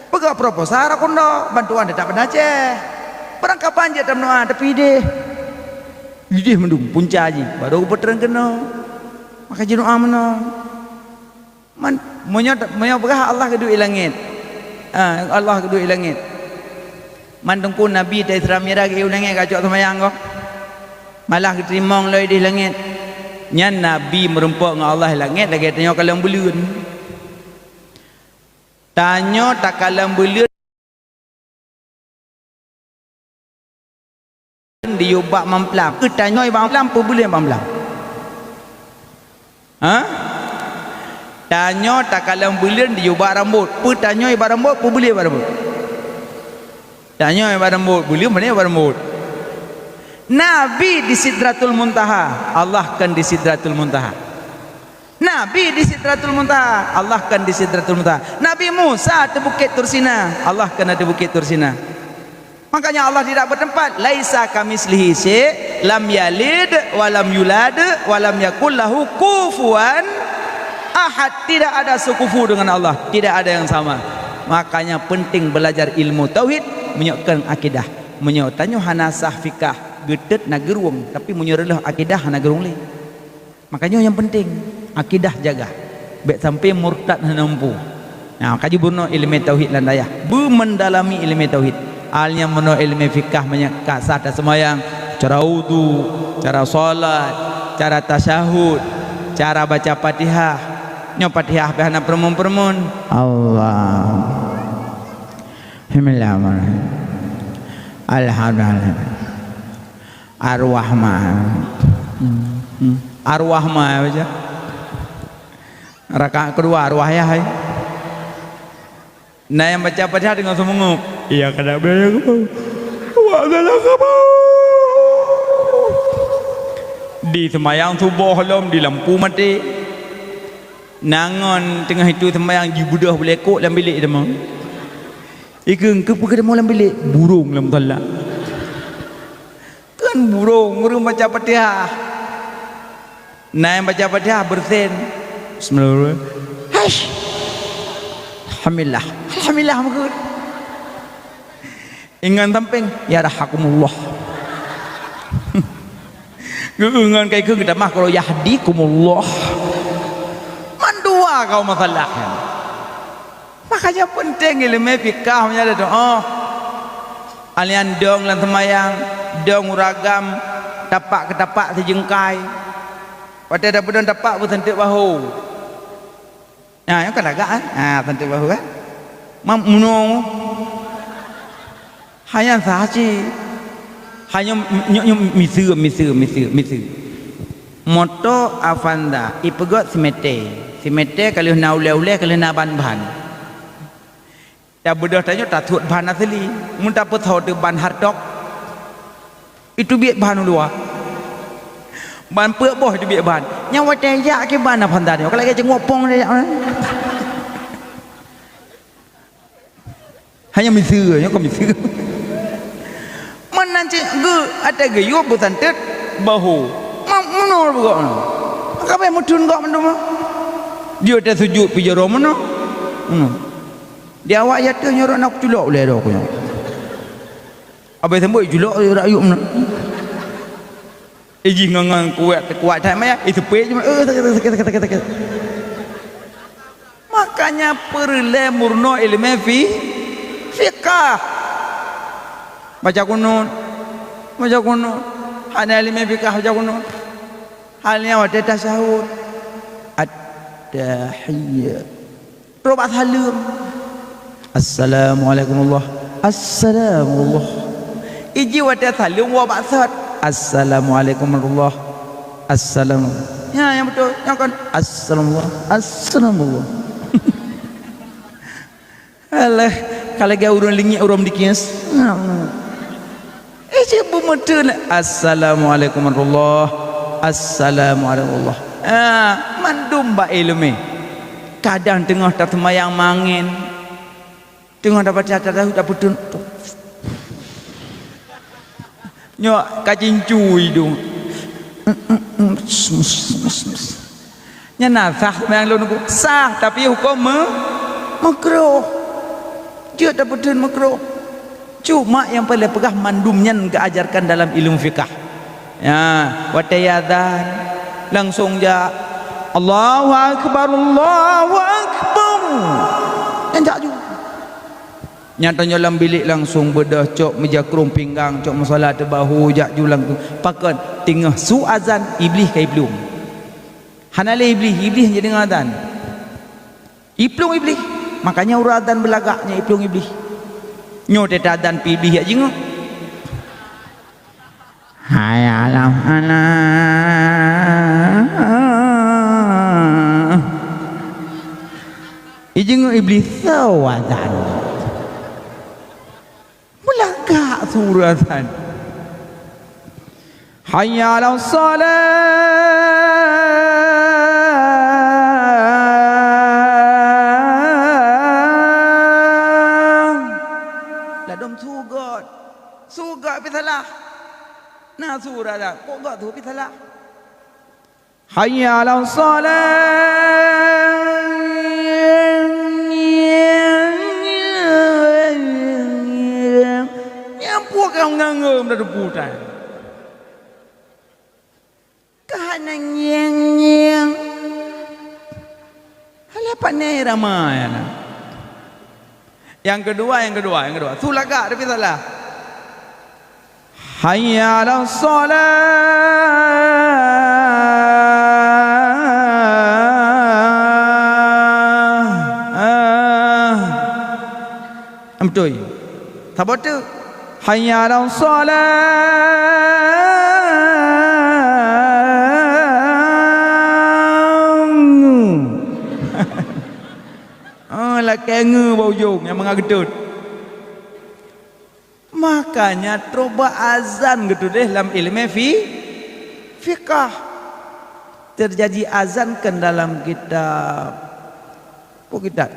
Peugah proposal Rakundo, bantuan teutap Banda Aceh. Barangkapan jeuet tameundoa, tapi idéh. Idéh mandum, punca jih, barô geupeutrön keunoe. Maka jinoe meunoe. Man, meunyoe, meunyoe peugah Allah geuduek i langét. Ah, Allah geuduek i langét. Man Teungku Nabi ta Isra Mi'raj geuék u langét, geucok seumayang gob. Malah geuteurimong lom idéh langét. Nyan Nabi meurumpok ngon Allah i langét lagèe tanyoe kalon buleuen. Tanyoe takalon buleuen diyue bak mamplam. Peue tanyoe bak mamplam, peue buleuen bak mamplam? Ha? Tanyoe takalon buleuen diyue bak rambôt. Peue tanyoe bak rambôt, peue buleuen bak rambôt? Tanyoe bak rambôt, buleuen pane bak rambôt? Nabi di Sidratul Muntaha, Allah kon di Sidratul Muntaha. Nabi di Sidratul Muntaha, Allah kon di Sidratul Muntaha. Nabi Musa ateueh Bukét Tursina, Allah kon ateueh Bukét Tursina. Makanya Allah tidak bertempat. "Laisa kamitslihi syai', lam yalid wa lam yulad, wa lam yakul lahu kufuwan ahad." Tidak ada sekufu dengan Allah, tidak ada yang sama. Makanya penting belajar ilmu tauhid, meunyoe kon akidah. Meunyoe tanyoe hana sah fikah, geutot na geurueng, tapi meunyoe reuloh akidah hana geurueng lé. Makanya nyang penting, akidah jaga. Bèk sampai murtad hana mampu. Nah, kaji bunoe ileumèe tauhid lam dayah. Beumendalami ileumèe tauhid. Al nyang bunoe ileumèe fikah, meunyoe ka sah taseumayang, cara wudu, cara salat, cara tasyahud, cara baca Fatihah. Nyoe Fatihah pih hana peureumeun-peureumeun. Allah. Bismillahirrahmanirrahim. Alhamdulillah. Arwah ma. Hmm. Arwah ma baca. Rakaat keudua arwah yah hai. Na nyang baca Fatihah deungon seumeungeup. Iya kada bela kamu. Wa zalakamu. Di seumayang suboh lom di lampu maté. Na ngon teungoh itu seumayang jibeudôh bulèe kok lam bilék teuma. Ikheun, "Keupeue kadeungoe lam bilék?" "Burông lam musala." Kan burông, ureueng baca Fatihah. Na nyang baca Fatihah beureusen. Bismillah. Haish. Alhamdulillah. Alhamdulillah meukeuen. Ingat sampéng, "Yarhakumullah." Geuingat kai keu geutamah kalau, "Yahdikumullah." Mandua kau masalah. Makanya penting ileumèe fikah meunyoe ada doa. Alian dong lam seumayang, dong uragam, tapak keu tapak sijeungkai. Watèe tapeudong tapak beuseunteuk bahô. Nah, nyoe kan lagak, eh? Ah, seunteuk bahô, eh? Mam-, munoe. Hanya saci. Hanya m-, nyoe, nyoe miseue, miseue, miseue, miseue. Moto Avanza ipeugöt simeté. Simeté ka lheueh na ulèe-ulèe, ka lheueh na ban-ban. Tabeudôh tanyoe tasuet ban asli. Mun tapeusoe teuh ban hardtop, itu biet ban u luwa. Ban peuet boh teubiet ban. Nyang watèe jak kiban na pandan nyoe. Ka lagèe ceungoh pong jak. Hanya miseue, nyoe ka miseue. Meunan cit geu, watèe geuyue beusantet bahu. Ma-, meunoe beu gobnyan. Ka bèk meutheun gobnyan. Dia teuh sujud pih jaroe meunoe. Hmm. Di awak ya teuh nyoe rot na kuculok ulèe droe ku nyoe. Abéh sambot culok rakyuek meunoe. Ijih ngon-ngon kuat, kuat that maya, iteupék cuma, eh, sakét, sakét, sakét, sakét, sakét. Makanya peureulèe meurunoe ileumèe fi-, fiqah. Baca kunut, baca kunut. Hana ileumèe fiqah baca kunut. Hal nyan watèe tasyahud. At-tahiyat. Rot bak saleuem. Assalamualaikum warahmatullah. Assalamuallah. Iji watèe saleuem woe bak sot. Assalamualaikum warahmatullah. Assalam. Ya, yang betul. Yang kan. Assalamuallah. Assalamuallah. Alah, kalau gak urang lingit, urang dikit. Assalamualaikum. Eh, cit beumeuteun. Assalamualaikum warahmatullah. Assalamualaikum warahmatullah. Ah, mandum bak ileumèe. Kadang teungoh taseumayang mangen. Teungoh tabaca tasahud tapeuteunt. Nyoe ka cincu idong. Nyan na sah seumayang lôn nyoe? Sah, tapi huköm me-, meukruh. Jeuet tapeuteunt meukruh. Cuma nyang paleng peugah mandum nyan geuajarkan dalam ileumu fiqah. Ya, watèe azan langsung jak, "Allahu akbar, Allahu akbar." Nyan jak ju. Nyan tanyoe lam bilék langsung beudôh cok meujakrong pinggang, cok musala teubahu jak ju langsung. Pakon? Teungoh su azan, Iblih ka iplueng. Hana lé Iblih, Iblih hana jideungoe azan. Iplueng Iblih. Makanya ureueng azan beulagak nyan iplueng Iblih. Nyoe teuh azan pih Iblih jak jingoe. Hai alam alam. Ijingoe Iblih soe azan. Meulagak su ureueng azan. Hayya 'alas shalah. Ladôm su göt. Su göt pih salah. Na su ureueng azan, kok göt su pih salah. Hayya 'alas shalah. Nyan peue ka ngieng-ngieng meudadeubu tan. Ka hana ngieng-ngieng. Alah, pane rama nyan na. Nyang keudua, nyang keudua, nyang keudua. Su lagak tapi salah. Hayya 'alas shalah. Ah. Beutôi. Saboh teuk. Hayya 'alas shalah. Oh, lakèe ngeue bak ujong nyang mangat geutot. Makanya trôh bak azan geutuléh lam ileumèe fi-, fiqah. Terjadi azan kan dalam kitab, peue kitab?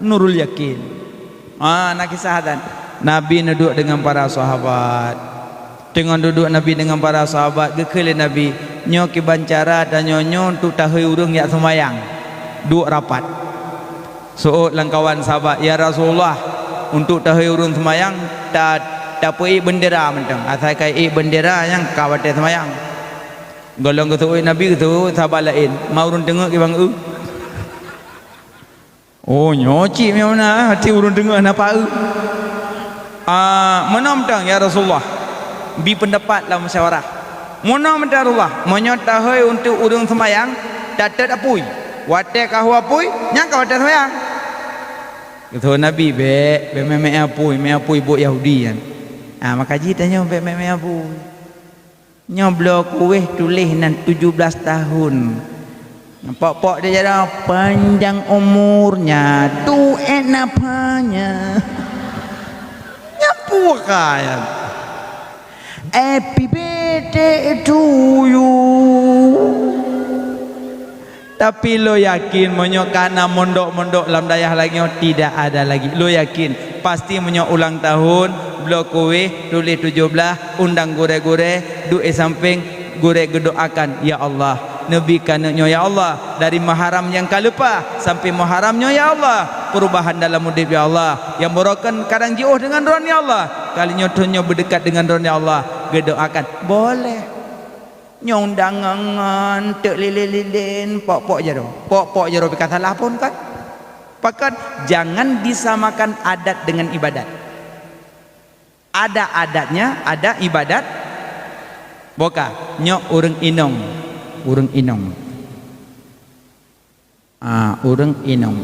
Nurul Yakin. Ah, na kisah azan. Nabi neuduek deungon para sahabat. Teungoh duduek Nabi deungon para sahabat, geukheun lé Nabi, "Nyoe kiban cara tanyoe nyoe untuk tahôi ureueng jak seumayang." Duek rapat. Seuôt lam kawan sahabat, "Ya Rasulullah, untuk tahôi ureueng seumayang, ta-, tapeuék beundera mantong. Asai ka ék beundera nyan ka watèe seumayang." Gohlom geuseuôt Nabi, geuseuôt sahabat laén, "Ma ureueng teungeut kiban eu?" Oh, nyoe cit meunan, hati ureueng teungeut na paeu. Ah, meunoe mantong, ya Rasulullah. Bi peundapat lam musyawarah. Meunoe mantong, ya Rasulullah. Meunyoe tahôi untuk ureueng seumayang, tatot apui. Watèe ka hu apui, nyan ka watèe seumayang. Geuteupeue Nabi, "Bèk, bèk mè-mè apui, mè apui buet Yahudi nyan." Ah, maka jih tanyoe bèk mè-mè apui. Nyoe bloe kueh tuléh nan tujoh blaih tahun. Pok-pok di jaroe panjang umurnya, tuét napanya. Nyan peue ka nyan? Happy birthday to you. Tapi lôn yakin, meunyoe ka na mondok-mondok lam dayah lagée nyoe, tidak ada lagi. Lôn yakin, pasti meunyoe ulang tahun, bloe kueh, tuléh tujoh blaih, undang gurée-gurée, duek sampéng, gurée geudoakan, "Ya Allah, neubi keuneuk nyoe, ya Allah, dari Muharram nyang ka leupah sampai Muharram nyoe, ya Allah, perubahan dalam udeb, ya Allah, nyang barokah kadang jiôh deungon droe, ya Allah, kali nyoe thon nyoe beudeukat deungon droe, ya Allah." Geudoakan, boleh. Nyoe undangan teuk lilén-lilén, pok-pok jaroe. Pok-pok jaroe pih ka salah phon kan? Pakon, jangan disamakan adat dengan ibadat. Ada adatnya, ada ibadat. Boka, nyoe ureuëng inong. Ureuëng inong. Ah, ureuëng inong.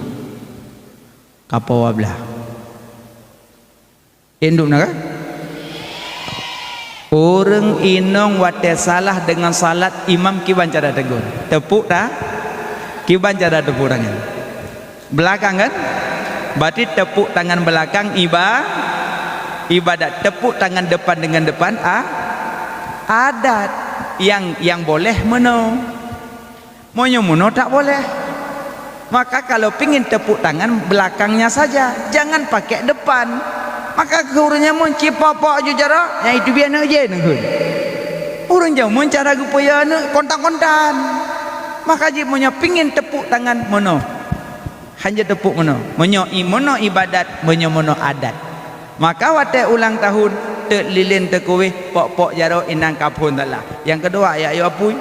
Kapoe wablah. Induk na ka? Ureuëng inong watée salah deungon salat, imam kiban cara tegur? Tepuk ta-, kiban cara tepuk tangan? Belakang kan? Berarti tepuk tangan belakang iba-, ibadat. Tepuk tangan depan dengan depan a-, adat. Yang, yang boleh meunoe. Meunyoe meunoe tak boleh. Maka kalau pingin tepuk tangan, belakangnya saja, jangan pakai depan. Maka keu ureuëng jameun cipok-pok ju jaroe, nyang itu biasa neujén kheun. Ureuëng jameun cara geupeue aneuk kontan-kontan. Maka jih meunyoe pingin tepuk tangan meunoe, hanya tepuk meunoe. Meunyoe i-, meunoe ibadat, meunyoe meunoe adat. Maka watée ulang tahun, teuk lilén teukueh, pok-pok jaroe inong ka phon salah. Nyang keudua, ya, ya apui.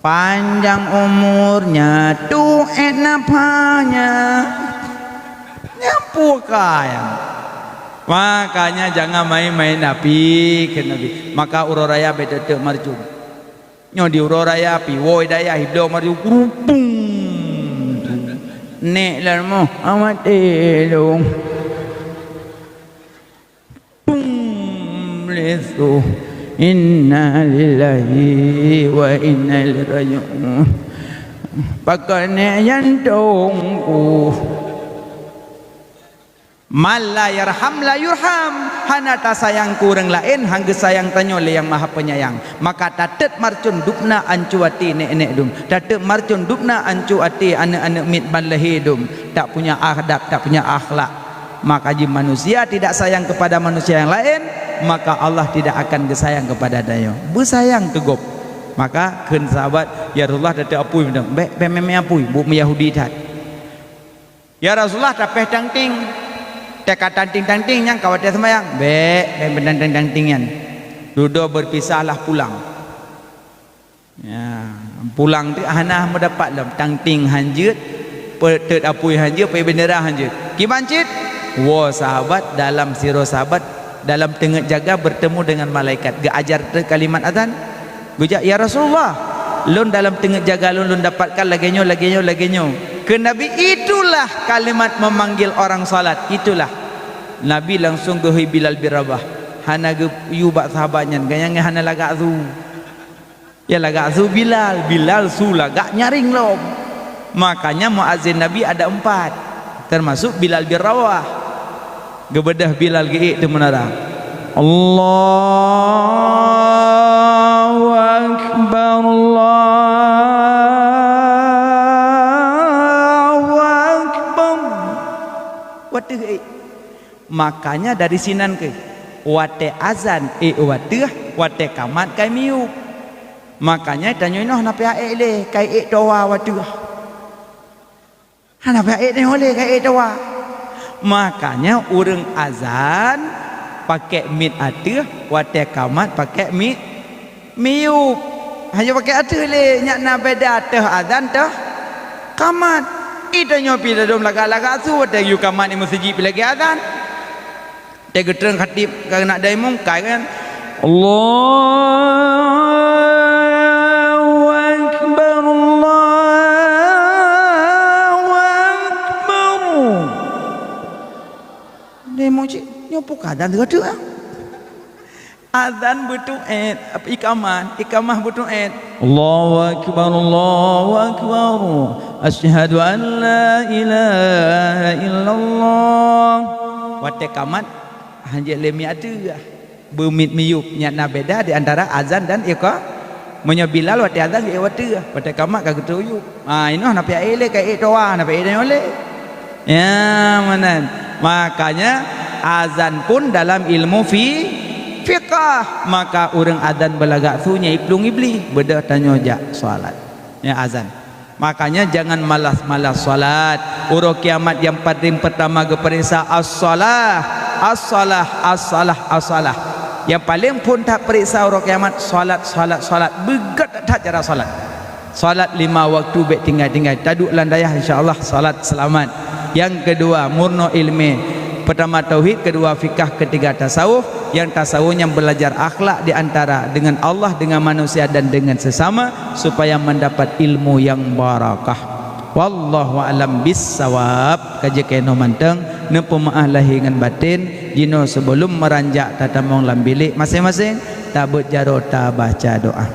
Panjang umurnya, tuet nafanya. Nyan peue kaya. Makanya jangan main-main api, kheun Nabi. Maka uroe raya bèk teuk-teuk marcon. Nyoe di uroe raya pih, woe dayah, ibloe marcon, kurupung. Nek lan moh, amat elong. Pum, lesu. Inna lillahi wa inna ilaihi raji'un. Pakon nek jantongku. Man la yarham la yurham. Hana tasayang keu ureuëng laén, han geusayang tanyoe lé Nyang Maha Penyayang. Maka tateuk marcon dubna ancu até nek-nek dum. Tateuk marcon dubna ancu até aneuëk-aneuëk miet ban leuhé dum. Tak punya adab, tak punya akhlak. Maka jih manusia tidak sayang kepada manusia yang lain, maka Allah tidak akan geusayang kepada tanyoe. Beusayang keu gob. Maka kheun sahabat, "Ya Rasulullah, tateuk apui mantong." "Bèk, bèk mè-mè apui, buet meuYahudi that." "Ya Rasulullah, tapéh tangting." "Teuka tangting-tangting nyan ka watèe seumayang." "Bèk, bèk meunan tangting-tangting nyan. Dudoe beupisahlah pulang." Ya, pulang teuk hana meudapat lom, tangting han jeuet, peuteut apui han jeuet, peuet bendera han jeuet. Kiban cit, woe sahabat, dalam sidroe sahabat, dalam teungeut jaga bertemu dengan malaikat. Geuajar teuk kalimat azan. Geujak, "Ya Rasulullah, lôn dalam teungeut jaga lôn, lôn dapatkan lagèe nyoe, lagèe nyoe, lagèe nyoe." Kheun Nabi, "Itulah kalimat memanggil orang salat, itulah." Nabi langsung geuhôi Bilal bin Rabah. Hana geuyue bak sahabat nyan, gobnyan hana lagak su. Ya lagak su Bilal, Bilal su lagak nyaring lom. Makanya muazin Nabi ada empat, termasuk Bilal bin Rabah. Geubeudôh Bilal geuék teuk meunara. Allahu Akbar, Allahu Akbar. Watèe ék. Makanya dari sinan keuh, watèe azan ék u ateueh, watèe kamat kai miyueb. Makanya tanyoe inoe hana payah ék lé, kai ék toa u ateueh. Hana payah ék tanyoe lé, kai ék toa. Makanya ureuëng azan pakèk miet ateueh, watèe kamat pakèk miet miyueb. Hanjeuet pakèk ateueh lé, nyan na beda teuh azan teuh kamat. Ih, tanyoe pih ladôm lagak-lagak su, watèe yue kamat di meuseujid pih lagèe azan. Watèe geutrön khatib keuneuk dai mungkai kan. Allahu Akbar, Allahu Akbar. Dai meuseujid, nyoe peue ka azan teuka-teuka. Azan beuteuet, ikamah, ikamah beuteuet. Allahu Akbar, Allahu Akbar. Asyhadu an la ilaha illallah. Watèe kamat, hanjeuet lé miet ateueh. Beumiet miyueb, nyan na beda di antara azan dan ika-, Meunyoe Bilal watée azan geuék watée, watée kamat ka geuteuyueb. Ha, inoe na piyak ék lé, ka ék toa, na piyak ék tanyoe lé. Ya, meunan. Makanya azan pun dalam ilmu fi-, fiqah. Maka ureuëng azan beulagak su nyan iplueng Iblih, beudôh tanyoe jak salat. Ya, azan. Makanya jangan malas-malas salat. Uroe kiamat nyang paling pertama geupeuriksa as-salah, as-salah, as-salah, as-salah. Nyang paling phon that peuriksa uroe kiamat salat, salat, salat. Beugét that cara salat. Salat lima waktu bék tinggai-tinggai. Taduek lam dayah, insya Allah salat seulamat. Nyang keudua, murno iéleumé. Pertama tauhid, keudua fikah, keutiga tasawuf. Nyang tasawuf nyan beulajar akhlak di antara deungon Allah, deungon manusia dan deungon sesama supaya mendapat ilmu nyang barakah. Wallahu a'lam bissawab. Ka jeuet keunoe mantong, neupeumeu'ah lahé ngon batén. Jinoe sibeulom meuranjak tatamong lam bilék maséng-maséng, tabeuet jaroe tabaca doa.